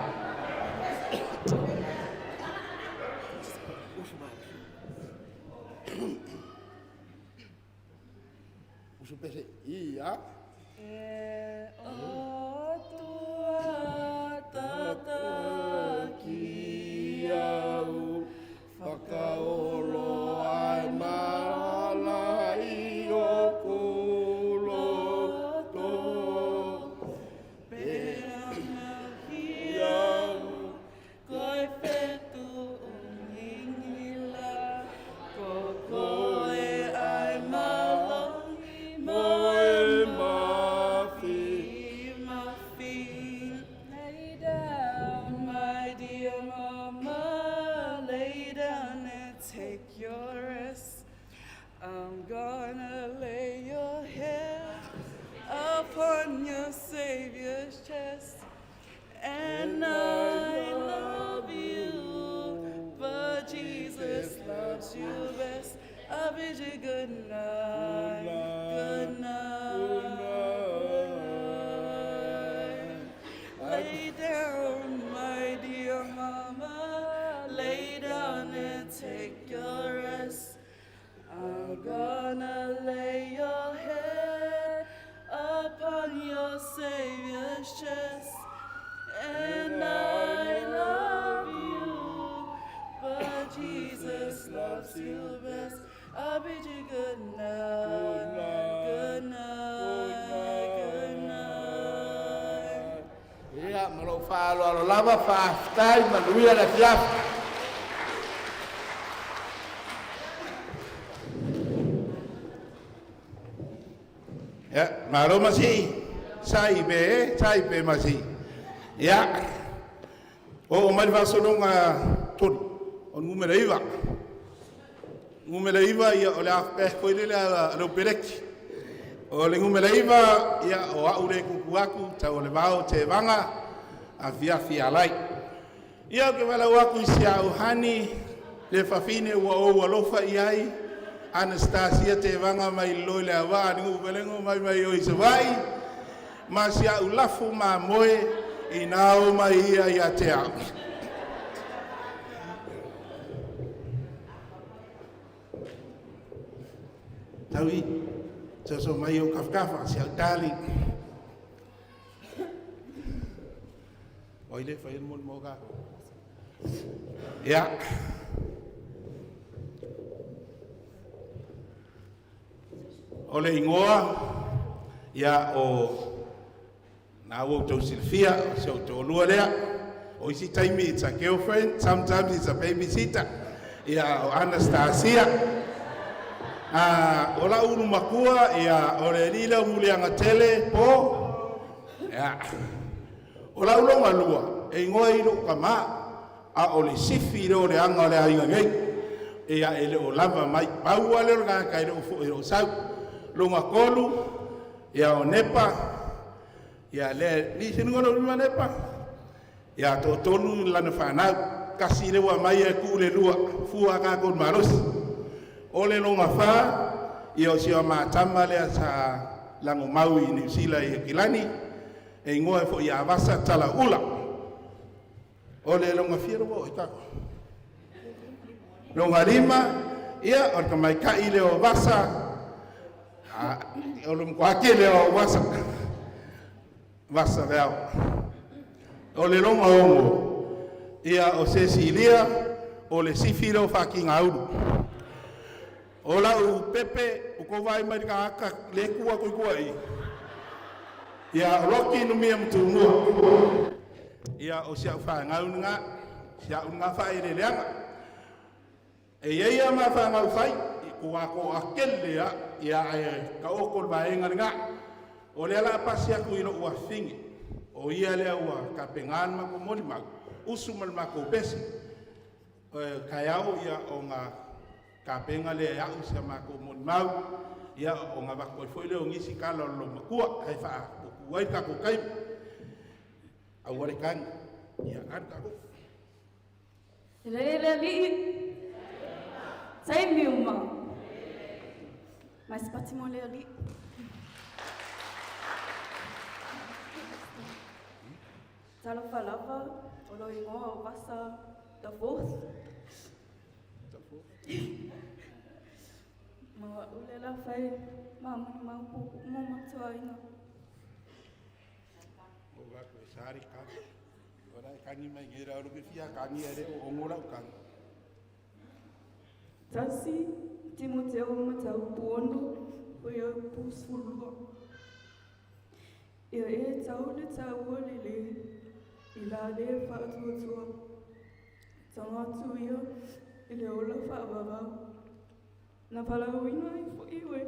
Usu pese, ia. E atua tataki au, whakaolo ai mala i o kuloto. Pera au, koe whetu umingila, ko koe ai malongi moe mafi, mafi. Lay down, my dear mama, lay down and take your rest. I'm gonna lay your head upon your Savior's chest. And I love you, but Jesus loves you best. I bid you good night, good night, good night. Lay down, my dear mama, lay down and take your rest. I'm gonna lay your head upon your Savior's chest. And I love you, but Jesus loves you best. I bid you good night, good night, good night. Ia, ma lou faaaloalo lava, faafetai, manuia le afiafi. Ia, malo masi. Sai pe, sai pe masi. Ia. O o mai faasologa tolu, o le numera 9. Numera 9, ia o le a foi lele a leu peleki. O le numera 9, ia o au le kuku aku, tau o le vao te vanga, a fiafi alai. Ia o ke walau aku i si au hani, le fafine ua o ua lofa i ai, Anastasia te vanga mai loi le awa, ni upelengo mai mai o i sawai, ma si au lafu ma moe, i nā o mai ia ia te au. Tau i, so so mai o kafkafa, si au tali. O ile whai mo mo ka. Ia. O le ingoa, ia o nā ua tau silafia, o se o tōlua lea. O isi taimi it's a girlfriend, sometimes it's a babysitter. Ia o Anastasia. O la ulu makua, ia o le lila mulianga tele, po. Ia. O la ulonga lua, e ingoa i lou kama, a o le sifi le o le anga o le ainga ngei. Ia e le o lava mai, paua le o le ngaka i le o fo i o sau. Longa kolu, ia o nepa, ia le, ni sinunga no lima nepa. Ia tō tonu lana whanau, kasi le wa mai e ku le lua, fua ka kon malosi. O le longa wha, ia o sio mātama lea sa lango mau i New Zealand i Kilani, e ingoa e fo i avasa tala ula. O le longa fia o i tako. Longa lima, ia o le kamaikai le o vasa, o le mkwake le o vasa, vasa veao. O le longa ongo, ia o Cecilia, o le sifi leo whakinga uru. O la u pepe, u ko vai mai ka aka le kua koi kua i. Ia o loki numia mtu mua. Ia o sia u wha ngau nga, sia u nga wha e le leanga. E ia ia ma wha ngau whai, i ko a ko a kele ia, ia e ka oko le vaenga nga. O le ala pasi aku i lo ua finge. O ia lea ua ka pengan ma ko moli mau. Usu mal ma ko pesi. Kai au ia o ngā ka penga le au sia ma ko moli mau. Ia o ngā wako i foi le o ngisi ka lo lo makua. Hei wha ko kuai ka ko kai. Au wale kan. Ia an ka ko. Le le li. Sai mi uma. Mas pati mo le li. Talofa lava, o lou igoa o Vasa the Fourth. Ma o a'u le la fai ma molimau puupuu mo matou aiga. O va ko e sari ka. Ora e kangi mai ngira ro me fia kangi ere o ongo lau kangi. 1 Timoteo mataupu 6, fuaiupu 12. Ia e tau le taua lelei i la le faatuatua. Tago atu ia i le ola faavavau. Na valaauina ai fo'i oe.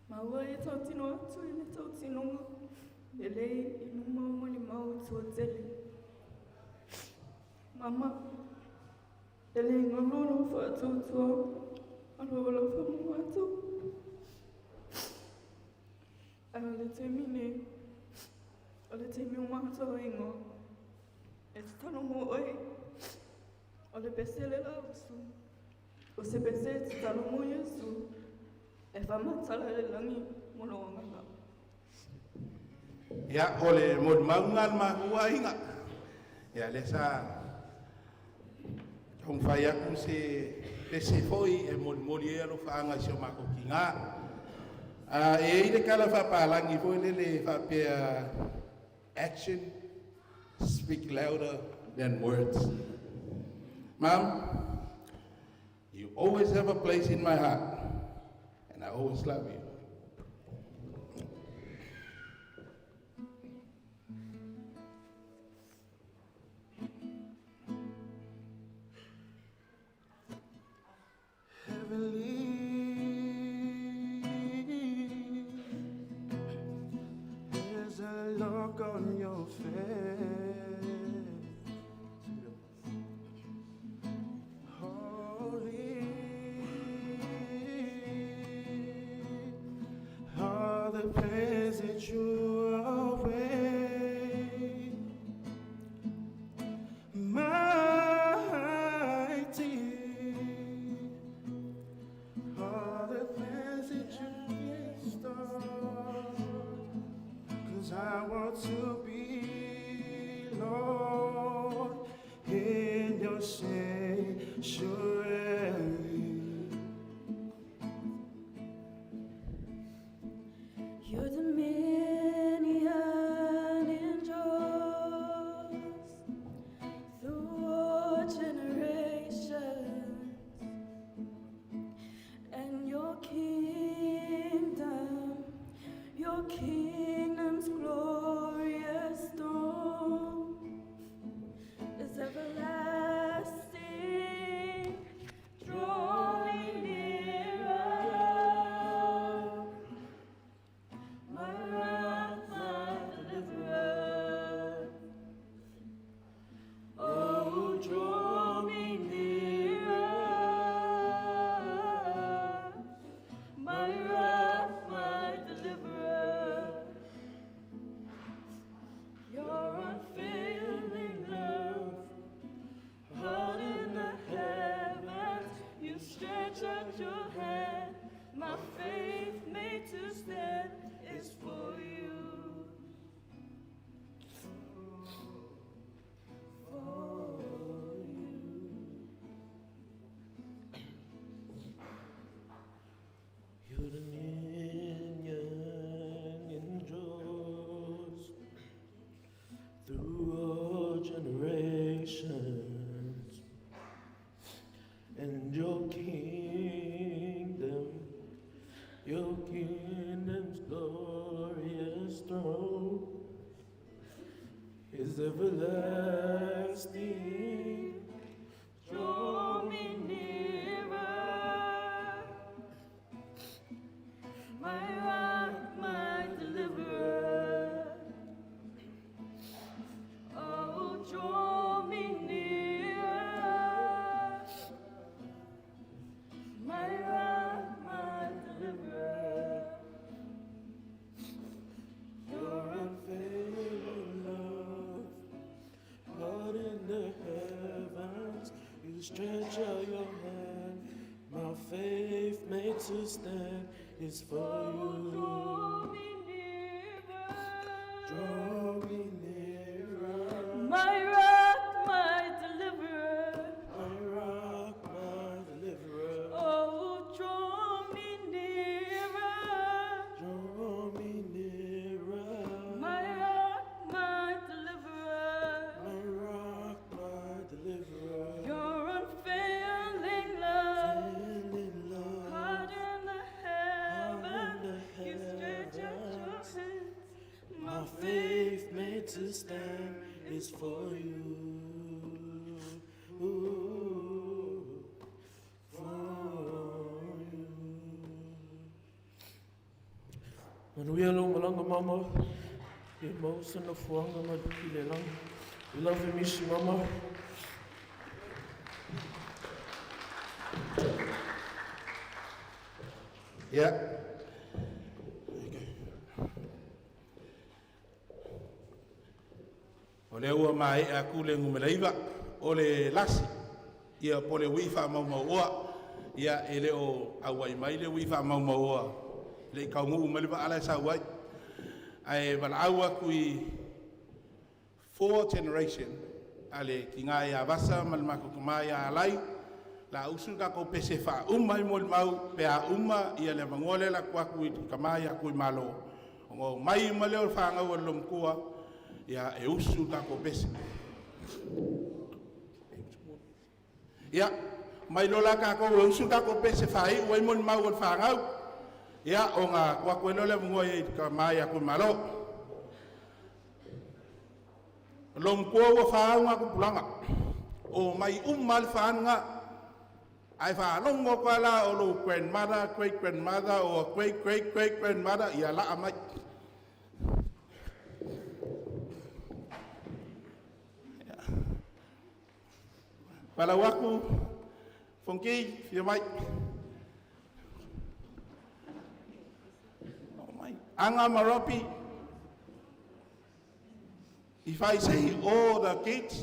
Ma ua e tautino atu i le tautinoga lelei i luma o molimau tuatele. Mama, e le galo lou faatuatua ma lou alofa mo matou. Ae o le taimi nei, o le taimi o matou aiga, e tatalo mo oe. O le pese le lausu, o se pese e tatalo mo Iesu, e faamatala i le lagi mo lou agaga. Ia, o le molimauga le matou aiga. Ia, lea sa taumafai atu se pese foi e molimoli ai alofaaga i si o matou tigā. E i ai le tala faapalagi foi lele e faapea, action speak louder than words. Mom, you always have a place in my heart, and I always love you. Heavenly, there's a look on your face. Holy, all the plans that you away. Mighty, all the plans that you can start. 'Cause I want to be, Lord, in your sanctuary. Your dominion endures through all generations, and your kingdom, your kingdom's glorious throne is everlasting. Draw me nearer, my rock, my deliverer. Oh, draw me nearer, my rock, my deliverer. Your unfailing love, held in the heavens, you stretch out your hand. My faith made to stand is for you. For you. Your dominion endures through all generations, and your kingdom, your kingdom's glorious throne is everlasting. Draw me nearer, my rock, my deliverer. Oh, draw me nearer, my rock, my deliverer. Your unfailing love, out in the heavens, you stretch out your hand. My faith made to stand is for you. Draw me nearer, My faith made to stand is for you. Ooh, for you. Manuia lau malaga mama, ia maua se nofoaga i le lagi. We love you, miss you, mama. Ia. O lea ua maea aku le numera 9, o le lasi, ia po le u'i faamaumauoa. Ia e le o auai mai le u'i faamaumauoa, le i kauguu mai le vaa la e sau ai. Ae valaau atu i four generation a le tina ia Vasa ma le matou tama ia Alai, la usu le tatou pese faauma ai molimau pe a uma ia le avanoa lea la atu atu i le tama ia Tuimalo ona o mai ma lea o le fanau a le lomatua ia e usu le tatou pese. Ia, mai loa la tatou e usu le tatou pese faaiu ai molimau o le fanau, ia ona tuu atu ai lea o le avanoa i le tama ia Tuimalo. Lomatua ua faauga tupulaga, o mai uma lava le fa lena, ae faalogo atu lava la o lou grandmother, great grandmother o great great great grandmother, ia laa mai. Palau atu, Fonki, fia mai. Mai. Aga Maropi, if I say all the kids,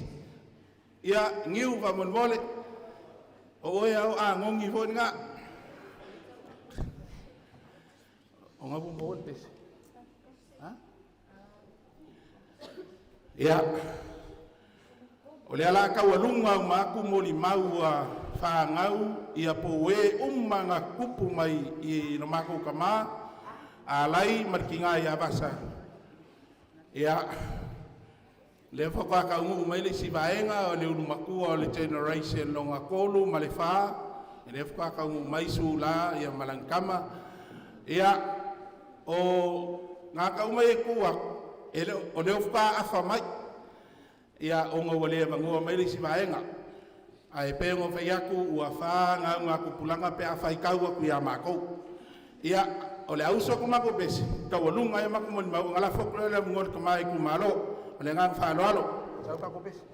ia niu va molemole, o oe au a ngongi foi ngā. O ngā mo le pese. Ha? Ia, o le ala kaualuga o maku molimau a fanau ia po e uma ngā kupu mai i no makou kama, a lai ma le tiga ia Vasa. Ia, lea faatoa mai le isi vaega o le ulumatua o le generation longa tolu ma le fa, e lea faatoa kauguu mai Sula ia Malagikama. Ia, o ngā kau mai e ku aku, e le, o lea faatoa afa mai, ia ona ua le avanoa mai le isi vaega. Ae pe ngo fai atu ua fa ngā ngā kupulanga pe a fai kau aku ia mākou. Ia, o le auso ko mako pese, kaualuga e mako molimau, ngala fok le le ngol ka mai ku malo, o le ngang whaaloalo. Sau kako pese.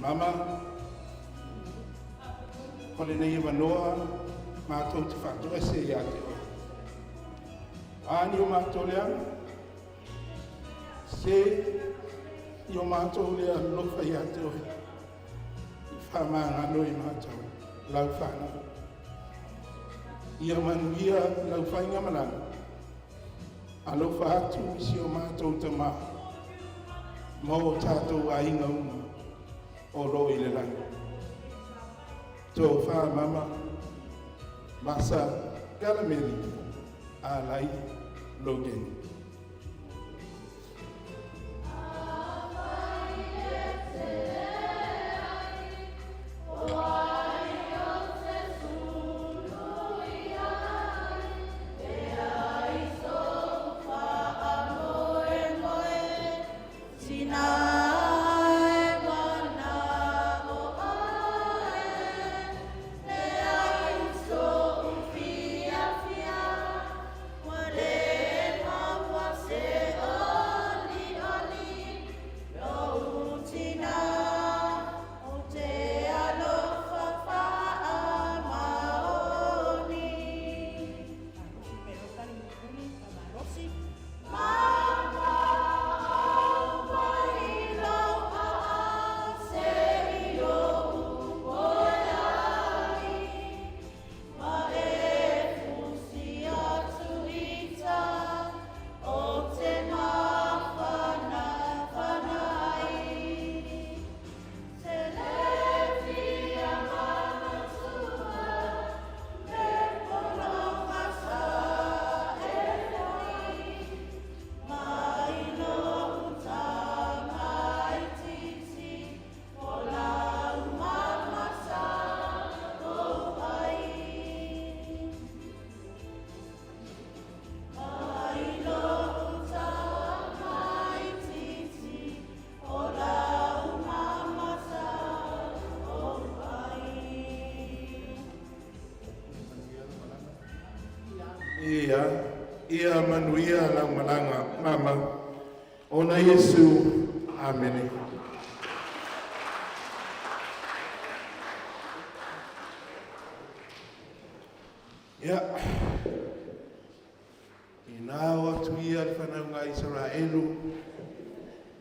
Mama, o lenei avanoa matou te faatoese ia te oe. A ni o matou leaga, se i o matou le alofa ia te oe, i faamagalo i matou lau whanau. Ia manuia lau faigamalaga, alofa atu i si o matou tamā, ma o tatou aiga uma o lo o i le lagi. Tofa mama, Masa Kalameli, Alai Logan. Ia, ia manuia lau malaga, mama. Ona Iesu, amene. Ia, ina o atu ia le whanauga Israelu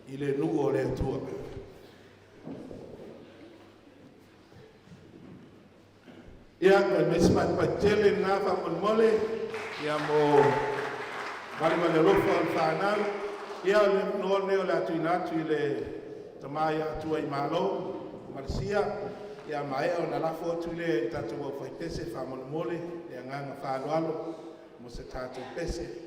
i le nuu o le Atua. Ia, ma me patele na faamolemole ia mo vale ma le alofa o le fanau. Ia, o le avanoa lenei o le a tuuina atu i le tama ia Atua i Malo, Malasia, ia maea ona lafo atu lea i tatou aufaipese faamolemole le agaga faaaloalo mo se tatou pese.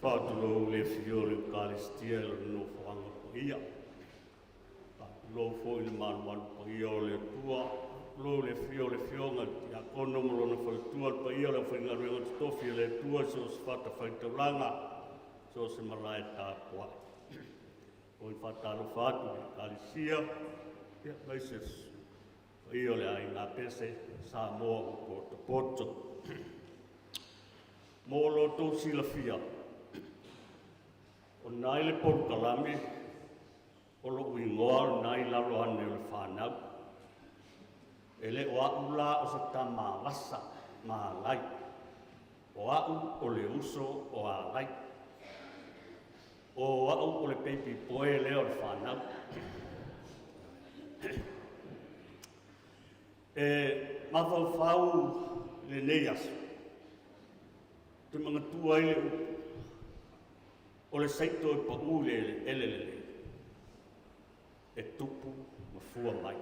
Faatulou le afio o le Ekalesia i lona nofoaga paia. Faatulou foi i le malumalu paia o le Atua. Faatulou le afio o le Afioga i le Tiakono ma lona faletua, le paia o le aufaigaluega totofi a le Atua i so o se fatafaitaulaga, so o se malae tapuai. Oi faatalofa atu i le Ekalesia, ia aemaise paia o le aiga pese Samoa ua potopoto. Mo lo outou silafia, o na i le polokalame o lou igoa o na i lalo ane o le whanau. E le o au la o se tamalasa ma alai. O au o le uso o alai. O au o le peipi poe lea o le whanau. E mafaufau lenei aso, te magatua ai le upu, o le saito e pau i le eleele lelei, e tupu ma fua mai.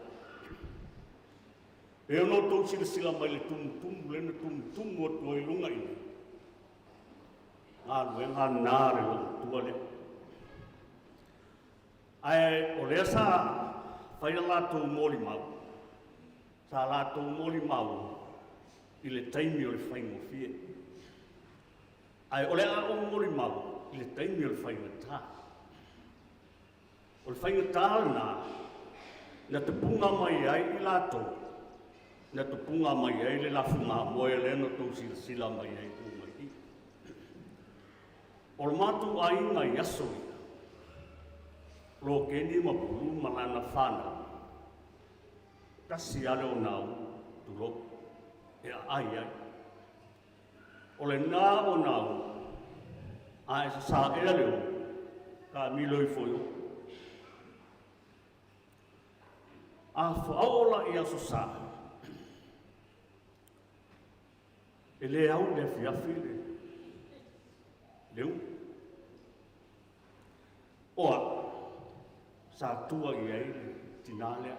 E ono outou silasila mai le tumutumu lea na tumutumu atu ai i luga i inei, galuega na le loomatua lea. Ae o lea sa fai a latou molimau, sa latou molimau i le taimi o le faigofie. Ae o le a ou molimau i le taimi o le faigata. O le faigatā lenā, na tapuga mai ai i latou, na tapuga mai ai le lafugamoe lea na outou silasila mai ai i luga i i. O le matou aiga i aso ia, Lokeni ma Pulu ma lana fanau, tasi lava le onau, tulou, e aai ai. O lenā onau, a e sasaʻea le ulu, taamilo ifo i uka. A faaoo la i Aso Sa, e le au i le afiafi le, le ulu. O au, sa tua i ai le tinā lea,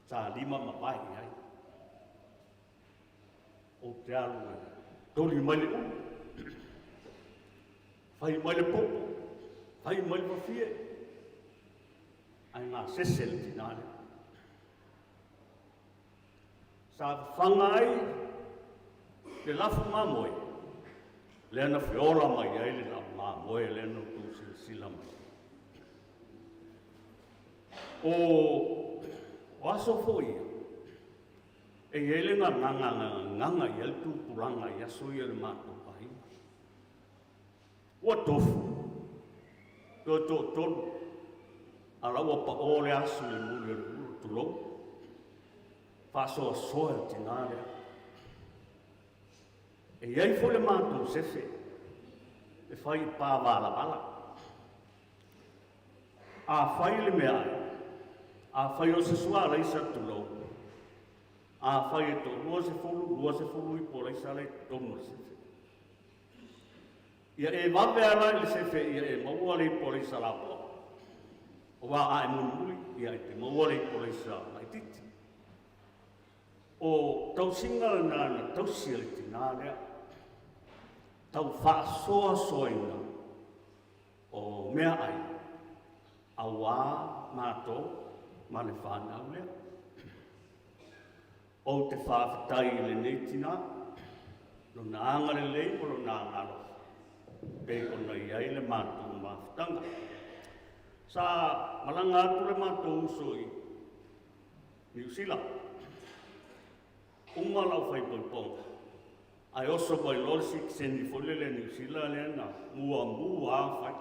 sa lima ma vae i ai. Ou te alu e toli mai le ulu, fai mai le popo, fai mai le fafie, ae gasese le tinā lea. Sa fafaga ai le lafu mamoe, lea na feola mai ai le lau mamoe lea na outou silasila mai. O, o aso foi ia, E i ai le gagaga na gagaga i ai le tupulaga i aso ia i le matou aiga. Ua tofu, toe toatolu, a la ua paʻō le asu i le muli o le ulu, tulou, faasoasoa e le tinā lea. E i ai foi le matou sefe e fai i pāvalavala. Afai le meaai, afai o se sualaisa, tulou, afai e toalua sefulu, 20 ipu o laisa la i totonu o le sefe. Ia e vave ala i le sefe ia e maua le ipu o laisa lapoa. Aua a e mulimuli, ia e te maua le ipu o laisa laitiiti. O tausiga lena na tausi e le tinā lea, tau faasoasoaina o meaai auā matou ma le fanau lea. Ou te faafetai i lenei tinā, lona agalelei ma lona agaalofa, pei ona i ai le matou mafutaga. Sa malaga atu le matou uso i Niu Sila. Uma lau faaipoipoga, ae oso mai loa le sitiseni foi lele Niu Sila lea na muamua lava fai.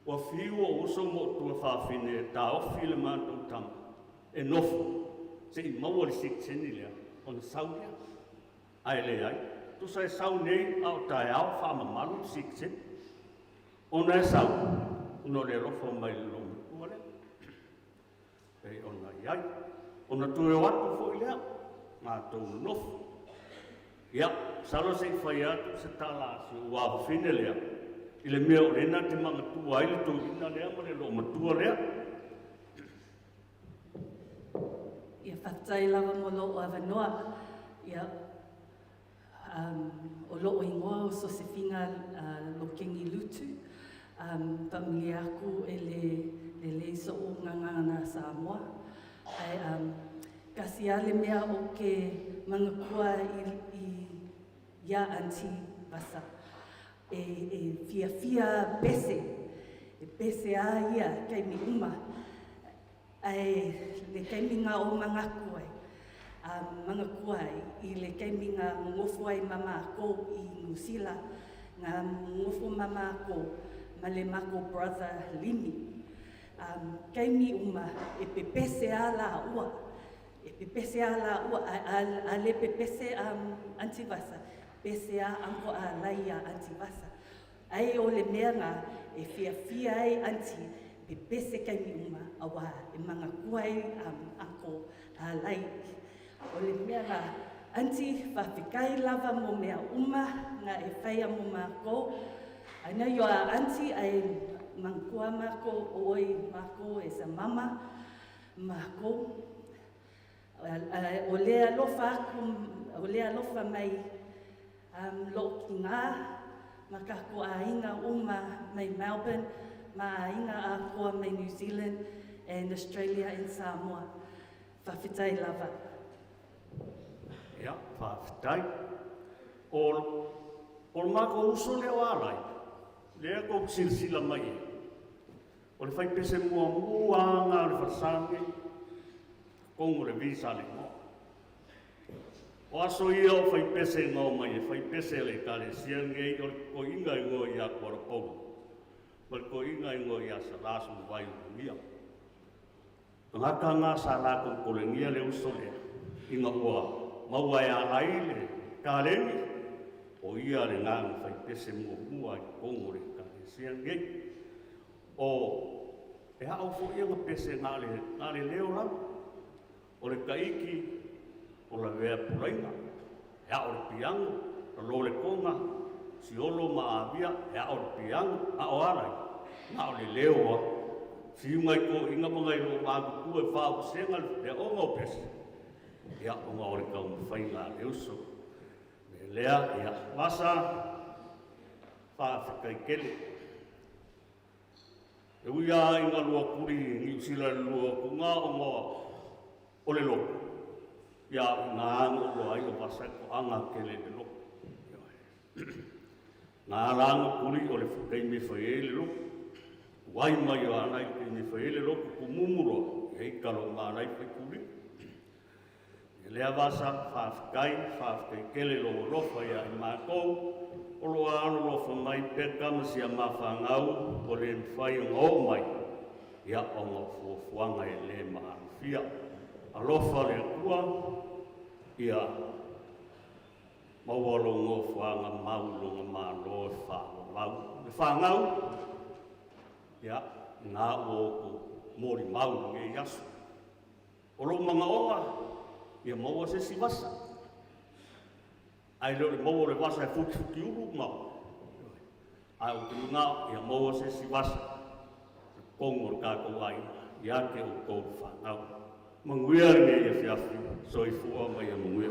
Ua fiu ou uso ma ou tuafafine e taofi le matou tama e nofo se i maua le sitiseni lea ona sau lea. Ae leai, tusa e sau nei a o taeao faamamalu le sitiseni. Ona e sau, ona o le alofa mai i le loomatua lea. Pei ona i ai. Ona toe o atu foi lea, matou nonofo. Ia, masalo se i fai atu se tala a si ou afafine lea, i le mea o lea na te manatua ai le toeaina lea ma le loomatua lea. Ia, faafetai lava mo lou avanoa. Ia, um, o loo ingoa o Sosefina Lokeni Lutu, um, paʻamilia aku e le lelei soʻu gagana Samoa. Ae, um, kasi a le mea o ke manatua i, i iā Aunty Vasa. E, e fiafia pese, e pese a ia kaimi uma. Ae le taimi nga o mangaku ai, a mangakua ai i le taimi nga ngofo ai ma makou i New Sila, nga ngofo ma makou ma le makou brother Limi. Um, taimi uma e pepese a la ua, e pepese a la ua, a, a, a le pepese um, Aunty Vasa, pese a uncle a lai ia Aunty Vasa. Ai o le mea nga e fiafia ai aunty pepese kaimi uma aua e mangakua ai um, uncle Alai. O le mea nga aunty whawhekai lava mo mea uma nga e whaia mo mākou. I know you are aunty ai mangakua mākou o oi mākou as a mama mākou. O le alofa aku, o le alofa mai um, loo kingā ma kako āinga uma mai Melbourne, ma āinga ākoa mai New Zealand and Australia and Samoa. Whawhetai lava. Ia, whawhetai. O, o le mākou uso lea o Alai, lea kou silasila mai e. O le faipese muamua aga o le falesa lenei, totonu o le vi Saleimoa. O aso ia o faipese na omai e faipese a le Ekalesia lenei o le totoiga igoa ia Kuala Paula ma le totoiga igoa ia Salā Suluvai Ulugia. Tagata na sa latou tolegia le uso lea ina ua maua e ala ai le taleni, o ia lena na faipese muamua i totonu o le Ekalesia lenei. O e ao foi ia na pese na o le leo lava. O le taiki o lavea pulaina, e ao le piano, lalo le toga, siolo ma avia, e ao le piano, a o alai, na o le leo a. Fiu nai toeaiina ma nai loomatutua e faaupusega le aoga o pese, ia ona o le taumafaiga a le uso. Le lea, ia, vasa, faafetai tele. E ui lava ina lua tuli Niu Sila i le lua tuga ona o le loto, ia a o i ina na ou iloa ai o vasa e toaga tele i le loto. Na ala ona tuli o le taimi e fai ai le loto. Tuai mai o ana i le taimi e fai ai le loto, tumumu loa, ia ita loa ma ana i fai tuli. E lea vasa, faafetai, faafetai tele i lou alofa ia i matou, o lo o alolofa mai Peka ma si a ma fanau ua le mafai ona oo mai, ia ona o fuafuaga e le maalofia. Alofa le Atua, ia maua lou nofoaga mau i lona Malo e faavavau. Le fanau, ia, na ua outou molimau i lenei aso. O lou manaoga, ia maua se isi vasa. Ae le o le maua o le vasa e futifutiulu ma... Ae ou te manao, ia maua se isi vasa i totonu o le tatou aiga, ia te outou le fanau. Manuia lenei afiafi, soifua ma ia manuia.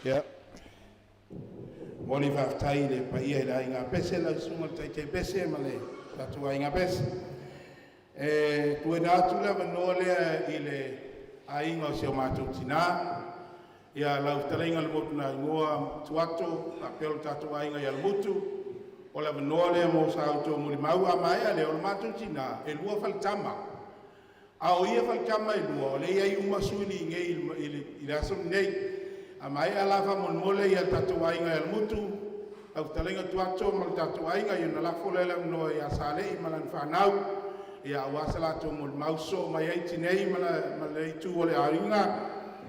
Ia, momoli faafetai i le paia i le aiga Pese, lau susuga i le Taitai Pese ma le tatou aiga Pese. E tuuina atu le avanoa lea i le aiga o si o matou tinā, ia lau fetalaiga le Motunaigoa Tuato faapea lo tatou aiga i Alamutu. O le avanoa lea mo sa outou molimau. A maea lea, o le matou tinā, e lua faletama. A o ia faletama e lua, o lea e i ai uma sui i i le aso lenei. A maea la faamolemole ia tatou aiga i Alamutu, lau fetalaiga Tuato ma le tatou aiga, ia ona lafo lea o le avanoa ia Salei ma lana fanau, ia aua sa latou molimau sosoo mai ai tinei ma le itu o le aiga,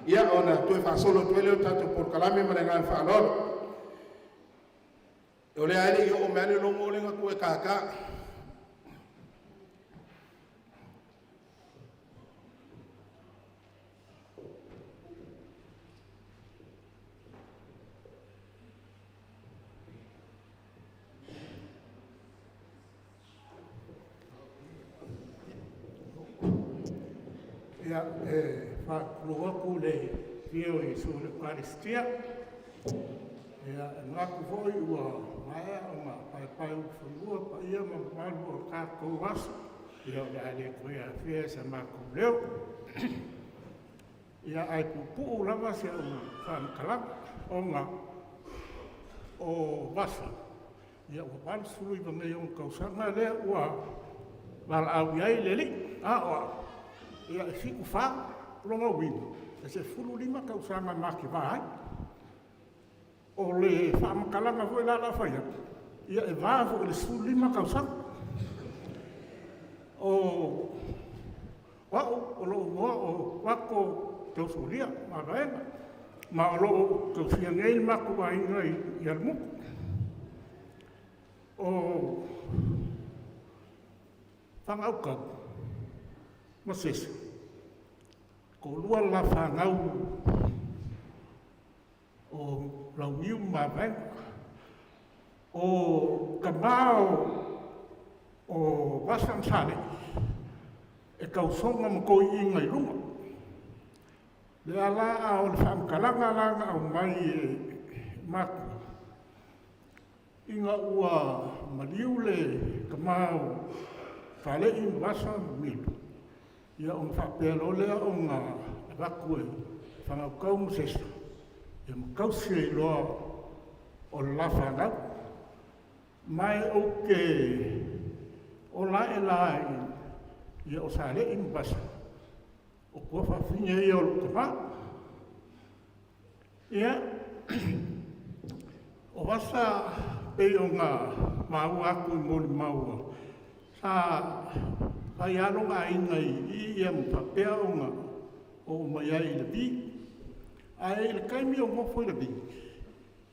ia ona toe faasolo atu ai lea o le tatou polokalame ma le agaga faaaloalo. O le a le i oo mai le logo lea na tuu e kākā. Ia, e faatulou atu le afio o Iesu i le Ekalesia. Ia, e manatu foi ua maea ona paepaeulufanua paia ma mamalu o le tatou aso. Ia, o le a le toe afea i sa matou leo. Ia, ae puupuu lava si au faamatalaga, ona o Vasa, ia ua 89 nei ona tausaga lea ua valaau i ai le Alii, a o au, ia e 74. O lona uiga, e 15 tausaga ma te va ai. O le faamatalaga foi la o le a fai atu, ia e va foi i le 15 tausaga. O au, o lou igoa o Tuato Teosolia Mavaega, ma o lo o tausia nei le matou aiga i Alamutu. O Fagaukau ma Sesa, e toalua le la fanau o Launiu ma Mavaega. O tama o Vasa ma Salei, e tausoga ma toeaiina i luga. Lea la a o le faamatalaga la na aumai e matua, ina ua maliu le tama o Salei ma Vasa ma Milo, ia ona faapea loa lea ona avatu e Fagaukau ma Sesa e ma tausi ai loa o le la fanau. Ma ou te ola ae la o Salei ma Vasa, o tuafafine ia o lou tama. Ia, o Vasa pei ona maua atu i molimau sa fai lava lona aiga i i ma faapea ona oo mai ai i Levi. Ae i le taimi o nofo i Levi,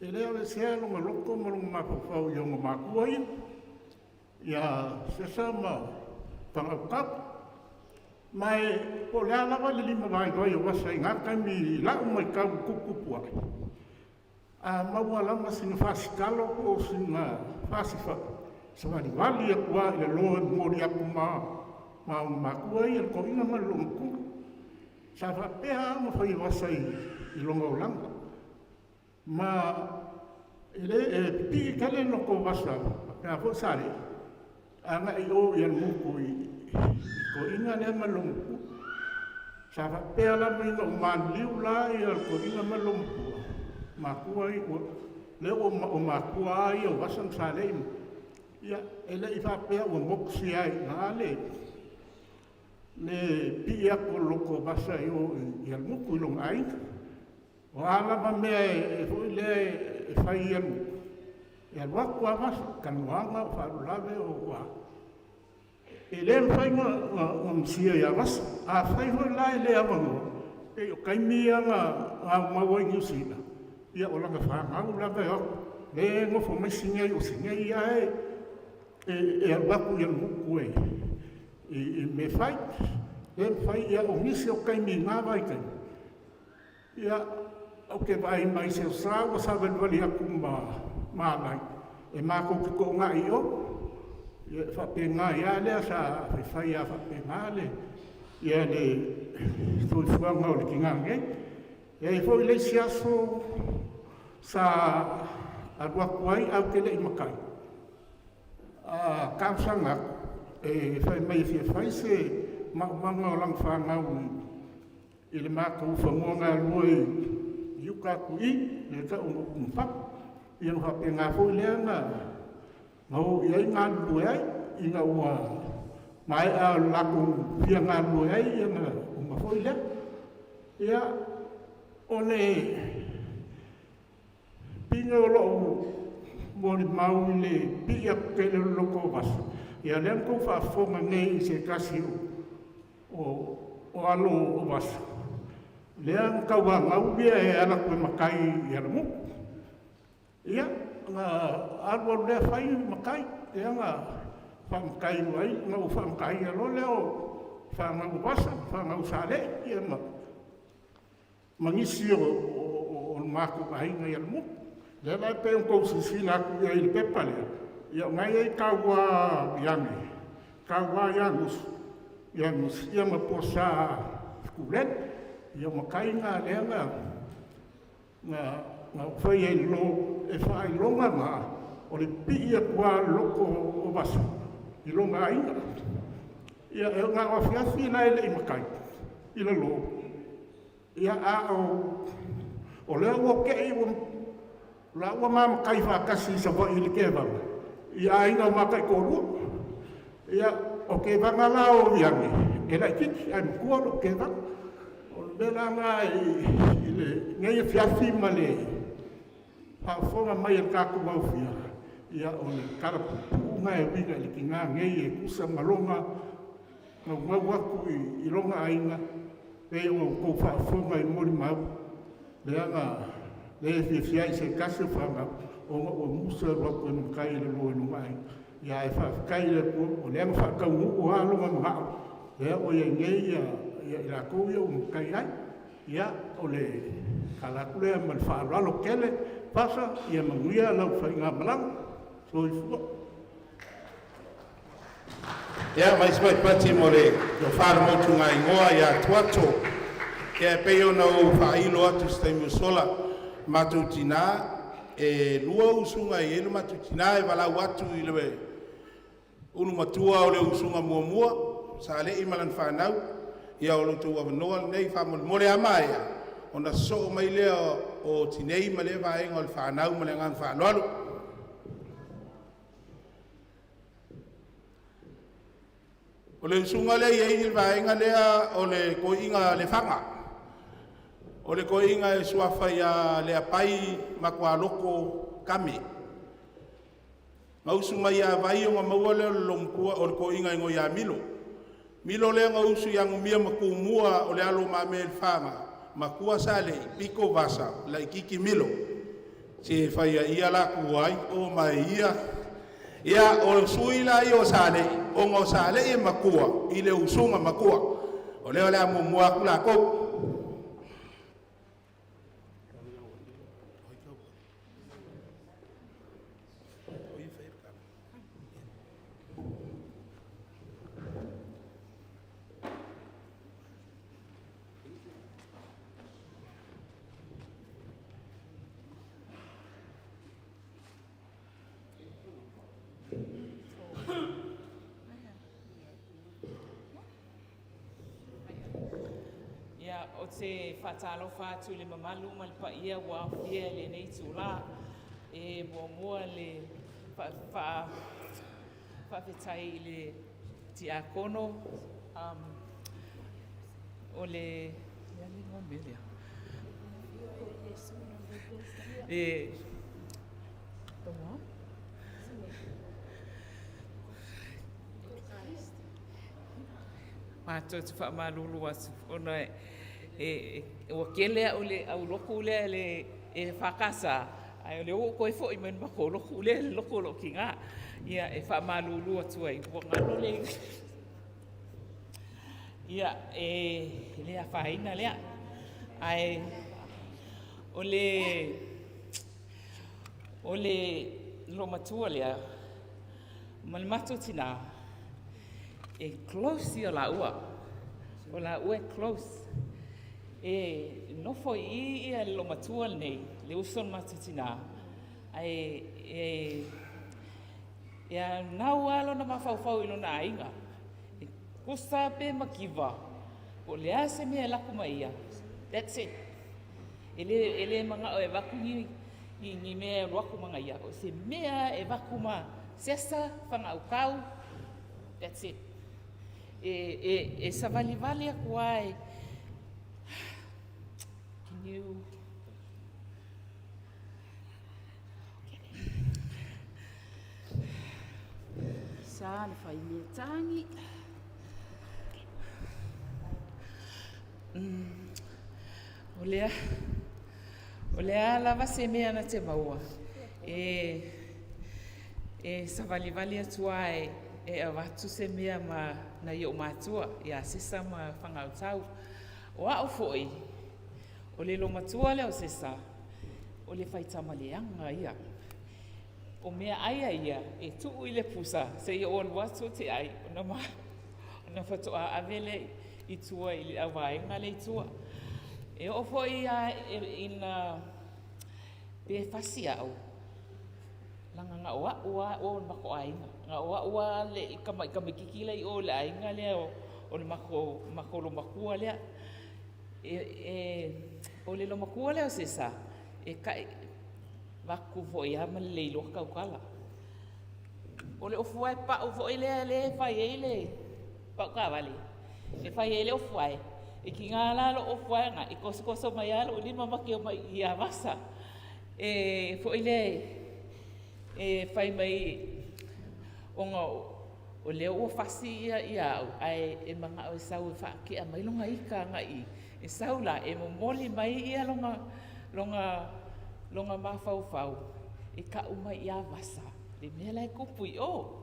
e le aveesea lona loto ma lona mafaufau i ona matua ia, ia Sesa ma Fagaukau. Ma e po o le a lava le limavaivai o Vasa i na taimi i lau matau i tuputupu ae, a maua lava sina fasitalo po o sina fasifai, savalivali atu lava i lalo e momoli atu ma ona matua ia, le toeaina ma le olomatua. Sa faapea lava ona fai e Vasa i lona olaga. Ma e le e pipii tele le loto o Vasa faapena foi Salei agai i o i Alamutu i le toeaina lea ma le olomatua. Sa faapea lava ina ua maliliu la le toeaina ma le olomatua, matua ia, lea ua matua lava ia o Vasa ma Salei, ia, e le i faapea ua motusia ai i ina le pipii atu o le loto o Vasa i o i Alamutu i lona aiga. O a lava mea foi lea e fai i Alamutu, e alu atu lava Vasa, o talanoaga, o faalavelave o a, e le mafai ona misia ia Vasa. Afai foi la e le avanoa, pei o taimi ia na aumau ai i Niu Sila, ia o lana fanau lava e o atu. Lea e nofo mai Sinei, o Sinei lava e alu atu i Alamutu i mea e fai. Le mafai, ia o nisi o taimi i na vaitaimi, ia, ou te vaai mai i Seusa ua savalivali atu ma Alai, e matou te toonai i o. Ia e faapena ai lava lea sa faifai lava faapena le soifuaga o le tina nei. E i ai foi le isi aso Sa alu atu ai ae ou te le i matai, a talosaga atu e fai mai e fia fai se maumaga o lana fanau i le matou fanua galulue i uta atu i i, lea e tau o Nuu-ma-Fatu. Ia ona faapena foi lea ona o i ai galulue ai, ina ua maea le latou fia galulue ai ona uma foi lea. Ia, o le pine o lou molimau i le pii atu tele o le loto o Vasa, ia lea na outou faafofoga nei i se tasi o alo o Vasa, lea na tauanau e alu atu e matai i Alamutu. Ia, ona alu alu lea fai matai, lea na faamatai ai, ona ou faamataia loa lea o fanau a Vasa, fanau a Salega, ia ma nisi o le matou aiga i Alamutu. O lea la e pei ona outou silasila atu i ai i le pepa lea, ia o lena e i ai taua Iane, taua Ianusu, ia ma Posa Fekulene. Ia o matai na lea na ou faia i lalo, e faailoga na o le pii atu lava o le loto o Vasa i lona aiga. Ia na o afiafi la e le i matai i lalo, a o lea ua te i ua ma matai faatasi i Savaii i le kevaga i aiga ua ma taitoalua. Ia, o tevaga la o Iane, e laitiiti ae matua lou kevaga. O le mea la lena i lenei afiafi ma le faafofoga mai a le tatou aofia, ia o le tala puupuu lena e uiga i le tina nei e tusa ma lona naunau atu i lona aiga, pei ona outou faafofoga i molimau, lea e fiafia ai i se tasi o fanau, ona ua musu e alu atu e matai i lalo i lona aiga. Ae faafetai i le Atua o lea na faataunuu lava lona manao, lea ua i ai nei i latou ia ua matai ai. Ia, o le tala atu lea ma le faaaloalo tele. Fasa, ia manuia lau faigamalaga. Soifua. Ia, mai se pati mo le tofa i le motugaikoa ia Tuato. Ia e pei ona ou faailo atu i se taimi ua sola, matou tina, e lua usuga e i ai lo matou tina e valaau atu i le ulumatua o le usuga muamua, Salei ma lana fanau, ia o lo outou avanoa lenei. Faamolemole a maea, ona sosoo mai lea o tinei ma lea vaega o le fanau ma le agaga faaaloalo. O le usuga lea e i ai le vaega lea o le toeaina Lefaga. O le toeaina e suafa ia Leapai Matualoto Kame. Na usu mai ia Vai ona maua lea o le loomatua o le toeaina e igoa ia Milo. Milo lea na usu ia Numia ma Tumua o le alo o Le Mamea Lefaga, matua Salei, pito Vasa, laitiiti Milo. Se fai a ia la ai o ma ia. Ia, o sui la ia o Salei, ona o Salei e matua i le usuga matua. O lea o le a muamua atu latou. Ia, ou te faatalofa atu i le mamalu ma le paia ua aofia i lenei itula. E muamua le faafetai i le Tiakono o le Matou te faamalulu atu ona e ua tele au i le aulotu lea le EFKS, ae o lea ua ou toe foi mai i le matou lotu lea, le lotu o lou tina. Ia, e faamalulu atu ai, ua galo le... Ia, e le afaina lea. Ae o le o le loomatua lea ma le matou tina, e close ia laua. O laua e close. E nofo i i ia le loomatua lenei, le uso o le matou tinā, ae e e anau lava lona mafaufau i lona aiga. E kusa pe makiva, po o le a se mea e lako mai ia, that's it. E le, e le manao e avatu ni, ni, ni mea e alu atu ma ia. O se mea e avatu ma Sesa, Fagaukau, that's it. E, e, e savalivali aku lava e, can you... Sa le fai mea tangi. O lea, o lea lava se mea na te maua. E, e savalivali atu lava e, e avatu se mea ma nai ou matua, ia Sesa ma Fagautau. O au foi, o le loomatua lea o Sesa, o le faitama leaga ia. O meaai a ia e tuu i le pusa seia ou alu atu ou te ai, ona ma, ona faatoa ave lea i tua i le auvaega lea i tua. E oo foi lava ina pe fasi au, leaga na o au lava o le matou aiga. Na o au lava le tamaiti tamaitiiti la i o i le aiga lea o le matou, matou loomatua lea. E, e, o le loomatua lea o Sesa, e kai avatu foi lava ma le le iloa tautala. O le ofu ae pau foi lea lea e fai ai le pau taavale, e fai ai le ofu ae, e tiga la lou ofu ae lena, e tosotoso mai lava lou lima ma te omai ia Vasa. E foi lea e fai mai ona o lea ua fasi ia ia au, ae e manao e sau e faatea mai lona ita agai i. E sau la e momoli mai ia lona lona lona mafaufau e tau mai ia Vasa le mea la e tupu i o.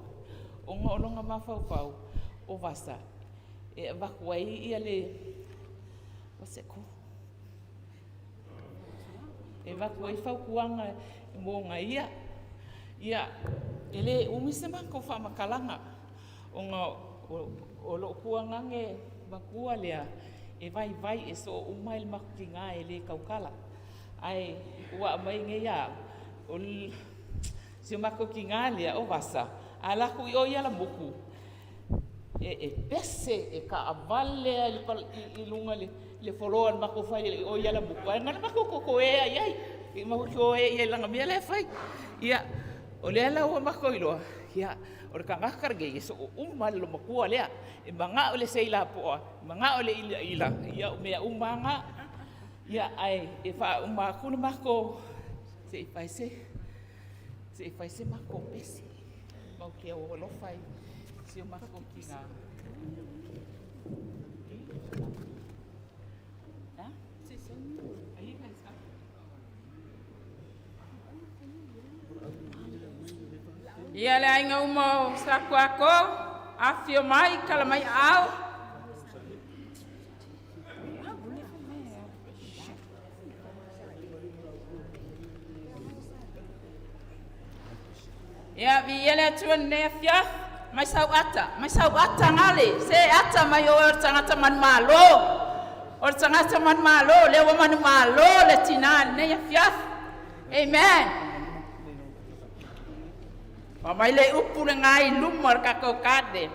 Ona o lona mafaufau o Vasa e avatu ai ia le, what's it called? E avatu ai fautuaga mo ia. Ia, e le umi se matou faamatalaga, ona o lou tuagage matua lea, e vaivai e soo uma i le matou tiga e le tautala. Ae ua aumai nei ia au, o si o matou tiga lea o Vasa, a alu atu i o i Alamutu, e pese, e taavale lava i luga i le floor o le matou fale i o i Alamutu, ae na o le matou totoe lava i ai. I matou totoe i ai i lana mea la e fai. Ia, o lea la ua matou iloa, ia, o le tagata lenei e soo uma le loomatua lea. E manao i le sei lapoa, e manao i le ilaila, ia o mea uma lava na. Ia, ae e faauma atu le matou, se i fai se, se i fai se matou pese. Mau te o alofa i si o matou tina. Ia le aiga uma o Sakuako, afio mai, kala mai aao. Ia, viia le Atua i lenei afiafi. Mai sau ata, mai sau ata gale, se ata mai oe o le tagata manumalo. O le tagata manumalo, lea ua manumalo le tinā i lenei afiafi. Amen. Ua mai le upu le gā i luma o le tatou garden.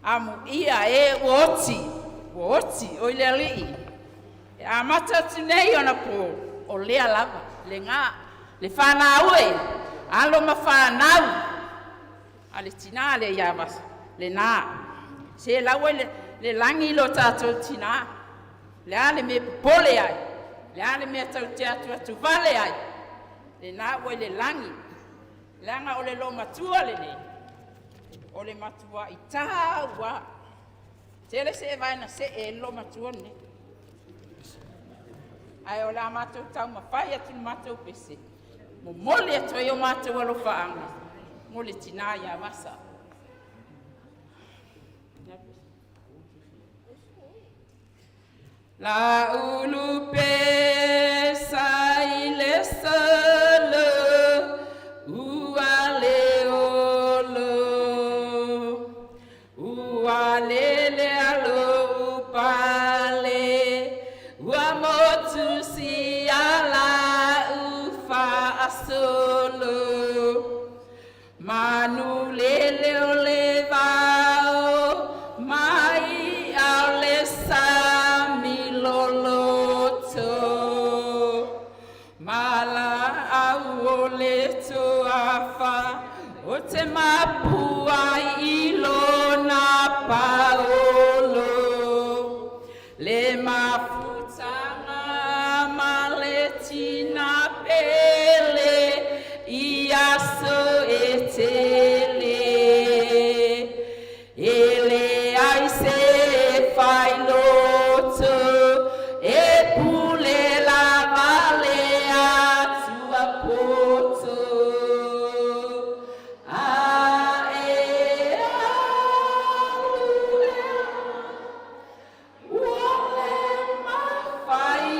Amuia e ua oti, ua oti, oi le alii. E amata atu nei ona po, o lea lava, le gā, le fanau e, alo ma fanau, a le tinā lea ia Vasa, lenā. Se lau ai le, le lagi lo tātou tinā, le a le mea popole ai, le a le mea tau te atu atu vale ai, lenā ua i le lagi, leaga o le loomatua lenei, o le matuai taua. Tele se vaena se e le loomatua lenei. Ae o le a matou taumafai atu le matou pese, momoli atu ai o matou alofaaga mo le tinā ia Vasa. La ulu pesa i le solo, ua le olo, ua lele alo pale, ua Manu lele o le vao mai au le sami loloto. Mala au o le tuafa o te mapua i lona paolo. Le mafutanga ma le tina pele i aso e tele. E le ai se fai loto e pule lava le atua poto. A e alu e ua le mafai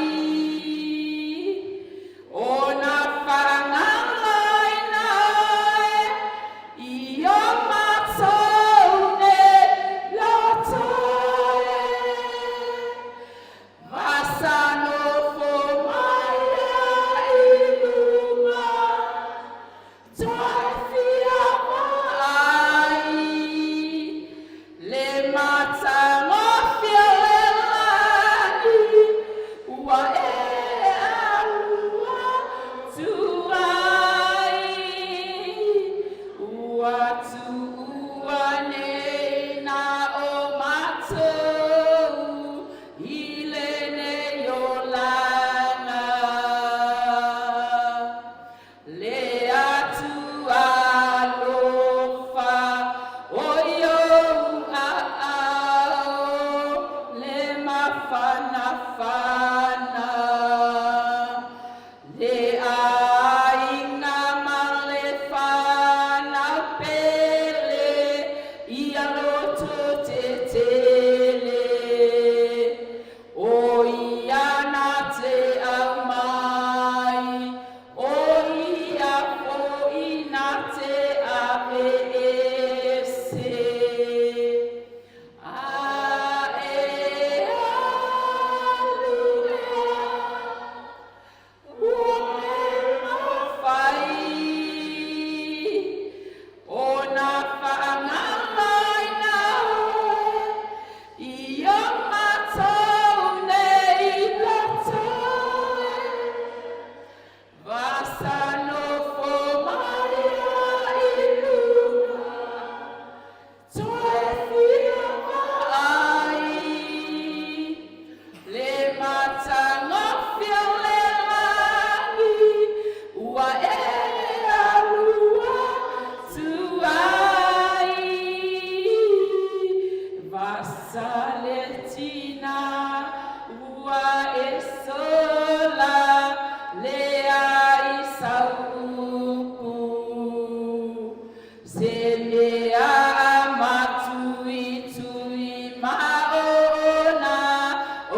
ona faagalaina e i o matou nei loto e. Vasanofo mai ai luga toe fia vaai le matagofie o le lagi ua e alu atu ai ua tuua nei na o matou i lenei olaga. Le Atua alofa o i ou aao le mafanafana. Le aiga ma le fanau pele ia loto tetele. O ia na te aumai, o ia fo'i na te aveese. A e alu ea, ua le mafai ona faagalaina oe i o matou nei loto e. Vasanofo mai ai luga toe fia vaai le matagofie o le lagi ua e alu atu ai. Vasa le tina ua e sola le ai sau upu. Se mea matuitui ma ona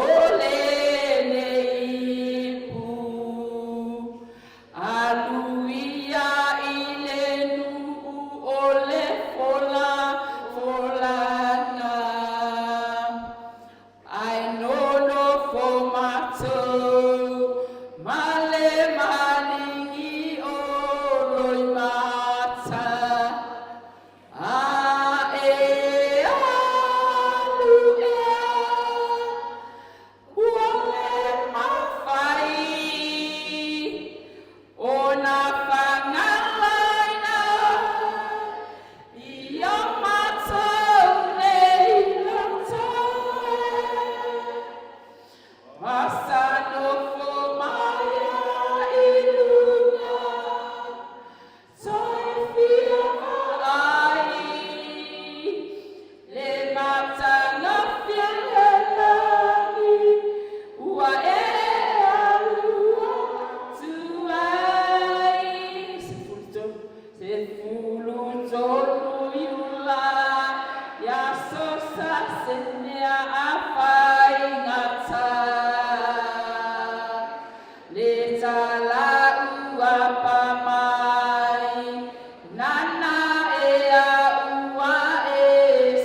o lenei ipu. Alu ia i le nuu o le folafolaga. Ae nonofo matou ma le maligi o Loimata. A e alu ea ua le mafai ona faagalaina i o matou nei loto e. Vasanofo mai ai luga toe fia vaai le matagofie o le lagi ua e alu atu ai. 13 Iula ia sosa se mea a faigata. Le talau apa mai nana ea ua e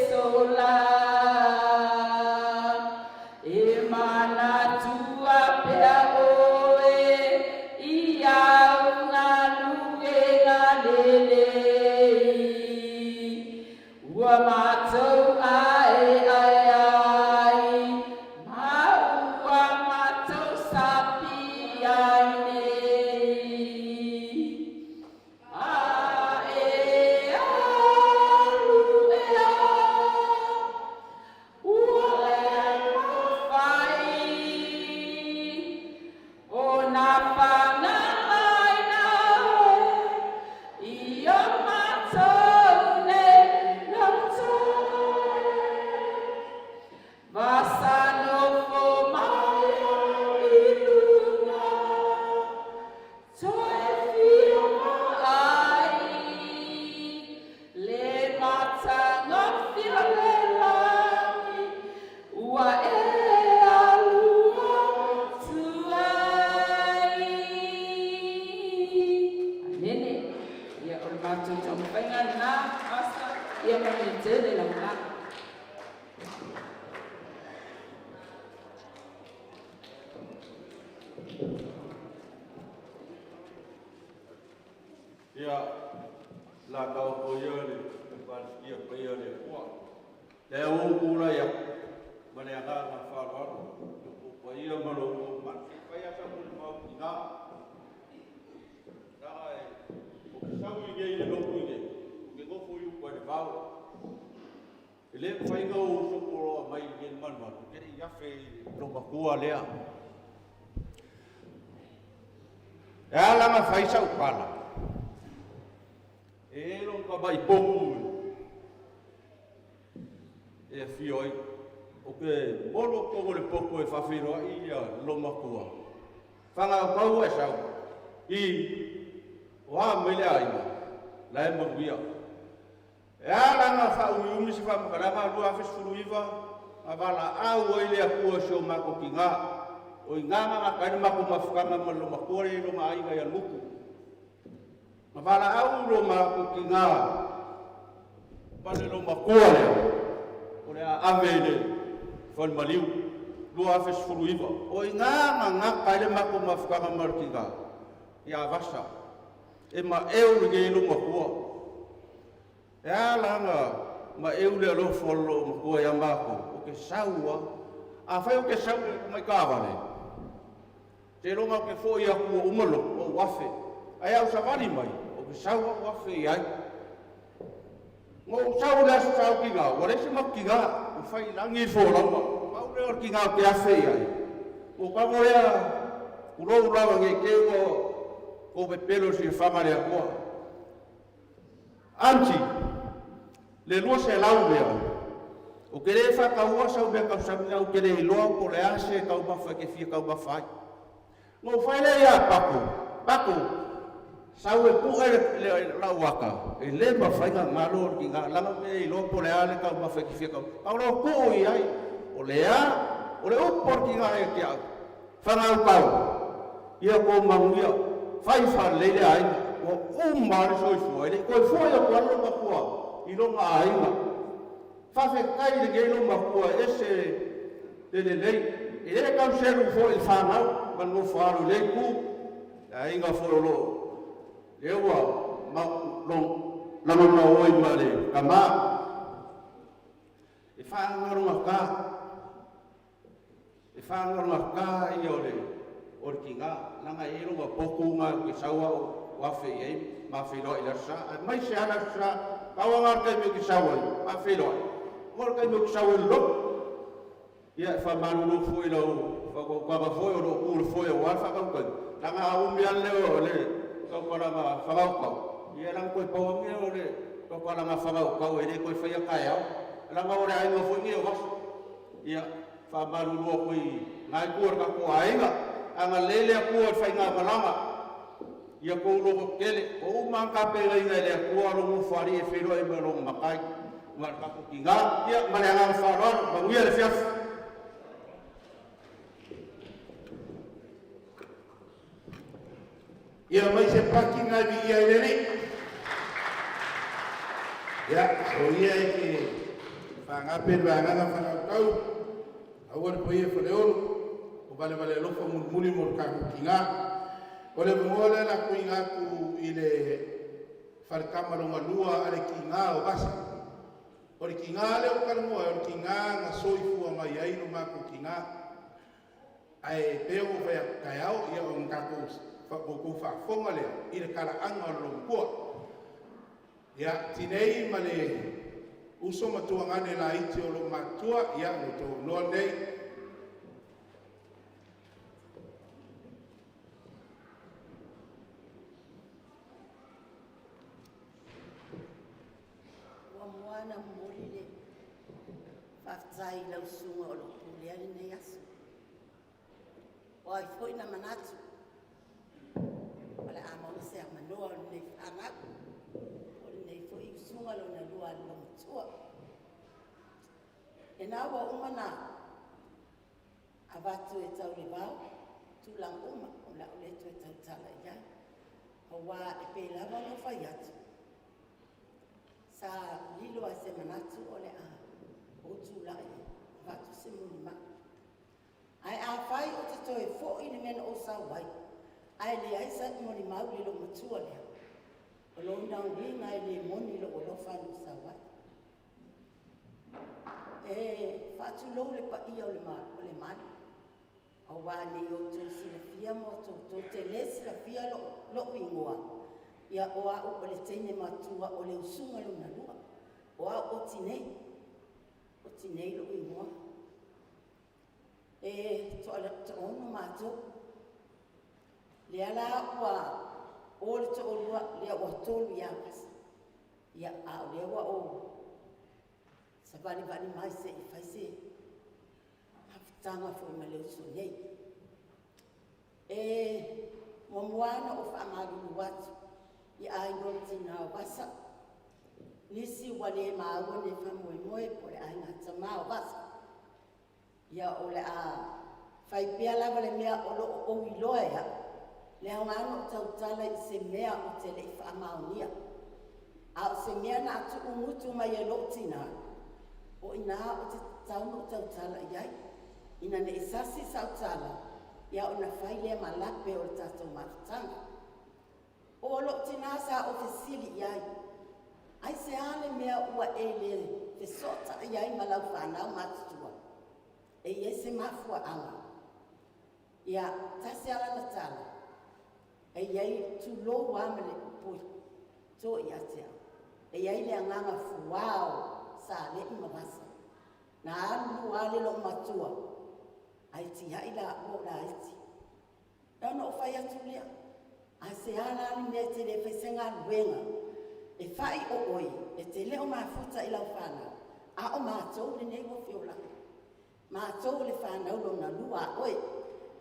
sola. E manatua pea oe i au galuega lelei. ai nei. A e alu ea, ua le mafai ona fananaina i o matou nei loto. Vasa nofo mai i luga, toe whio ai, le matagofie o le lagi, ua e alu atu ai. Amene. Ia, o le matou taumafaiga lena, Pastor, ia manuia tele lau lagi. Ia, la kau ko ia le Ekalesia paia le Atua. Le o kula ia, ma le agaga faaaloalo, le kou paia ma lo outou mamalu. Se i fai lava sau molimau i ina. Leaga e, ou te sau i inei i le lotu i inei, ou te nofo i uta i le vao. E le mafai ona ou sopoloa mai i lenei malumalu, ou te le i afe i lou matua lea. E ala ona fai sau tala, e i ai lona tamai potu e afio ai. Ou te molo tonu i le potu e faafeiloai ia lou matua. Fagautau e sau i o a mai le aiga, la e manuia. E ala ona faaumiumi se faamatalaga 2019 na valaau ai le Atua i si o matou tina, o i ina na gata ai le matou mafutaga ma le loomatua lea i lona aiga ia Lutu. Na valaau lo matou tina ma le loomatua lea, o le a ave i le falemaliu 2019. O i ina na gata ai le matou mafutaga ma le tina ia Vasa. E maeu lenei loomatua. E a la na maeu le alofa o loo matua ia matou, ou te sau a. Afai ou te sau i le tamai taavale, seiloga ou te foi atu ua uma lotu, ou afe. Ae a ou savali mai, ou te sau a ou afe i ai. Na ou sau i le aso sa ou tiga, ua leai se matou tiga, ua fai i lagi le folauga. Pau lea o le tiga ou te afe i ai, ua ou tago lea, tulou lava ne i te i ua tou pepelo i le silafaga a le Atua. Aunty, le 200 lea, ou te le faataua sau mea tausami ou te le iloa po o le a se taumafa e te fia taumafa ai. Na ou fai lea ia Pato, Pato, sau e pue lau ata, e le mafai ona galo le tina, leaga ou te le iloa po o le a le taumafa e te fia taumafa. A o lou tuu i ai, o le a? O le upu a le tina ia te au, Fagautau, ia kou manuia, fai faalelei le aiga, ua uma le soifua, e le i toe foi atu lava lou matua i lona aiga. Faafetai i lenei lou matua e ese le lelei, e le tau selu foi i le fanau ma le nofo alo i lea itu, le aiga foi o lo o lea ua lagolagoina ma le tama. E faagalogata. E faagalogata ia o le o le tiga, leaga e i ai lona potu na ou te sau au afe i ai ma feiloai i le Aso Sa. Aemaise lava le Aso Sa, pau lava na o le taimi ou te sau ai ma feiloai, o le taimi ou te sau ai i le lotu. Ia, e faamalulu foi i lau faatautaga foi o lo o tu i le foe aua le faatautaiga, leaga a umi lava le leo o le tautalaga fagautau, ia leaga toe pau lava lea o le tautalaga fagautau e le toe faia taeao, leaga o le aiga foi lenei o Vasa. Ia, faamalulu atu i na itu o le tatou aiga, agalelei le Atua i le faigamalaga, ia outou lototetele, ua uma ona tapenaina e le Atua lou Nofoalii e feiloai mai lona Matai ma le tatou tina. Ia, ma le agaga faaaloalo, manuia le afiafi. Ia aumai se paki na e viia ai le Alii. Ia, so ia e ke whangape le vagaga whangautau, aua le poia Faleolo, o valevale alofa mulimuli mo le tatou tiga. O le avanoa lea la tuuina atu i le faletama lona lua a le tiga o Vasa. O le tiga lea ou talanoa ai, o le tiga na soifua mai ai lo matou tiga. Ae pei ona ou fai atu taeao, ia ona tatou outou faafofoga lea i le talaaga o le loomatua. Ia, Tinei ma le uso ma tuagane laiti o loo matutua, ia lo outou avanoa lenei. Muamua ona momoli le faafetai i lau susuga o lo o pulea lenei aso. O ai foi na manatu o le a maua se avanoa o lenei fanau, o lenei foi usuga lona lua a le loomatua. Lena ua uma ona avatu e taulevao tulaga uma o le a ou le toe tautala i ai, aua e pei lava ona ou fai atu, sa lilo lava i se manatu o le a ou tulai e avatu se mulimau. Ae afai ou te toe foi i le mea na ou sau ai ae leai sau molimau i le loomatua lea, o lona uiga e le moni lou alofa na ou sau ai. E faatulou le paia o le malu, aua ne i outou silafia ma tou te le silafia lou igoa, ia o au o le teine matua o le usuga lona lua, o au o Tinei, o Tinei lou igoa. E toaono matou, lea la ua o le toalua, lea ua tolu ia Vasa, ia a o lea ua ou savalivali mai se i fai se mafutaga foi ma le uso nei. E muamua ona ou faamalulu atu i aiga o le tina o Vasa, nisi ua le maua nei faamoemoe po o le aiga tama o Vasa. Ia o le a fai pea lava le mea o loo ou iloa e au, le aoga ona ou tautala i se mea ou te le i faamaonia. A o se mea na tuugutu mai e lou tina, o i ina ou te tatau ona ou tautala i ai, ina ne i sasi sau tala, ia ona fai lea ma lape o le tatou mafutaga. O lou tina sa ou fesili i ai, aisea le mea ua e le fesootai ai ma lau fanau matutua? E i ai se mafuaaga? Ia, tasi lava lana tala, e i ai, tulou lava ma le upu e to ia te au, e i ai le agaga fuā o Salei ma Vasa. Na alu lava le loomatua ae tiai laua o laiti. E ona ou fai atu lea, a se a la le mea e te le fai se galuega e fai o oe e te le o mafuta i lau fanau, a o matou lenei ua feolai. Matou o le fanau lona lua a oe.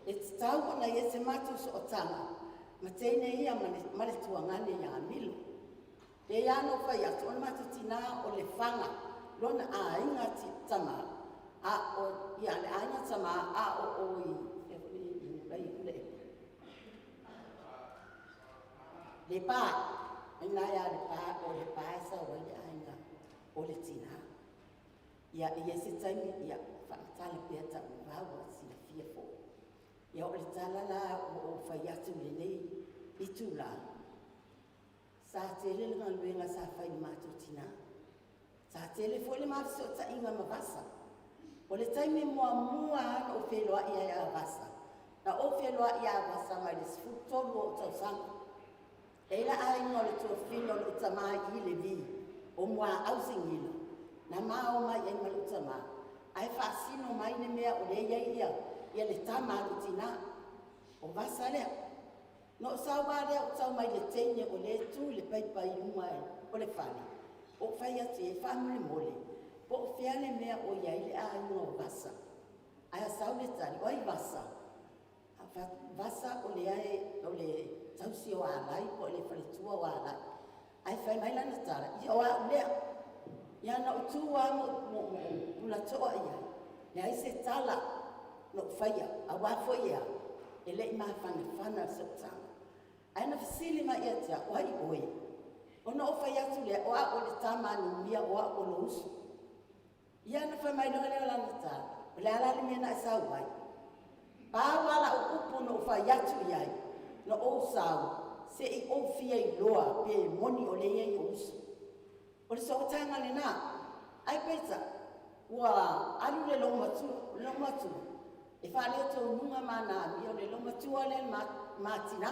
E tatau ona i ai se matou sootaga ma teine ia ma le tuagane ia Milo. E pei lava ona ou fai atu, o le matou tina o Lefaga, lona aiga tama, a o ia le aiga tama a o o i le Lepa, ina ia Lepa, o Lepa e sau ai le aiga o le tina. Ia, e i ai se taimi, ia, faamatala pea taulevao ua silafia foi. Ia, o le tala la ua ou fai atu i lenei itula, sa tele le galuega sa fai i le matou tina. Sa tele foi le ma fesootaiga ma Vasa. O le taimi muamua lava na ou feiloai ai ia Vasa, na ou feiloai ia Vasa mai le 13 o ou tausaga. E i ai la aiga o le tuafafine o lou tama i Levi, o Muaau Singila, na ma o mai ai ma lou tama, ae faasino mai le mea o lea e i ai ia le tama a lou tina, o Vasa lea. Na ou sau lava lea ou tau mai i le teine o lea e tu i le paipa i luma o le fale, ou fai atu i ai, faamolemole, po o fea le mea o i ai le aiga o Vasa? Ae sau le tali, o ai Vasa? Vasa o lea e, o le tausi o Alai po o le faletua o Alai. Ae fai mai lana tala, ia o au lea. Ia na ou tu lava ma ou ulatoa i ai, leai se tala na ou faia, aua foi e a, e le i mafanafana le sootaga. Ae na fesili mai ia te au, o ai oe? Ona ou fai atu lea, o au o le tama a Numia, o au o lou uso. Ia ona fai mai loa lea o lana tala, o le a la le mea na e sau ai? Pau lava lau upu na ou fai atu i ai, na ou sau se i ou fia iloa pe moni o lea e i ai ou uso. O le sootaga lena. Ae peitai, ua alu le loomatua, E faaletonuga ma na amio le lomatua lea le matinā.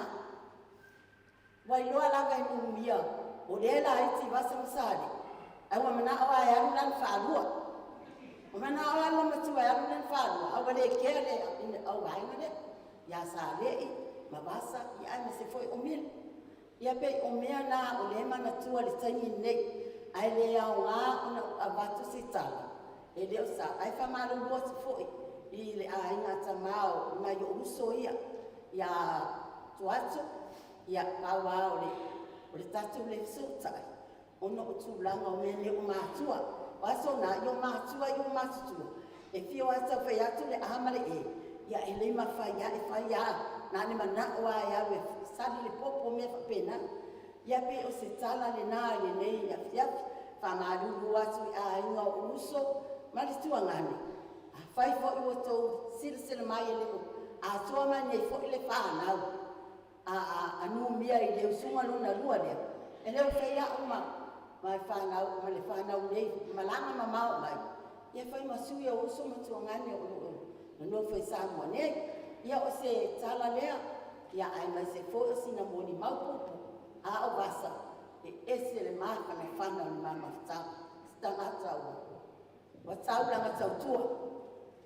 Ua iloa lava e numia o lea laiti Vasa ma Sale, ae ua manao lava e alu lana faalua. Ua manao lava le olomatua e alu lana faalua, ae ua le kea le auvaega lea ia Sale'i ma Vasa, ia aemaise foi o Mila. Ia pei o mea na o lea e manatua i le taimi lenei, ae le aoga ona ou avatu se tala e le o sao. Ae faamalulu atu foi i le aiga tama o nai o'u uso ia ia Tuato. Ia pau lava o le tatou le fesootai ona o tulaga o mea nei o matua. O aso na, ia o matua ia ua matutua, e fiu lava e tau fai atu le A ma le E, ia e le mafai lava, e fai lava na o le manao lava e alu e sali le popo ma mea faapena. Ia pei o se tala lena i lenei afiafi. Faamalulu atu i aiga o o'u uso ma le tuagane, afai foi ua outou silasila mai e le o atoa mai nei foi le fanau a Numia i le usuga lona lua lea, e le o fai a'u ma fanau ma le fanau nei malaga mamao mai e fai ma sui o uso ma tuagane o loo nonofo i Samoa nei. Ia o se tala lea, ia aemaise foi o sina molimau puupuu a o Vasa, e ese le mafanafana o le ma mafutaga. Se tagata ua taulaga tautua,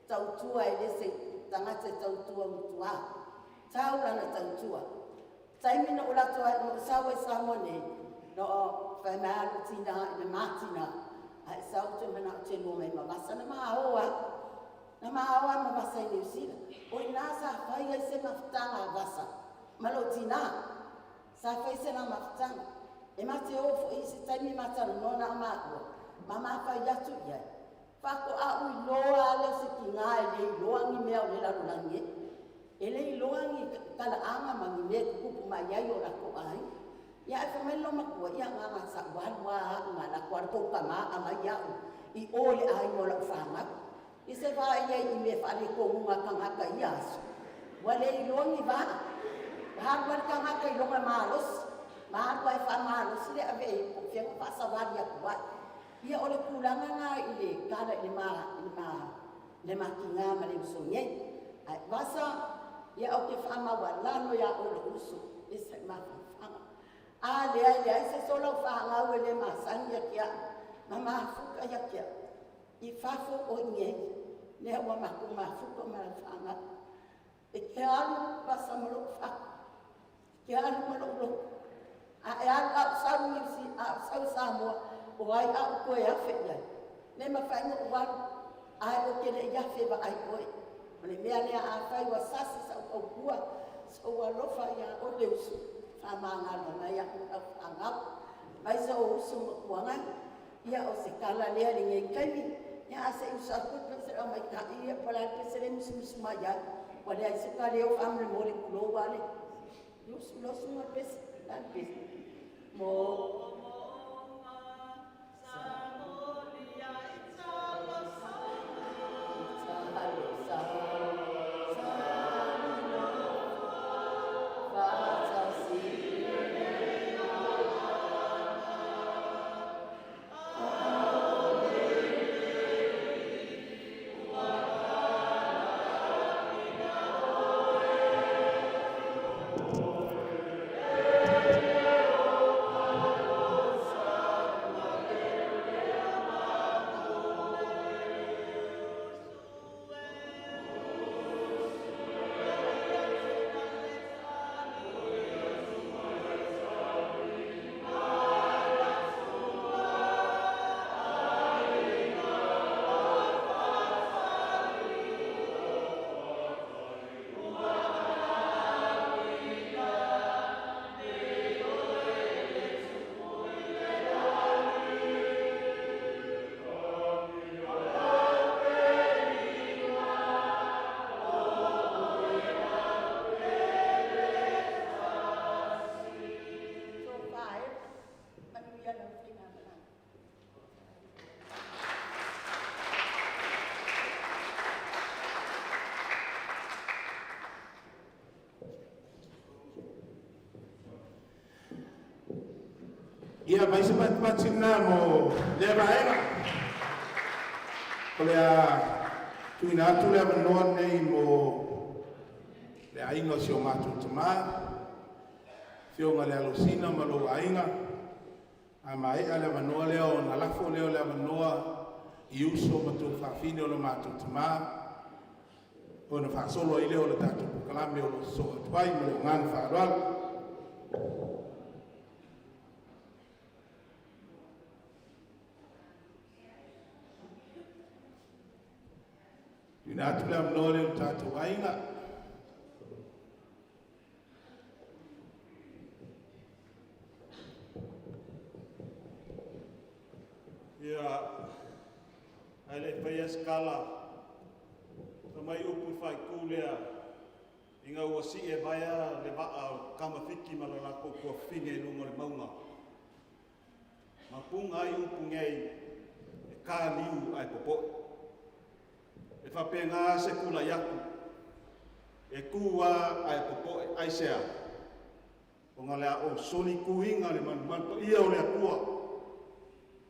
tautua e le se tagata e tautua mutuā, taulaga tautua. Taimi na ou alu atu ai, na ou sau ai i Samoa nei, na fai mai lava lou tina i le ma tina, a e sau ou te manao e te lua mai ma Vasa. Na ma o lava, na ma o lava ma Vasa i Niu Sila. O ina sa fai ai se mafutaga a Vasa ma lou tina, sa fai se la mafutaga. E ma te o foi i se taimi ma talanoa na o maua ma ma fai atu i ai, faatoa ou iloa lava lea o se tina e le iloa ni mea o le lalolagi e. E le iloa ni talaaga ma ni mea e tutupu mai ai o latou aiga. Ia ae fai mai le loomatua, ia na ona sau alu lava au na alu atu lava le tou tama aumai au i o i le aiga o lau fanau. Ia se i vaai i ai i mea faaletonuga a tagata i ia aso, ua le iloa ni va. Ua alu lava le tagata i lona malosi, ma alu lava e faamalosi le ave po o fea na faasavali atu ai. Ia o le tulaga lena i le tala i le ma i le ma le matinā ma le uso nei. Ae Vasa, ia ou te faamaualalo iā oe lou uso, ese le mafanafana. A lea e leai se isi o lau fanau e le masani ia te au ma mafuta ia te au i fafo o i inei, lea ua matou mafuta ma lau fanau. E te alu Vasa ma lou fatu, e te alu ma lou loto. A e alu a ou sau i Niu a ou sau i Samoa, o ai a ou toe afe i ai? Le mafai ona ou alu ae ou te le i afe e vaai oe. O le mea lea, afai ua sasi sau tautua, sou alofa iā oe le uso, faamagalo mai au ma lau fanau, aemaise o uso ma tuagane. Ia o se tala lea i lenei taimi. Ia ae se i usu atu le pese le aumaitai ia po o le a le pese lea e musumusu mai ai. Ua leai se ta leo faamolemole, tulou lava le usu lau susuga le pese. O le a le pese? Mo Ia mai se patipati lena mo lea vaega. O le a Tuuina atu le avanoa lenei mo le aiga o si o matou tamā, afioga i le Alosina ma lou aiga. A maea le avanoa lea ona lafo lea o le avanoa i uso ma tuafafine o lo matou tamā, ona faasolo ai lea o le tatou polokalame o lo o sosoo atu ai. Ma le agaga faaaloalo. Tuuina atu le avanoa lea i lo tatou aiga. Ia, ae le i faia se tala, aumai upu i faaitu lea, ina ua sii e vaea le vaa o Kamafiki ma le latou tuafafine i luga o le mauga. Mapuga ai upu nei, e ka liu ae popoe. E faapena se tulai atu, e tu a ae popoe aisea? Ona o le a ou solituina le malumalu paia o le Atua,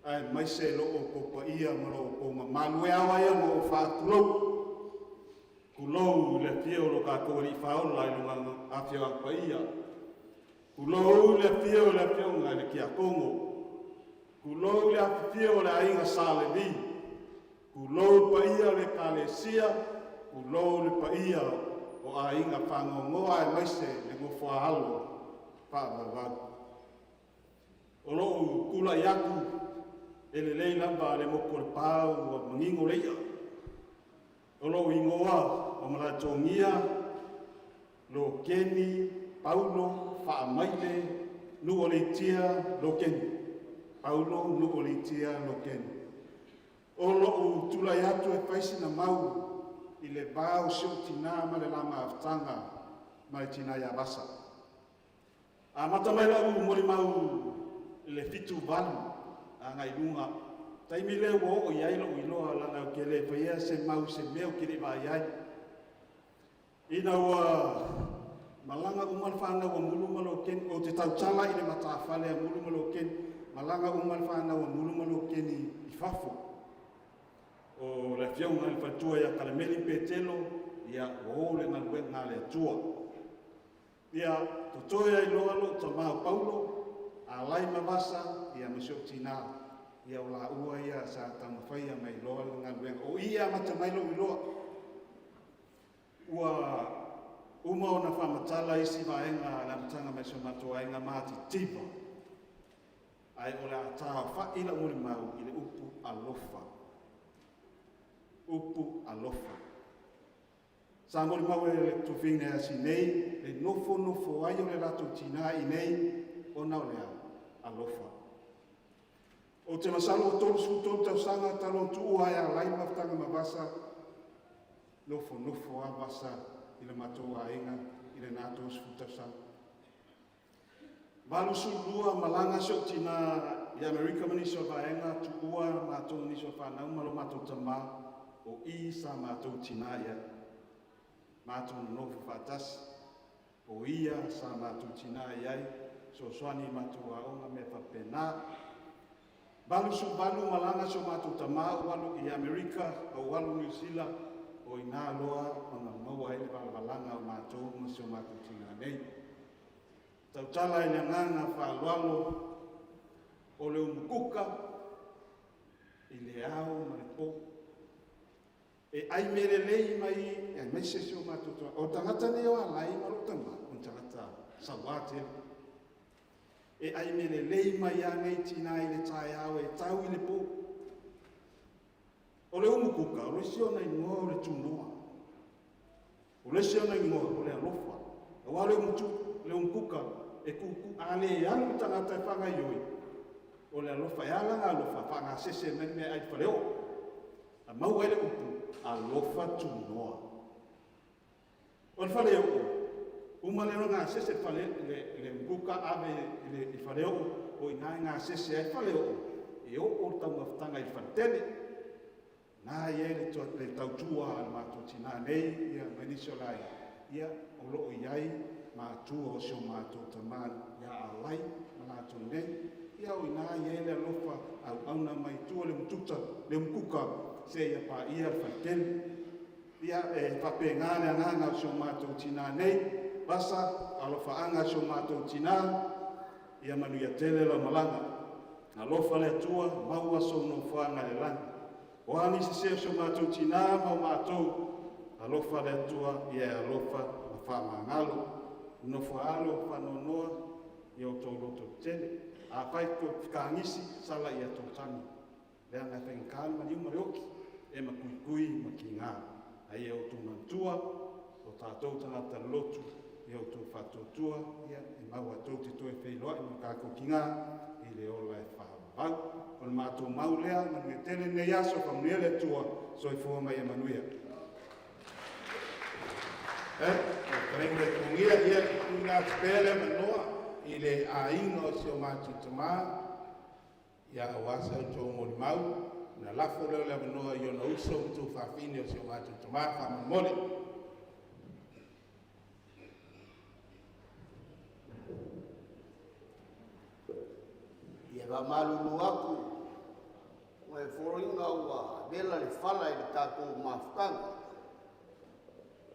aemaise lo outou paia ma lo outou mamalu e ao ai ona ou faatulou. Tulou i le afio o lo tatou Alii Faaola i Lona afioaga paia. Tulou i le afio o le Afioga i le Tiakono. Tulou i le afifio o le aiga Sa Levi. Tulou le paia o le Ekalesia, tulou le paia o aiga faanoanoa aemaise le nofoaalo faavavau. O lou tulai atu e lelei lava le motu o Lepā ua manino le i'a. O lou igoa o Malaetogia Lokeni Paulo Faamaile Nuuoleitia Lokeni. Paulo Nuuoleitia Lokeni. O lou tulai atu e fai sina mau i le va o si ou tinā ma le la mafutaga ma le tinā ia Vasa. Amata mai lau molimau i le 78 agai i luga, taimi lea ua oo i ai lou iloa leaga ou te le faia se mau i se mea ou te le i vaai ai. Ina ua malaga uma le fanau a Mulu ma Lokeni, ou te tautala i le matafale a Mulu ma Lokeni, malaga uma le fanau a Mulu ma Lokeni i fafo. O le afioga i le faletua ia Kalemeli Petelo, ia ua o le galuega a le Atua. Ia, totoe ai loa lou tama o Paulo, Alai ma Vasa, ia ma si ou tinā. Ia o laua ia sa taumafaia mai loa le galuega. O i e amata mai lou iloa. Ua uma ona faamatala isi vaega a le amataga mai si o matou aiga matitiva. Ae o le a taaofai lau molimau i le upu alofa. Upu alofa. Sa molimau e le tuafafine ia Sinei le nofonofo ai o le latou tinā i inei ona o le a? Alofa. Ou te masalo ua 33 tausaga talu ona tuua e Alai mafutaga ma Vasa, nofonofo a Vasa i le matou aiga i lena 30 tausaga. 82 malaga si ou tinā i Amerika ma nisi o vaega, tuua matou ma nisi o fanau ma lo matou tamā, o i sa matou tinā i ai. Matou nonofo faatasi, o ia sa matou tinā i ai, fesoasoani i matou aoga mea faapena. 88 malaga si o matou tamā ou alu i Amerika, ou alu Niu Sila, o ina loa ona maua ai le valavalaga o matou ma si o matou tinā nei. Tautala i le agaga faaaloalo o le umukuka i le ao ma le po. E ai mea lelei mai aemaise si o matou tama. O tagata nei o Alai ma lou tama, o ni tagata sauā tele. E ai mea lelei mai a nei tinā i le taeao e tau i le po. O le umukuka, o le isi ona igoa o le tunoa. O le isi ona igoa, o le alofa. Aua o le umutu, le umukuka, e kuku, a le alu le tagata e faagaioi, o le alofa, e ala ona alofa, faagasese mai le meaai i le faleoo. A maua ai le upu, alofa tunoa. O le faleoo, uma lea ona gasese le fale, le, le umukuka ave i le, i le faleoo, o i ina e gasese ai le faleoo, e oo le taumafataga i le faletele. Na i ai le tautua a le matou tinā nei, ia, ma nisi o lai, ia, o lo o i ai matua o si o matou tamā ia Alai ma latou nei, ia, o ina i ai le alofa auauna mai tua le umututa, le umukuka, seia paia le faletele. Ia, e faapena le agaga o si o matou tinā nei. Vasa, alofaaga si o matou tinā, ia manuia tele lau malaga. Alofa le Atua, maua sou nofoaga i le lagi. O a nisi sese o si o matou tinā ma o matou, alofa le Atua, ia e alofa ma faamagalo. Nofo a alo, faanoanoa, ia outou lototetele. Afai tou te fetagisi, sala ia tou tagi. Leaga e faigata le maliu ma le oti, e matuitui ma tiga. Ae ia outou manatua, o tatou tagata lotu, ia outou faatuatua, ia e maua tou te toe feiloai ma tatou tiga i le ola e faavavau. O le matou mau lea, manuia tele lenei aso, faamanuia le Atua, soifua ma ia manuia. Fetalaiga i le Tugia, ia, tuuina atu pea le avanoa i le aiga o si o matou tamā, ia aua sa outou molimau, ona lafo lea o le avanoa i ona uso ma tuafafine o si o matou tamā, faamolemole. Ia faamalulu atu, ua e foliga ua vela le fala i le tatou mafutaga.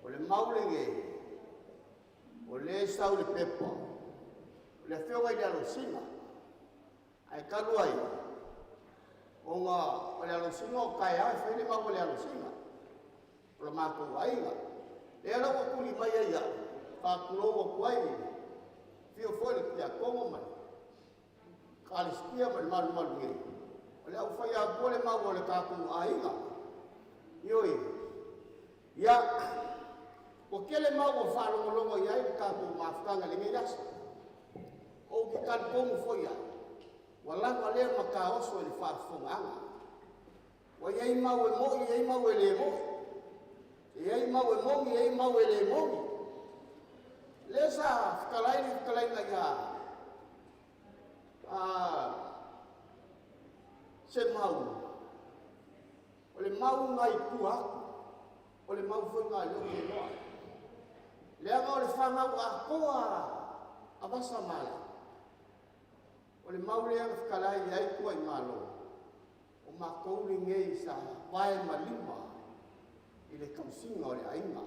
O le mau lenei, o lea e sau i le pepa, o le afioga i le Alosina, ae talu ai, ona o le Alosina o taeao e fai le mau a le Alosina, o le matou aiga. Lea la ua tuli mai ai au, faatulou atu ai, afio foi le tiakono ma le Ekalesia ma le malumalu nei, o le au fai atua le mau a le tatou aiga. Ioe, ia, ua tele mau ua faalogologo i ai le tatou mafutaga i lenei aso. Ou te talitonu foi au, ua lava lea mataoso i le faafofogaaga. Ua i ai mau e moni, e i ai mau e le moni. E i ai mau e moni, e i ai mau e le moni. Lea sa fetalai le fetalaiga ia Semau, o le mau nai tua atu, o le mau foi na lea ou te iloa. Leaga o le fanau atoa a Vasa ma Alai, o le mau lea na fetalai i ai Tuaimalo, o matou lenei sa vae ma lima i le tausiga o le aiga.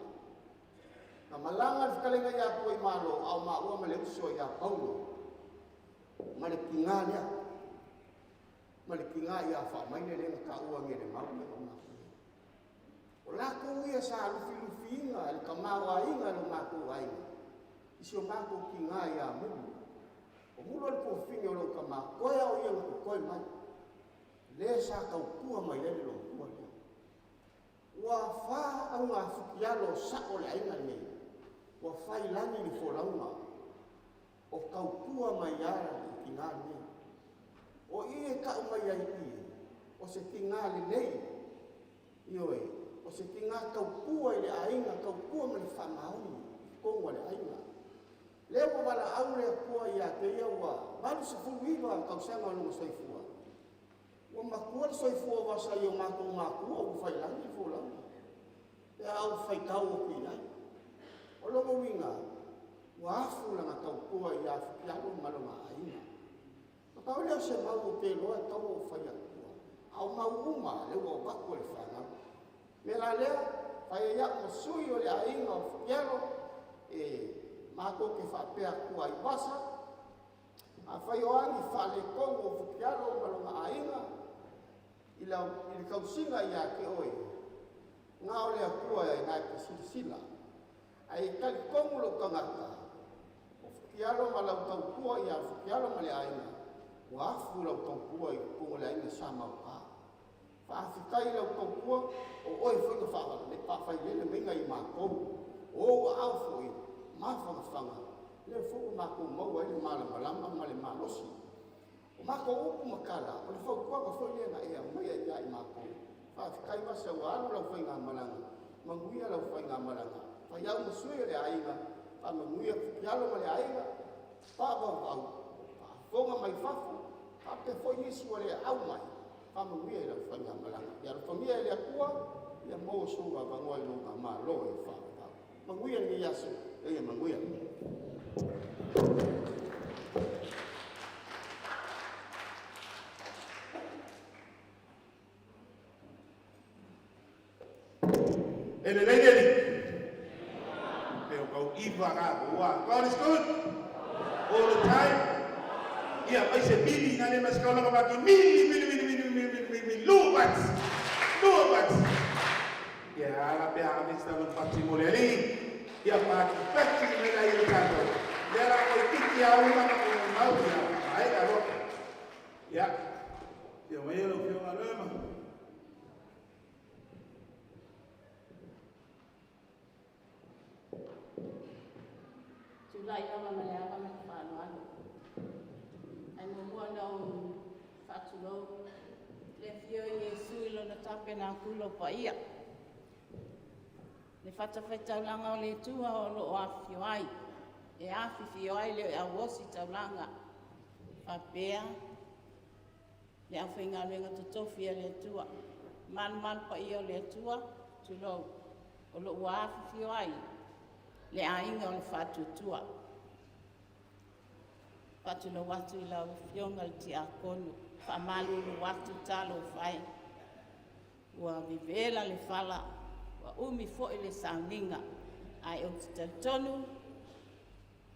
Na malaga le fetalaiga ia Tuaimalo, a o maua ma le uso ia Paulo, ma le tiga lea, ma le tiga ia Faamaile lea na taua nei e le mau lea o matou. O latou ia sa lufilufiina le tamaoaiga i lo matou aiga, i si o matou tiga ia Mulu. O Mulu o le tuafafine o lou tama, toe a o ia na totoe mai. Lea sa tautua mai ai le loomatua lea. Ua fa auga futialo sa'o o le aiga lenei, ua fai lagi le folauga o tautua mai a le tiga lenei. O i e tau mai ai i, o se tiga lelei, ioe, o se tiga tautua i le aiga, tautua ma le faamaoni i totonu o le aiga. Lea ua valaau le Atua ia te ia ua 89 tausaga o lona soifua. Ua matua le soifua o Vasa i o matou matua ua fai lagi le folauga. Pe a ou faitau atu i ai. O lona uiga, ua afu lana tautua ia Futialo ma lona aiga. Na pau lea o se mau ou te iloa e tatau ona ou fai atua. A o mau uma, lea ua avatu e le fanau. O le mea la lea, fai ai au ma sui o le aiga o Futialo, e matou te faapea atu ai, Vasa, afai o a ni faaletonu o Futialo ma lona aiga, i le tausiga ia te oe, na o le Atua e na te silasila. Ae e talitonu lou tagata, o Futialo ma lau tautua ia Futialo ma le aiga, ua afu lau tautua i totonu o le aiga sa maupa. Faafetai i lau tautua, o oe foi na faafailele maiga i matou. O ou aao foi mafanafana, lea foi ua matou maua ai le malamalama ma le malosi. O matou upu ma tala, o le fautuaga foi lea na e aumaia ia i matou. Faafetai Vasa ua alu lau faigamalaga, manuia lau faigamalaga. Fai au ma sui o le aiga, faamanuia Futialo ma le aiga, faavauvau, faafofoga mai fafo, faapea foi nisi ua le au mai, faamanuia i lau faigamalaga. Ia alofagia e le Atua, ia maua sou avanoa i lona Malo e faavavau. Manuia lenei aso, ia manuia. E lelei. All the time. Ia mai se mili na le masikaulaga maki mili mili mili mili mili mili mili mili lua pati. Lua pati. Ia ala pe a me sta pati mo le ali. Ia pati pati me la ia tatou. Le la ko tiki a uma na ko mau ia. Ai la ro. Ia. Ia mai lo fio alema. Tulai lava ma le ava ma le faaaloalo. Ae muamua ona ou faatulou le afio o Iesu i lona tapenakula o paia. Le fatafaitaulaga o le Atua o lo o afifio ai, e afifio ai le au ositaulaga faapea le aufaigaluega totofi a le Atua. Malumalu paia o le Atua, tulou, o lo o ua afifio ai le aiga o le Faatuatua. Faatulou atu i lau Afioga i le Tiakono, faamalulu atu talofa e, ua vevela le fala, ua umi foi le sauniga, ae ou te talitonu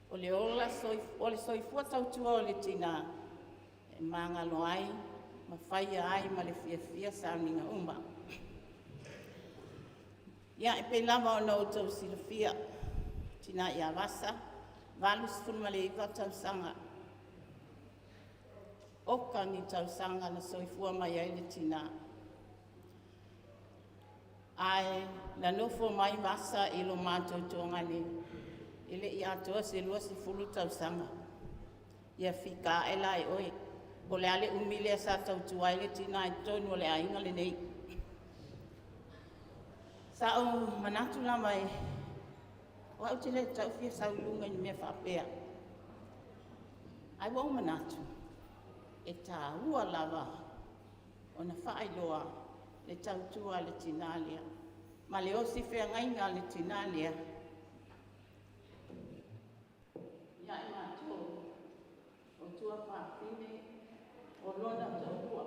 o le ola o le soifua tautua o le tinā e magalo ai ma faia ai ma le fiafia sauniga uma. Ia, e pei lava ona outou silafia, tina ia Vasa, 89 tausaga. Oka ni tausaga na soifua mai ai le tinā. Ae na nofo mai Vasa i lo matou tuagane e le i atoa se 20 tausaga. Ia fika ae la e oe. O le ale umi lea sa tautua ai le tinā i totonu o le aiga lenei. Sa ou manatu lava e o au te le tau fia sau i luga i ni mea faapea. Ae ua ou manatu, e tāua lava ona faailoa le tautua a le tinā lea ma le osi feagaiga a le tinā lea. Ia i matou o tuafafine o lona toalua.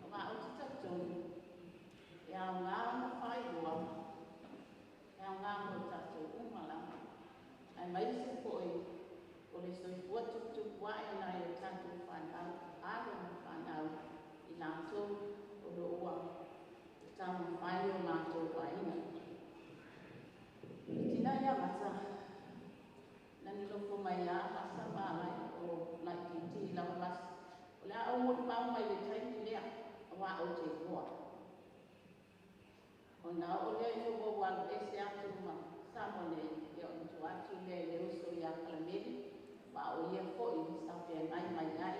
Aua ou te talitonu e aoga ona faailoa, e aoga mo tatou uma lava, aemaise foi o le soifua tuputupu ae o nai o tatou fanau, alo ma fanau, i latou o lo o ua taumafai o latou aiga. Le tina ia Vasa, na nonofo mai lava Vasa ma alai o laitiiti lava Vasa. O le a ou molimau mai le taimi lea, aua ou te iloa. Ona oo lea ina ua ou alu ese atu ma Samoa nei, ia ona tuu atu lea i le uso ia Kalameli, ma o ia foi sa feagai mai ai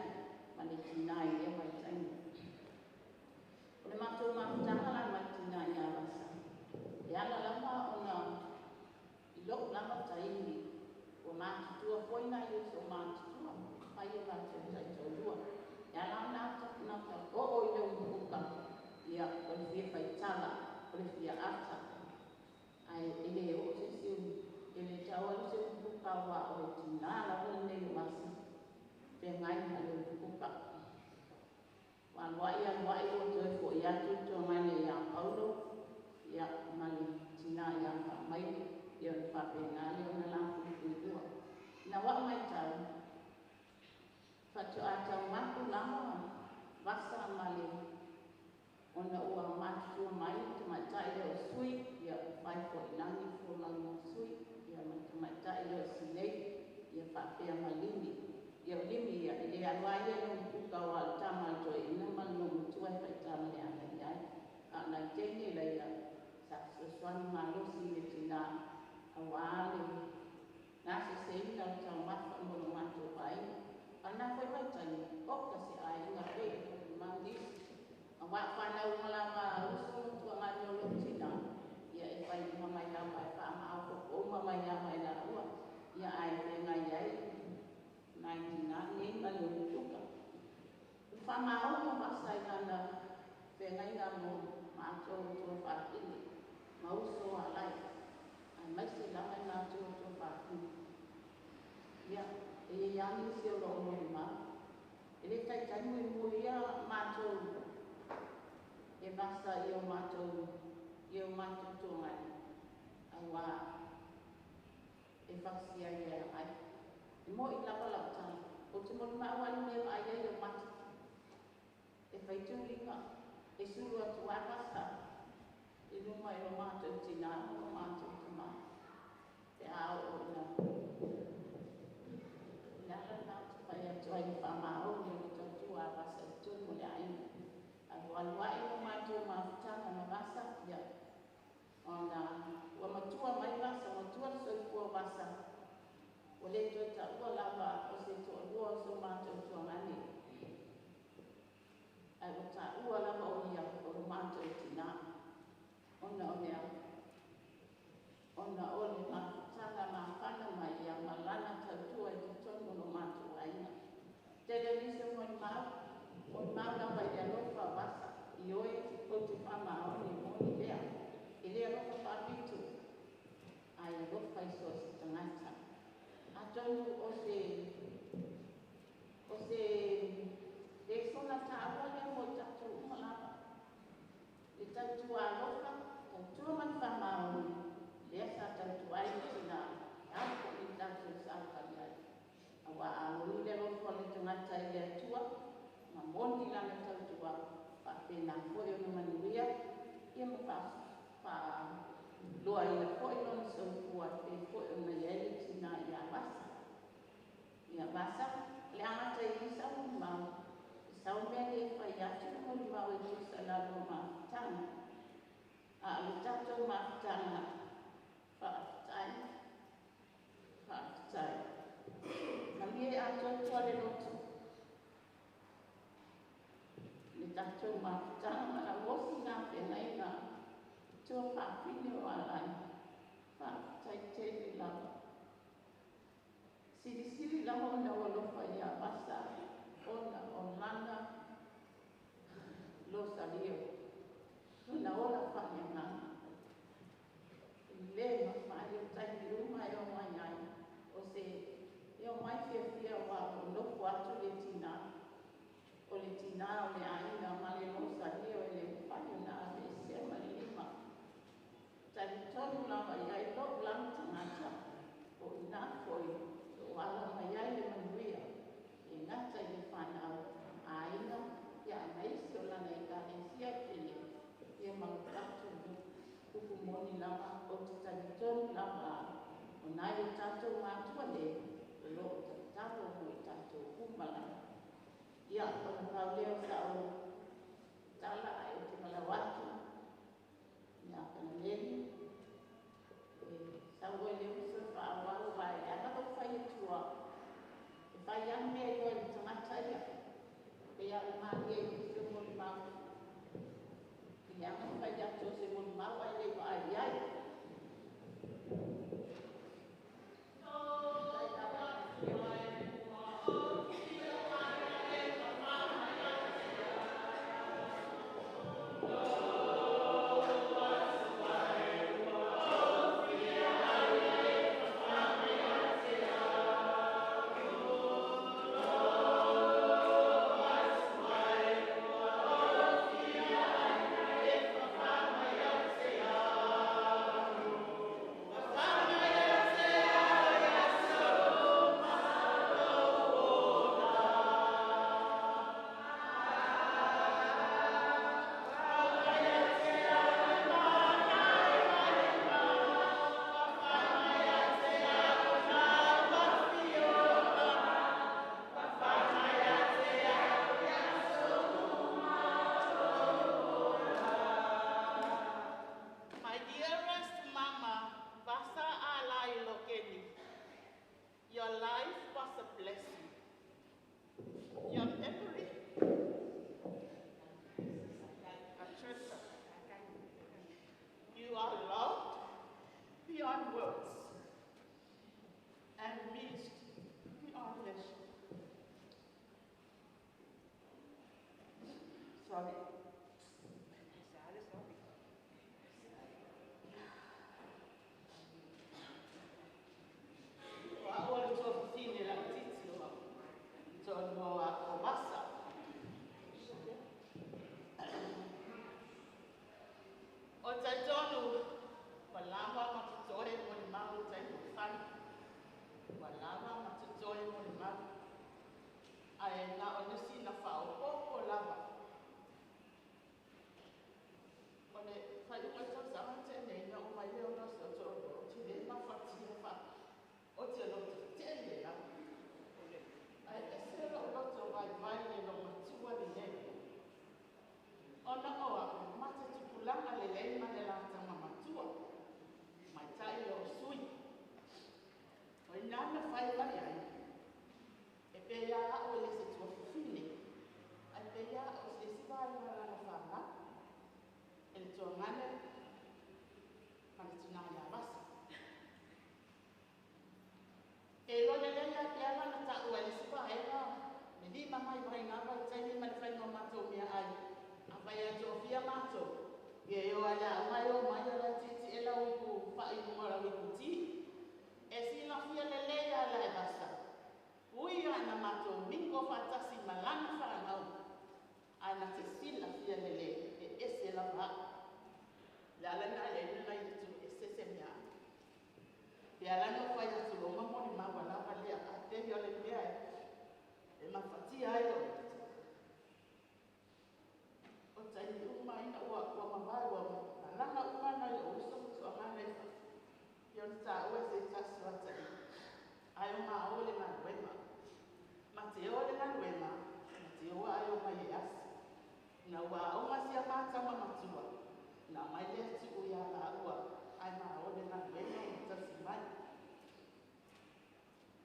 ma le tinā i lea vaitaimi. O le matou mafutaga la ma le tinā ia Vasa, e ala lava ona i lou lava taimi, ua matutua foi nai uso matutua, fai o latou taitoalua. E ala ona oo i le umukuka, ia, o le fia faitala, o le fia ata, ae e le oo se isi, e le tau alu se umukuka aua o le tinā lava lenei o Vasa, feagai ma le umukuka. Ua aluai aluai ua toe foi atu le tuagane ia Paulo, ia, ma le tinā ia Faamaile, ia ona faapena lea ona lafuifui lua. Ina ua matau, faatoa taumapu lava Vasa ma le ona ua matutua mai le tamaitai lea o Sui, ia fai foi i lagi folauga o Sui, ia ma le tamaitai lea o Sinei, ia faapea ma Limi. Ia o Limi ia, e le alu ai ia i lona kuka o le tama a le toeaina ma le logomatua e faitama le aga i ai. A o nai teine laia, sa fesoasoani malosi i le tinā, aua le gaseseina o le taumafa mo lo matou aiga. A na foi vaitaimi, oka se aiga pei ona mau nisi. Aua o fanau uma lava a uso ma tuagane o lou tinā, ia e fai uma mai lava, e faamaopoopo uma mai lava e laua, ia ae feagai ai nai tinā nei ma le umukuka. O le faamaoni o Vasa i lana feagaiga mo matou tuafafine ma uso alai, aemaise lava i matou tuafafine. Ia, e iai lava nisi o lo o molimau. E le taitai muimui ia matou e Vasa i o matou tuagane, aua E fausia ai le ai. E mo'i lava lau tala. Ou te molimau lava i le mea e vaai ai ou mata. E fai tuliga, e sulu atu lava Vasa i luma i lo matou tinā ma lo matou tamā pe a oo ina. O le ala lena ou te fai atu ai i le faamaoni o le tautua a Vasa i totonu o le aiga. Alualu ae lo matou mafutaga ma Vasa, ia, ona ua matua mai Vasa, matua le soifua o Vasa, ua le toe taua lava o se toalua o so matou tuagane, ae ua taua lava o ia o lo matou tinā, ona o le a? Ona o le mafutaga mafana ma ia ma lana tautua i totonu o lo matou aiga. Tele o nisi o molimau, molimau lava i le alofa o Vasa, ioe, ou te faamaoni, e moni lea. E le alofa faapito, ae alofa i so o se tagata. Atonu o se lesona taua lea mo i tatou uma lava. Le tautua alofa, tautua ma le faamaoni, lea sa tautua ai le tinā, e ao foi i tatou saofai ai. Aua a moni le alofa o le tagata i le Atua, ma moni lana tautua, faapena foi ona manuia, ia ma faaloaina foi lona soifua e pei foi ona i ai le tinā ia Vasa. Ia Vasa, o le amata i i sau molimau, e sau mea le fai atu le molimau e tusa i la lua mafutaga. A o le tatou mafutaga, faafetai, faafetai. Malie atoatoa le loto. Le tatou mafutaga ma lau osi ngā whengainga, tua whaafine o alai, faafetai tele lava. Silisili lava ona ua alofa ia Vasa ona o lana losalio. Lona ola faaleagaga. E le mafai o taimi uma e omai ai. O se e omai fiafia ua o nofo atu le tinā. O le tinā o le aiga ma le losalio e le mafai ona aveesea ma le lima. Talitonu lava i ai lou lava tagata o i ina foi o ala mai ai le manuia e gata i le fanau aiga ia aemaise o lana ekalesia tele ia ma lo tatou upu moni lava. Ou te talitonu lava o nai o tatou matua le o loo tatalo mo i tatou uma lava. Ia ona pau lea o sa'u tala, ae ou te valaau atu ia Kanameli e sau ai le uso e faaauau aua e leaga lou fai atua e fai lava mea i oe le tagata ia pei a o le malie i nisi o molimau e leaga le fai atu o se molimau ae le vaai ai. My dearest mama, Vasa Alai Lokeni, your life was a blessing. Your memory, a treasure. You are loved beyond words and missed beyond measure. Sorry. O a'u o le tuafafine laʻititi o toalua o Vasa. Ae na o le sina faaopoopo lava. O le faaiuga o le tausaga na tea nei, na oo mai lea ona o si ou toalua, ou te le mafatia faa, ou te loto tele lava. Ae ese lou loto vaivai i le loomatua lenei. Ona o a'u ma te tupulaga lelei ma le la tama matua, maitai loo sui. O inā na fai mai ai, e pei lava a'u e le se tuafafine, ae pei lava a'u o se isi vaega o lana fanau, e le tuagane ma le tinā ia Vasa. E iloa lelei lava e pei lava ona ta'u ai le isi vaega le limavaivai i na vaitaimi ma le faiga o matou meaai. Afai lava e toafia matou, ia e o lava i le aoga e omai o la e tietie lau ipu fa'i i luga o lau iputi. E silafia lelei lava la e Vasa, ui lava ina matou mingo faatasi ma lana fanau, ae na te silafia lelei e ese lava a'u. O le ala lena e leai ni nai atu ese se mea a'u. Pe ala ona ou fai atu loma molimau ua lava lea, ae pei o le mea e mafatia ai lou loto. O taimi uma ina ua ua mavae ua malaga uma nai lou uso ma tuagana i fafo, ia ona taua e se tasi o atalii, ae o ma o le galuega. Ma te o le galuega, ma te o ae omai e asi. Ina ua aoga si a ma tama matua, ona aumai lea tuu ia laua, ae ma o le galuega ma tausi mai.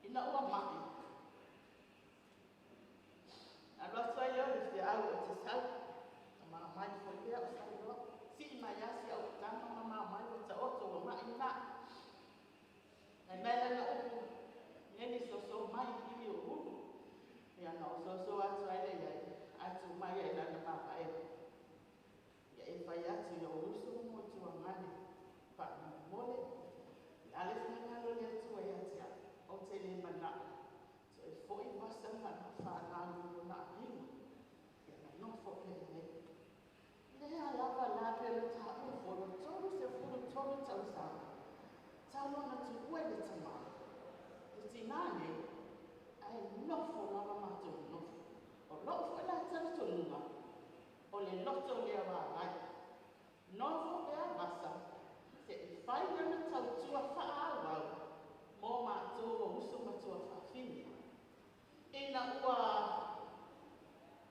Ina ua ma'i, alu atu ai lea o le feau ou te sau, ma aumai foi pea o sau loa. Sii mai lava si au tama ma ma omai ua taoto ua ma'i lena. Fai mai lana upu, Neni soso mai i o ulu. Ia na ou soso atu ai lea i ai, ae tu mai ai lana mavaega. Ia e fai atu i ou uso ma ou tuagane, faamolemole, o le a le finagalo o le Atua ia te au, ou te le manao, toe foi vasa ma na fanau i lona aiga, ia na nofo pea i inei. Lea lava la pe o le taua foi o 33 tausaga talu ona tuua i le tamā, le tinā nei, ae nofo lava matou nofo. O lou foi la talitonuga, o le loto lea vaavai. Nofo pea Vasa se'i fai lana tautua faaauau mo matou o uso ma tuafafine. Ina ua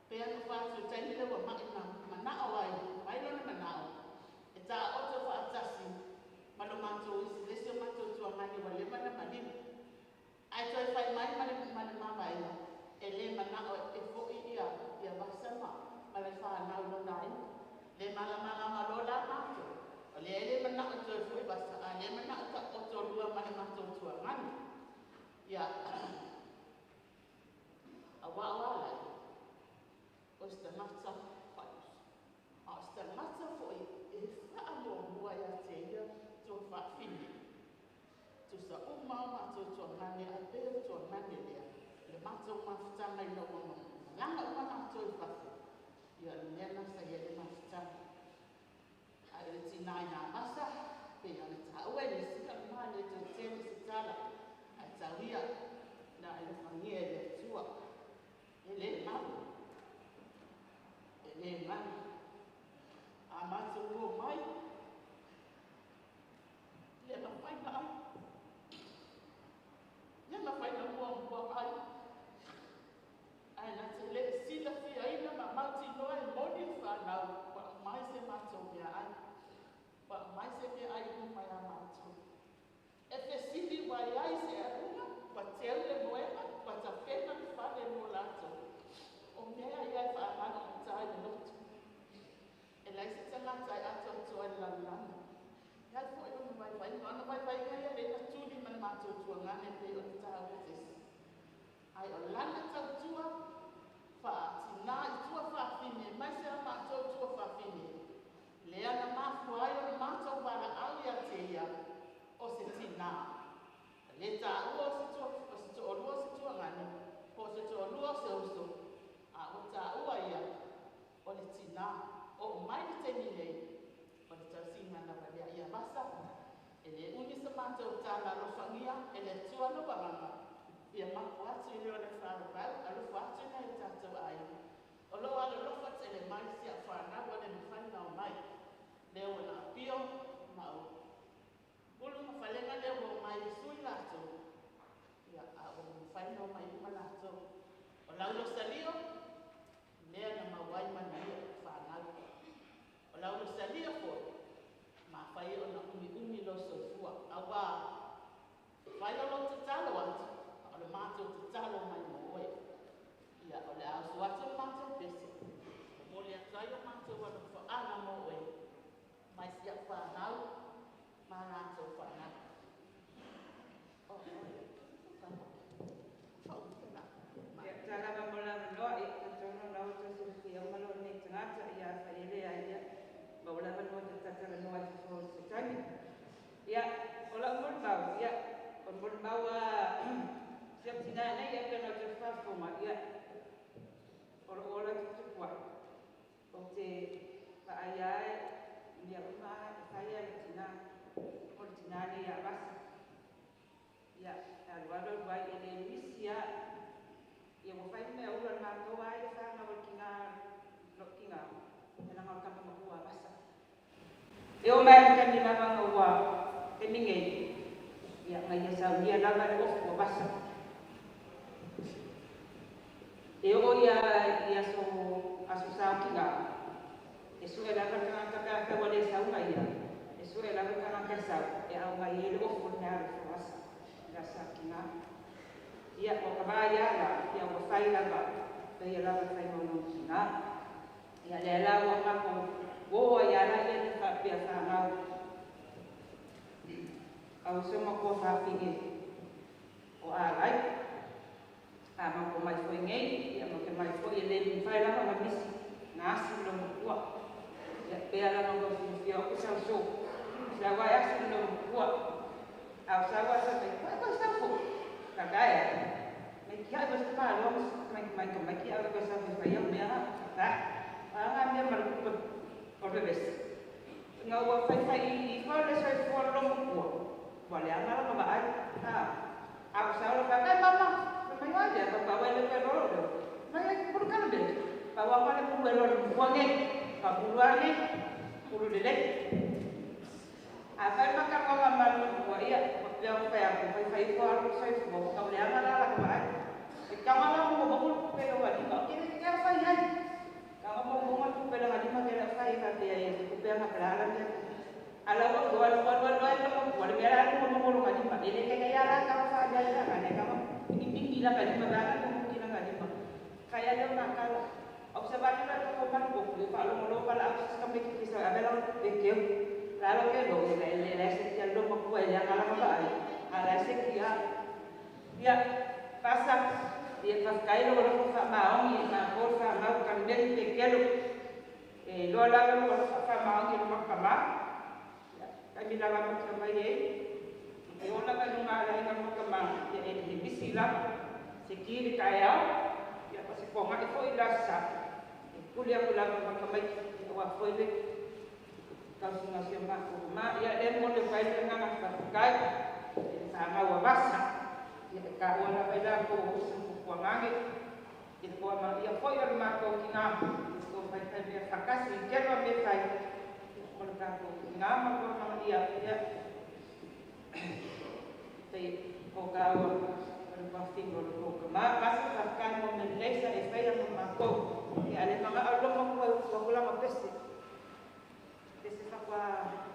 pea na fatu i le taimi lea ua ma'i na mana'o ai, mai lona mana'o e taoto faatasi ma lo matou isi, le isi o matou tuagane ua leva na maliu. Ae toe fai mai ma le ma le mavaega, e le mana'o e fo'i ia ia Vasa ma ma le fanau i lona aiga. Le malamalama loa la matou, o lea e le mana'o e toe fo'i Vasa, a le mana'o e taoto lua ma le matou tuagane. Ia, auā o a lai, o se tagata faiuso, a o se tagata foi e faamuamua ia te ia tuafafine. Tusa uma o matou tuagane, ae pei o le tuagane lea, le matou mafutaga ina ua malaga uma matou i fafo, ia o le mea lena sa i ai le mafutaga. Ae o le tinā i Amasa, pei ona taua e nisi, o le ma e le toe tele se tala, ae tau ia na alofagia e le Atua. E le galo, e le galo. A matou o mai, le mafai na ai, le mafai na muamua ai, ae na te le silafiaina ma mautinoa e moni le fanau ua aumai se matou meaai, ua aumai se meaai i luma ia matou. E fesili ua i ai se aluga, ua teu Ia mapu atu i lea o le faavavau, alofa atu i nai o tatou aiga. O loo alolofa tele mai si au fanau ua le mafai ona omai. Lea ua na Apio ma o Ulu ma Falega lea ua omai e sui latou, ia a ua le mafai ona omai uma latou. O lau losalio, lea na maua ai manuia i fanau. O lau losalia foi, mafai ona umiumi lou soifua, auā e fai o lou tatalo atu, a o le matou tatalo mai mo oe. Ia, o le a oso atu le matou pese, momoli atu ai o matou alofaaga mo oe, mai si au fanau ma latou fanau. Ia, talava mo le avanoa, ia, talitonu o la ua toe silafia uma lou nei tagata, ia afai e leai, ia, maua le avanoa e te talatalanoa ai i fafo i se taimi. Ia, o lau molimau, ia, o le molimau a si au tinā nei, ia, pei ona ou toe faafofoga, ia, o lou ola tuputupu ae, ou te vaai lava i mea uma lava e fai a le tinā, o le tinā lenei ia Vasa. Ia, e alualu alu ai, e le misi lava. Ia, ua fai mea ula le matou lava ia fanau a le tinā, lou tinā, ia leaga o le tama matua a Vasa. E oo mai lava i le taimi lava ina ua taimi nei, ia, na ia saunia lava le ofu a Vasa. E oo ia i aso, aso sa o tinā, e sue lava le tagata pe afai ua le sau ma ia, e sue lava le tagata e sau e aumai ai le ofu o le meaalofa o Vasa i le aso sa o tinā. Ia, ua ka vaai lava la, ia ua fai lava, paia lava le faiga o lona tinā. Ia, lea la ua matou uo ai lava laia le faapea fanau au si o matua fafine o Alai. A matou mai foi nei, ia matou mai foi e le mafai lava ona misi na asi le loomatua. Ia pea lava ona tou silafia o au sa uso, sau lava e asi le loomatua. A o sau lava sa fai, koe koe sau foi. Tata e a, mai tiai koe sa tamaloa ma mai mai tamaiti ave koe sau fai fai au mea a, tata. A nga mea ma le kupa o le vevesi. Ina ua faifai ifo le soifua o le loomatua, ua leaga lana vaai. A, a o sau la fai, kai mama, fai mai oe lea, papa oe le koe lolo leo. Mai ai pulu kana mea. Pau ama le pulu e lolo mufua nei. Ka pulu a nei, pulu lelei. A fai ma ka ngonga ma le matua, ia, ua pea o fai aku, faifai ifo a lou soifua, ua tau leaga la lana vaai. E taga la mo mo le kupe le lima, o kele ke fai ai. Taga mo mo le kupe le lima ke le fai ka te ai, kupe nga pala la mea. Ala wa wa wa wa wa le mo wa le mea la mo mo lo lima. Ele ke ke ya la ka fa ya ya ka ne ka mo pingi pingi la ka lima ba ka mo ki la ka lima. Ka ya le ma ka la. Observar la ko ma ko ko fa lo mo lo pa la ka me ki sa abela ke ke la lo ke lo le le le se ti lo mo ko ya ka la ma ba ai. Ala se ki ya. Ia, pasa, ia faafetai lou alofa faamaoni i matou fanau Karimeli Pekelo, e iloa lava lou alofa faamaoni i le makamā. Ia, taimi lava amata mai ai, e oo lava i luga o le aiga makamā, ia e le misi lava se ki i le taeao, ia o se poga'i foi i le aso Sa, e pule aku lava i makamaiti, ia aua foi le tausiga o si o matou ma. Ia, lea e momoli atu ai le agaga faafetai i le fanau a Vasa, ia e taua lava i latou o uso ma pupuagage, i le toamaia foi o le matou tinā, i le tou faifai mea faatasi i tele o mea fai, ia o le tatou tinā ma le toamagaia, ia pei o taua o le tuafafine o le tou tamā. Vasa, faafetai mo mea lelei sa e faia mo matou. Ia, a le manao le lomatua e usu atu lana pese, pese faatoa.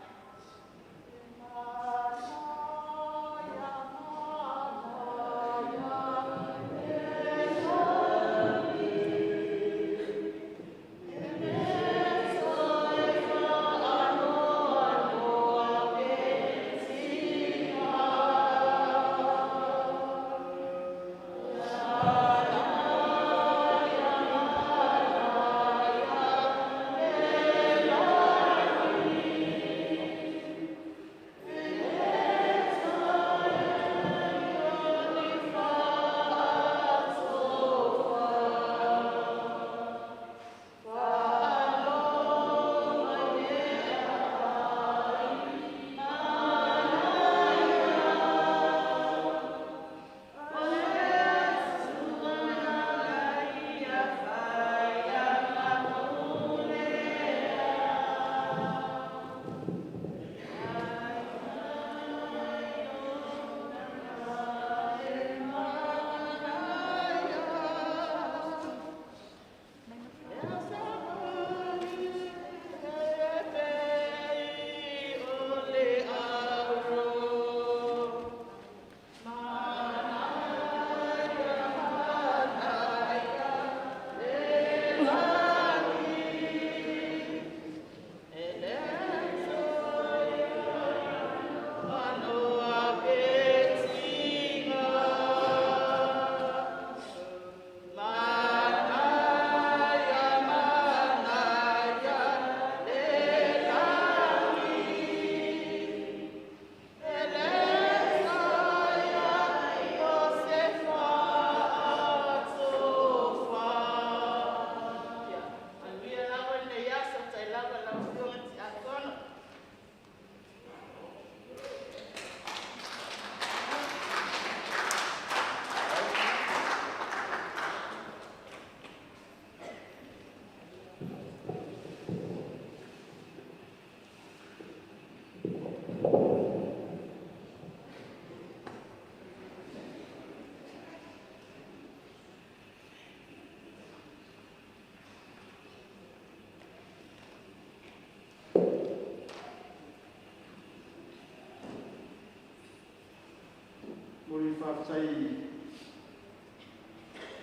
Faafetai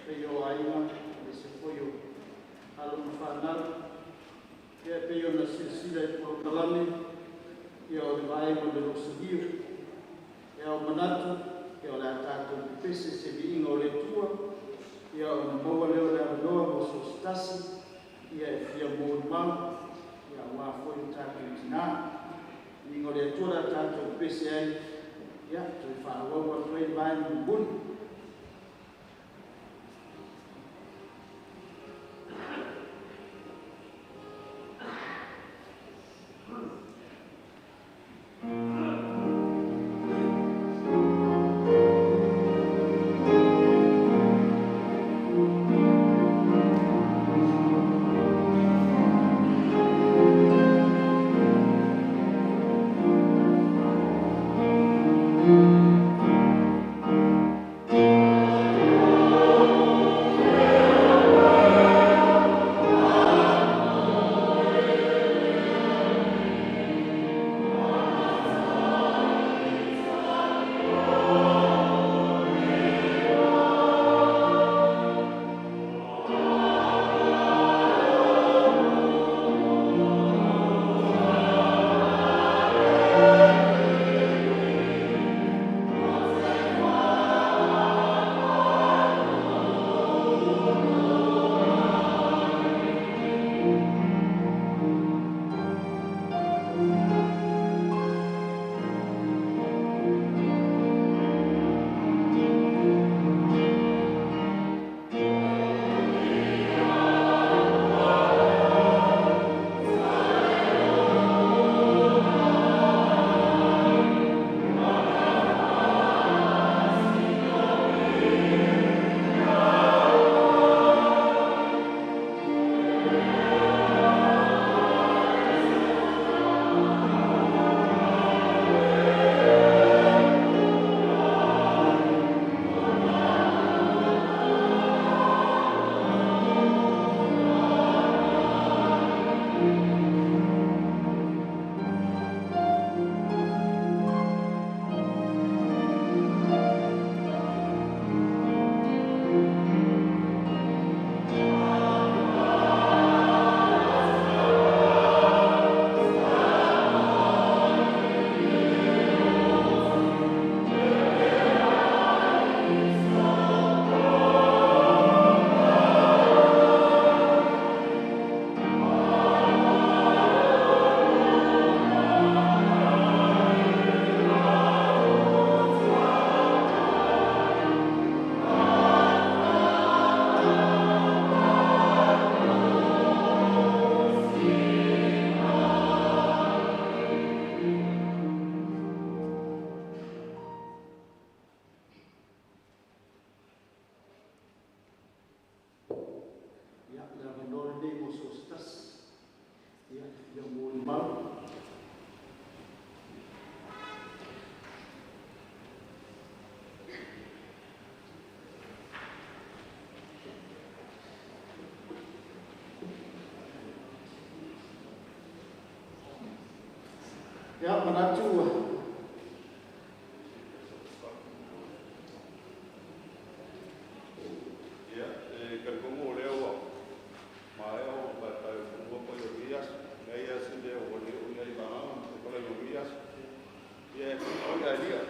pei o aiga le se foi o alo ma fanau. Ia pei ona silasila i polokalame, ia o le vaega o le losalio. Ia o manatu, ia o le a tatou pepese se viiga o le Atua, ia ona maua lea o le avanoa mo so o se tasi, ia e fia molimau, ia aua foi le tatou tinā. Viiga o le Atua le a tatou pepese ai, ia toe faaauau atu ai le vaega mulimuli. Ia, le avanoa lenei mo so o se tasi, ia, e fia molimau. Ia, manatu ua Ia, e talitonu o lea ua maea ona paepae o fanua paia o lenei aso. Leai lava se mea ua le oo i ai vagaga ma fetalaiga o lenei aso. Ia, e fai ia Elia.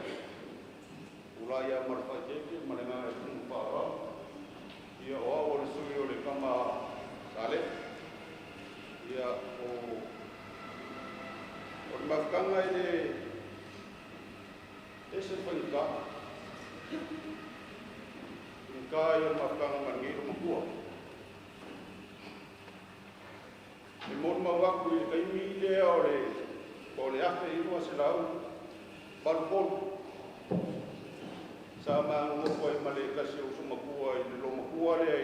Tulai lava ma le faaeteete ma le agaga e tumu faaaloalo. Ia, o au o le sui o le tama Sale. Ia, o le mafutaga e le ese le faigata. Faigata ia o le mafutaga ma lenei loomatua. E molimau atu i le taimi lea o le po o le 1983, sa ma nonofo ai ma le tasi o uso matua i le loomatua lea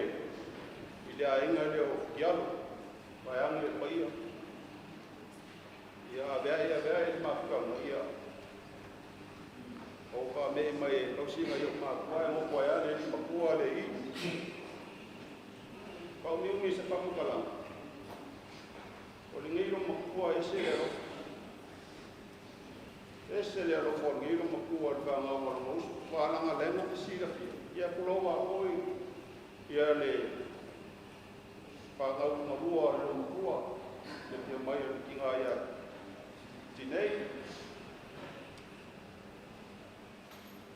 i le aiga lea o Futialo, vaeane le paia. Ia aveae aveae le mafutaga, ia o faamee mai e tausiga i o matua e nofo ai lava le alii matua le i. Faaumiumi se faamatalaga, o lenei loomatua ese le alofa. Ese le alofa o lenei loomatua i le fanau a lona uso. Waalanga lea mo silafia. Ia pulau a oi ia le whāngau marua le lomakua le pia mai o le kinga ia tinei.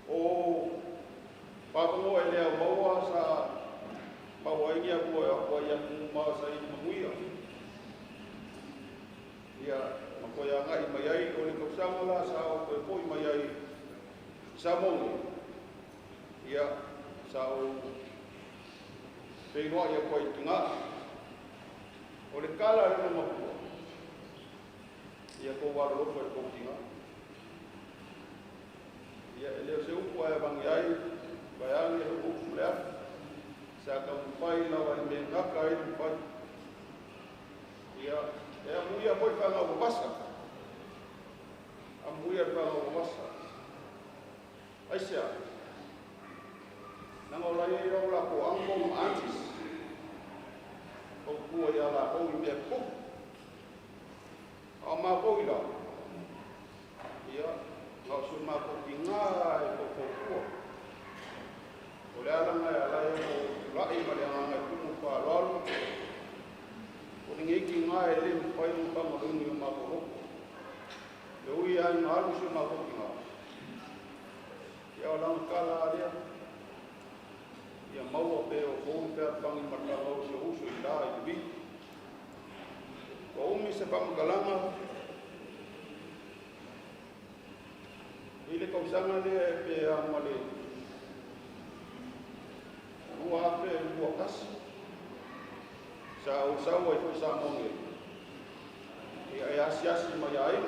O pāpangoa e lea maua sa maua ingia kua kua ia kumuma sa i manuia. Ia makoia ngai mai ai o le kausanga la sa o koe poi mai ai sa mongi. Ia sa o peinoa ia koe tunga. O le kala le mapua. Ia ko waro lofo e koutinga. Ia e leo se upu ai vangi ai, vai ange e upu lea. Sa ka mpai la wai me ngaka ai mpai. Ia e amuia foi whanga o wasa. Amuia whanga o wasa. Aisea. Nanga o lai e rau la ko ango ma antis. O kua ia la o i mea puku. A mā koi la. Ia, ngā su mā koi ki ngā e ko kua. O le alanga e alai o tulai ma le anganga e kumu wha aloalo. O le ngeiki ngā e le mpai mo kama rungi o mā koi. Le ui ai ngā alu su mā koi ki ngā. Ia o langa kala alea. Ia maua pe o kou pea pangi matanga o se uso i la i vi. O umi se whamakalanga i le kausanga lea e pe a ma le rua ape rua kasi. Sa o saua i fo sa monge. Ia e asiasi mai ai.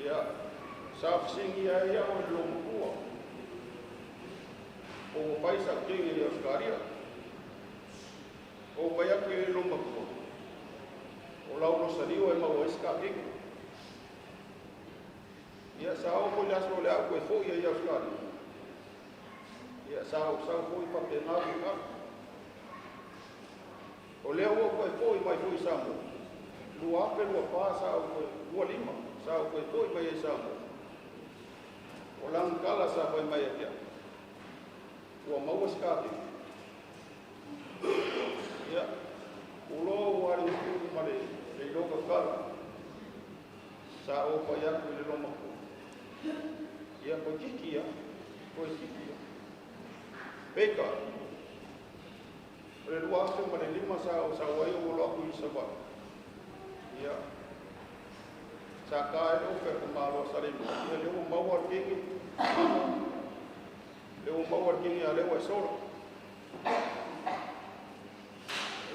Ia sa whisingi ai ia o le lomakua. O pai sa kingi i Australia. O pai aku i lomakua. O lau no saliu e mau eska kingi. Ia sa o ko le aso le au e foi i Australia. Ia sa o sa foi pa pe ngā ka. O lea ua koe foi mai foi Samoa. Lua ape lua pā sa o koe lua lima. Sa o koe foi mai e Samoa. O langkala sa foi mai e kia. Ua maua skapi. Ia, ulo ua ari nguku ma le iloka kala. Sa o pai aku i le loma ku. Ia, koe kiki ia. Koe kiki ia. Peka. O le lua afe ma le lima sa o sa wai o lo aku i sa. Ia. Sa ka e le ofe ko malo sa le mo. Ia le o maua kingi. Le o maua kingi a le o e solo.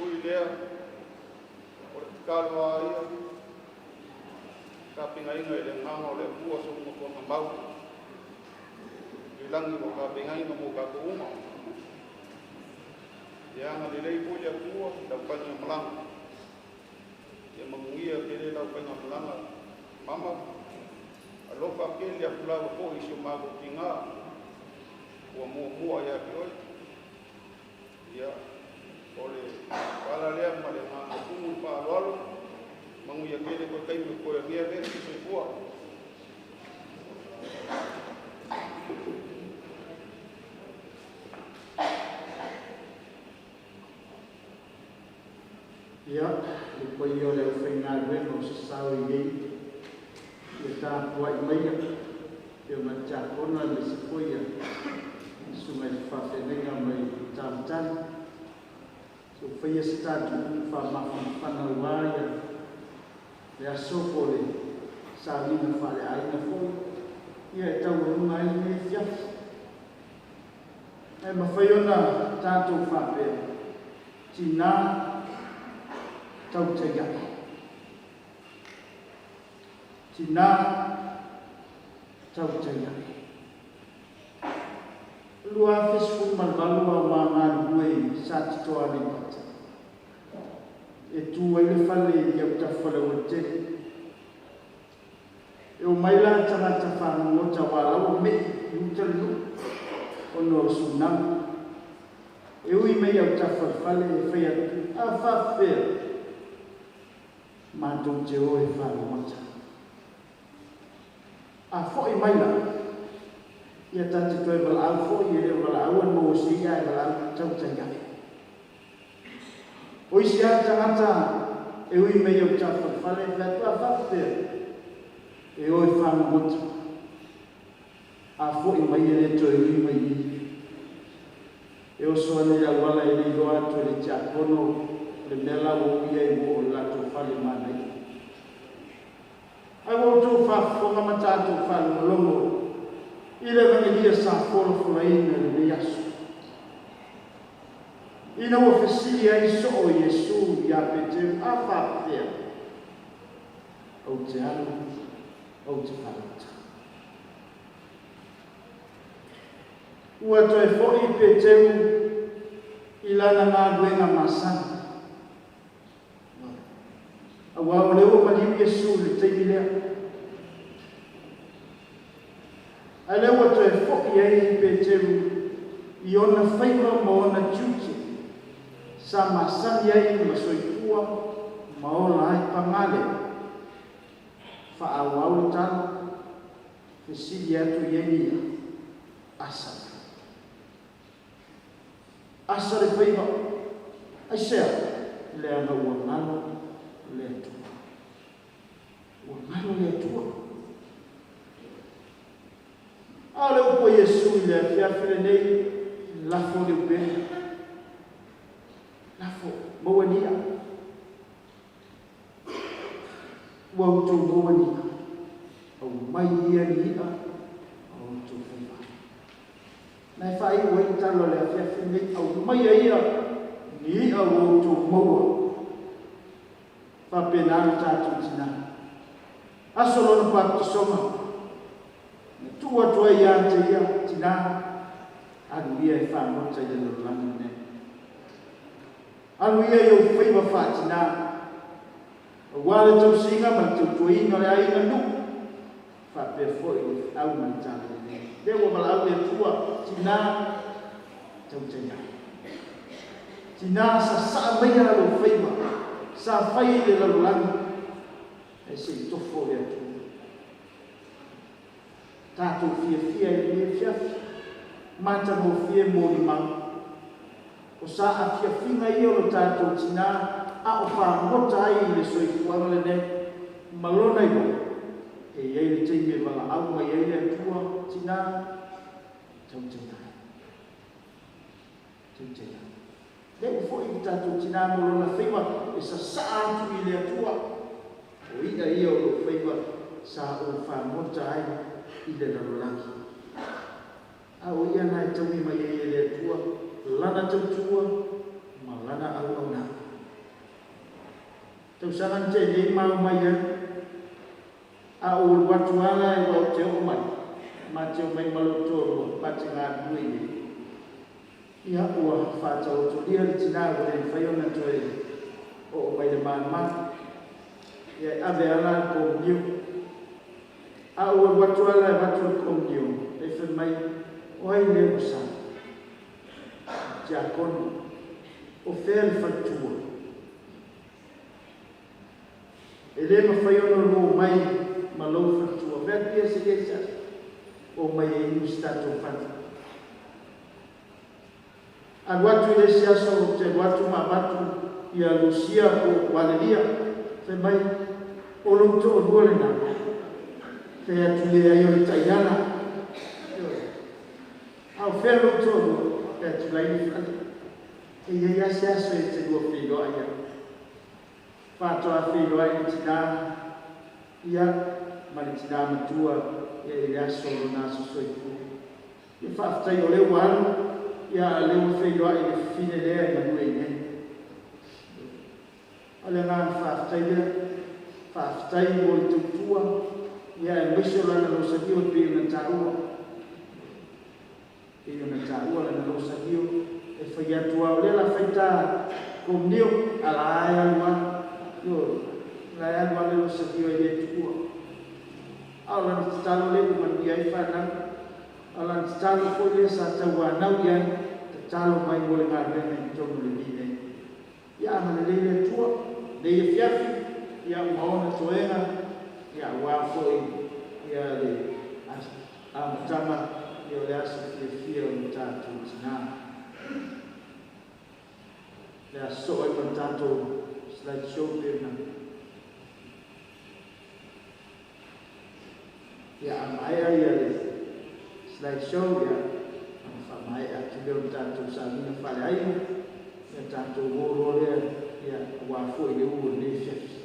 Ui lea, o le tikalo a ia, ka pinga inga i le nganga o le pua so mga tuanga mau. I langi o ka pinga inga mo ka uma. Ia anga le lei pui le pua, lau painga malanga. Ia manguia ke le lau painga malanga. Mama, alofa ke le apulawa ko i si o mago ki ngā. Ua mua mua ia ki oi. Ia, o le pala lea ma le nganga kumu i paaloalo. Manguia ke le koe kaimi koe ngia le si soifua. Ia, le koe o le whainga luenga o sasau i nei, ia tā puai maia, e o ngā kona le se koia, sunga i whawhenenga mai tāmtani. So whaia se tātu wha mawhanawhana ua ia, le aso ko le sālina whale aina foi, ia e tau runga ai nei fiafi. E mawhai ona tātou whapea, tina tau te iai. Tina tau te iai. Lua fesfu malvalu au mā ngā lue sa titoa nei pata. E tū ai le fale i au tawhale o te. E o mai la tangata whanongota wā lau me i utale nu, ono o tsunami. E ui mai au tawhale fale e whai atu, a whawhea, mātou te o e whanongota. A foi mai la, Ia ta te toe valaau foi e le o valaau e maua se i'a e valaau tautai a'e. O isi a tagata e ui mai i au tafalefale e fai atu a faapea e o e fagogota. A fo'i mai e lē toe ui mai i. E oso ana i le auala e le iloa atu e le tiakono le mea la ua ui ai ua oo i le latou fale manaia. Ae ua outou faafofoga ma tatou faalogologo i le Evagelia sa folafolaina i lenei aso. Ina ua fesili ai soo Iesu iā Peteru, A faapefea? Ou te alu, ou te fagota. Ua toe fo'i Peteru i lana galuega masani. Auā o lea ua maliu Iesu i le taimi lea. A lea ua toe fo'i ai Peteru i ona faiva ma ona tiute sa masani ai ma soifua ma ola ai. Pagā lea, faaauau le tala, fesili atu i ai ia, Asa le faiva. Asa le faiva. Aisea? Leaga ua galo le Atua. Ua galo le Atua. A o le upu a Iesu i le afiafi lenei, lafo le upega. Lafo, maua ni i'a. Ua outou maua ni i'a. Aumai ia ni i'a a outou faiva. Na e faaiu ai le tala o le afiafi lenei, aumaia ia ni i'a ua outou maua. Faapena lo tatou tinā. Aso lona baptisoma, na tuu atu ai ia te ia, tinā, alu ia e fagota i le lalolagi lenei. Alu ia i ou faiva faatinā, auā le tausiga ma le tautuaina o le aiga nuu, faapea foi le feau ma le tala lelei. Lea ua valaau le Atua, tinā, tautai ai. Tinā, sasaa maia lou faiva, sa fai i le lalolagi, ae se i tofo le Atua. Tatou fiafia i lenei afiafi, matagofie molimau. O sa afiafiga ia o lo tatou tinā a o fagota ai i le soifuaga lenei ma lona iloa, e i ai le taimi e valaau mai ai le Atua, Tinā, tautai ai. Tautai ai. Lea ua fo'i le tatou tinā mo lona faiva e sasaa atu i le Atua. O i'a ia o lou faiva sa ou fagota ai i le lalolagi. A o ia na e taui mai ai e le Atua lana tautua ma lana auaunaga. Tausaga na tea nei ma ao mai ai, a ou alu atu lava la aua ou te oo mai, ma te omai ma lou toalua, ma te galulue i nei. Ia, ua faataotolia le tinā ua le mafai ona toe oo mai le malumalu. Ia, e ave lava la le komunio. A ou alu atu lava la e avatu le komunio, e fai mai, O ai lea ua sau? Tiakono, o fea le faletua? E le mafai ona lua omai ma lou faletua. Fai atu ia se i se aso, omai e inu se tatou fale. Alu atu i le isi aso ou te alu atu ma avatu ia Lusia po o Alelia, fai mai, O lou toalua lena. Fai atu, Leai o le taiala. Ioe. A o fea lou toalua? Fai atu, La i le fale. E i ai lava se aso e te lua feiloai ai. Faatoa feiloai le tinā, ia, ma le tinā matua, ia, i le aso o lona aso soifua. Ia, faafetai o lea ua alu, ia, a o lea ua feiloai i le fafine lea e galue i inei. O le agaga faafetai lea. Faafetai mo le tautua, ia, aemaise o lana losalio e pei ona taua. Pei ona taua lana losalio e fai atu a o lea la fai ta komunio a la e alu a, ioe, la e alu a le losalio e le tuua. A o lana tatalo lea ua manuia ai fanau. A o lana tatalo foi lea sa tauanau i ai, tatalo mai mo le galuega i totonu o le vi nei. Ia agalelei le Atua nei afiafi, ia ma ona toega, ia aua foi ia le amataga Ia o le aso fiafia o le tatou tinā. Le a sosoo ai ma le tatou slide show pe na. Ia a maea ia le slide show ia ona faamaea atu lea o le tatou sauniga faaleaiga ia tatou o loa lea ia aua foi le ū o lenei afiafi.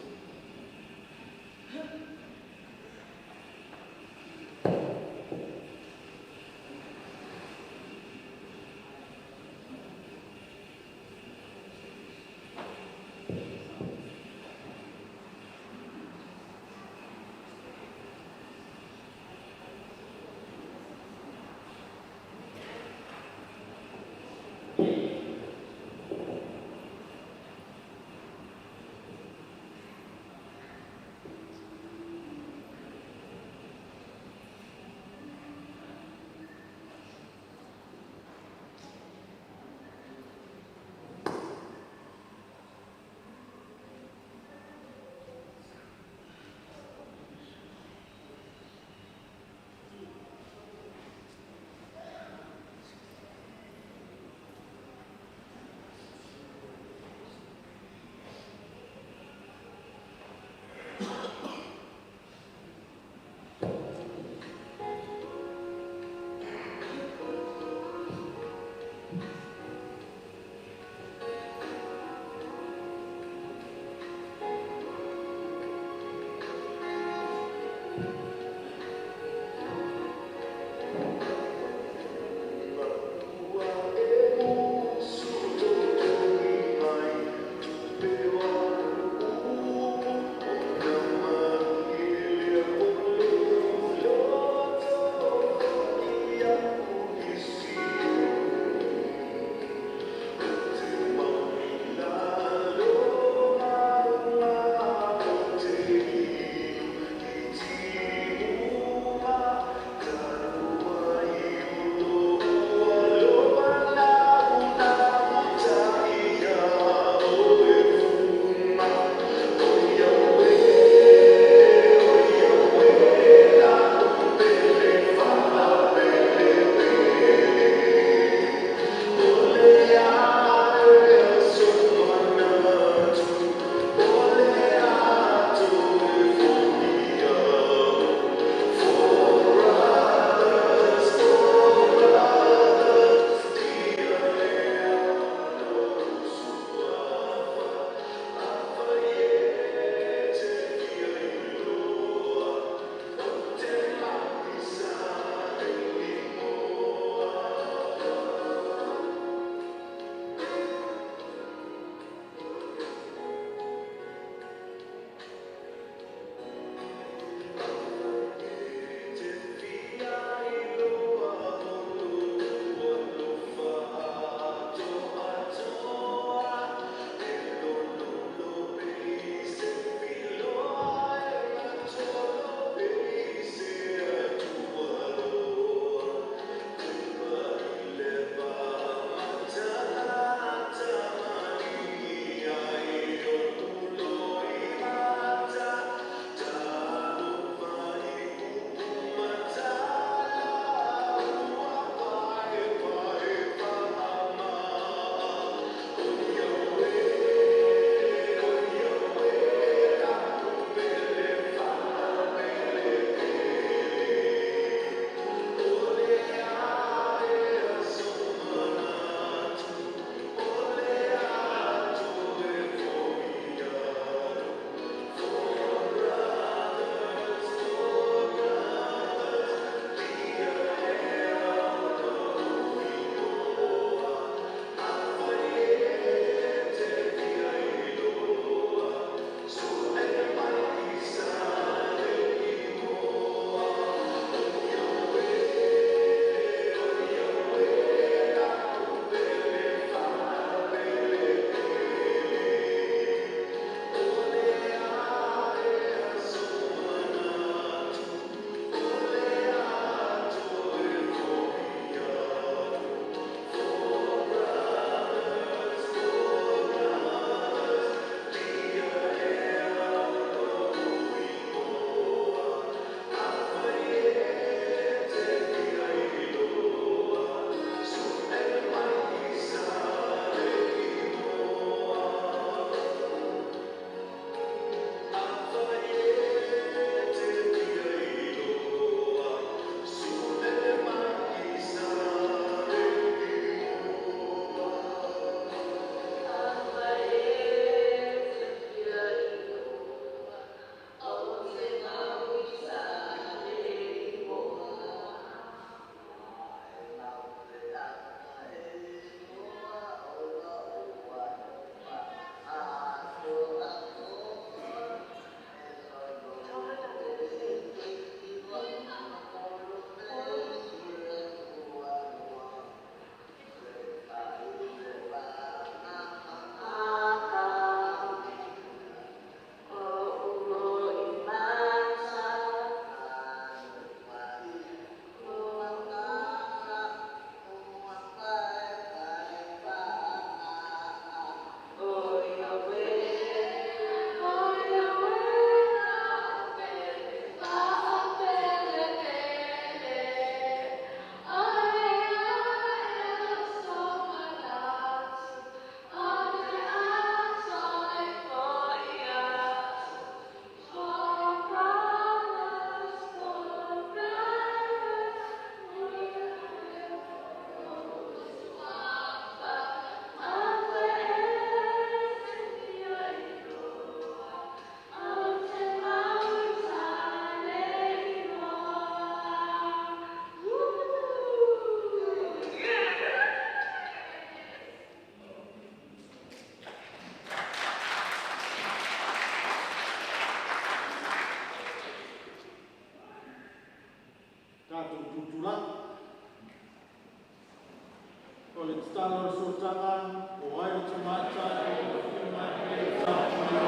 O le tatalo o le sootaga, o ai le tamaitai o lo o afio mai pea i tapuaiga,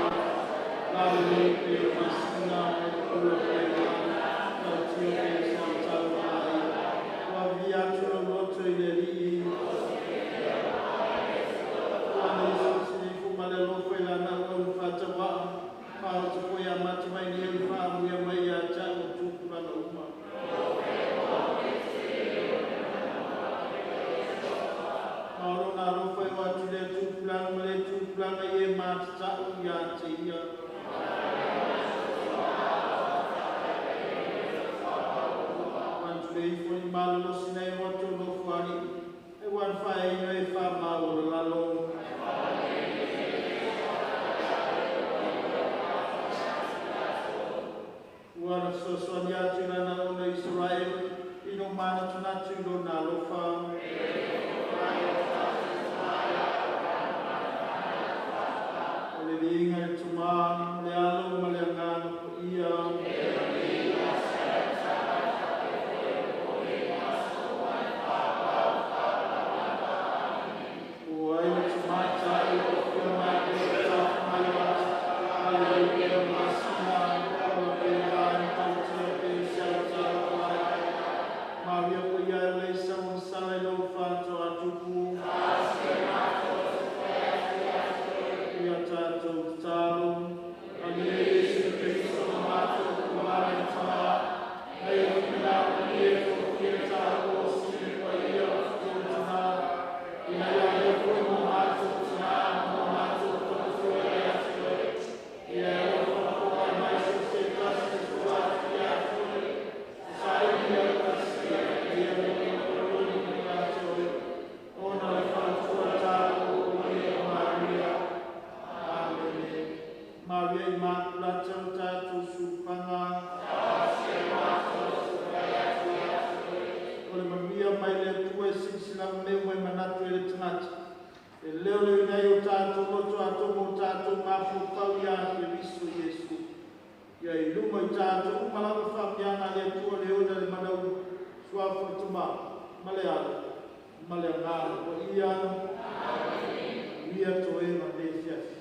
lalelei pea i masina, pula pea i lagi, tautia pea i soatau a ia. Ua avia atu lou loto i le Alii. Ua nei silisili ma le alofa i lana auauna faatauaa, maota foi amata mai nei o le faaamuia mai ia te au o tupulaga uma. Ma o lona alofa e o atu lea tupulaga ma lea tupulaga i e matatau ia te ia. Manatu le ifo ni malolosi nei o atu nofoalii, e ua na faeaina e faamaualalalo. Ua na fesoasoani atu i lana ona Isaraelu, i no manatunatu i lona alofa. O le viiga i le Tamā, ma le Alo ma le Agaga Paia. O ai le tamaitai o afio mai pea i tapuaiga, lalelei pea masina, ola pea i lagi, tautia pea i se alatau o ai. Maria paia e leisa ona sala i lou faatoatupu. Ia tatou tatalo. Alia Iesu Keriso na matou tumana i Tamā, nei o whina o nie tohofia tāua o sili paia o tou tina, ina ia lea foi mo mātou tina, mo mātou tokofua ia te oe. Ia e alofa po ai mai so se tasi e tua atu ia te oe. Saili ia kasia, ia mo i oloni ia te oe. Ona le faletua tāua o ia Maria. Amene. Maria Imakulata o tātou supaga. O le manuia mai le Atua e silasila mea mai manatu e le tagata. E leo leo nei o tātou loto atoa o tātou mafaufau ia Keriso Iesu. Ia i luma i tātou uma lava faamiaga a le Atua le ona le manauna, suafa o le Tamā, ma le Alo, ma le Agaga Paia. Ia toega nei afiafi.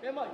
E mai.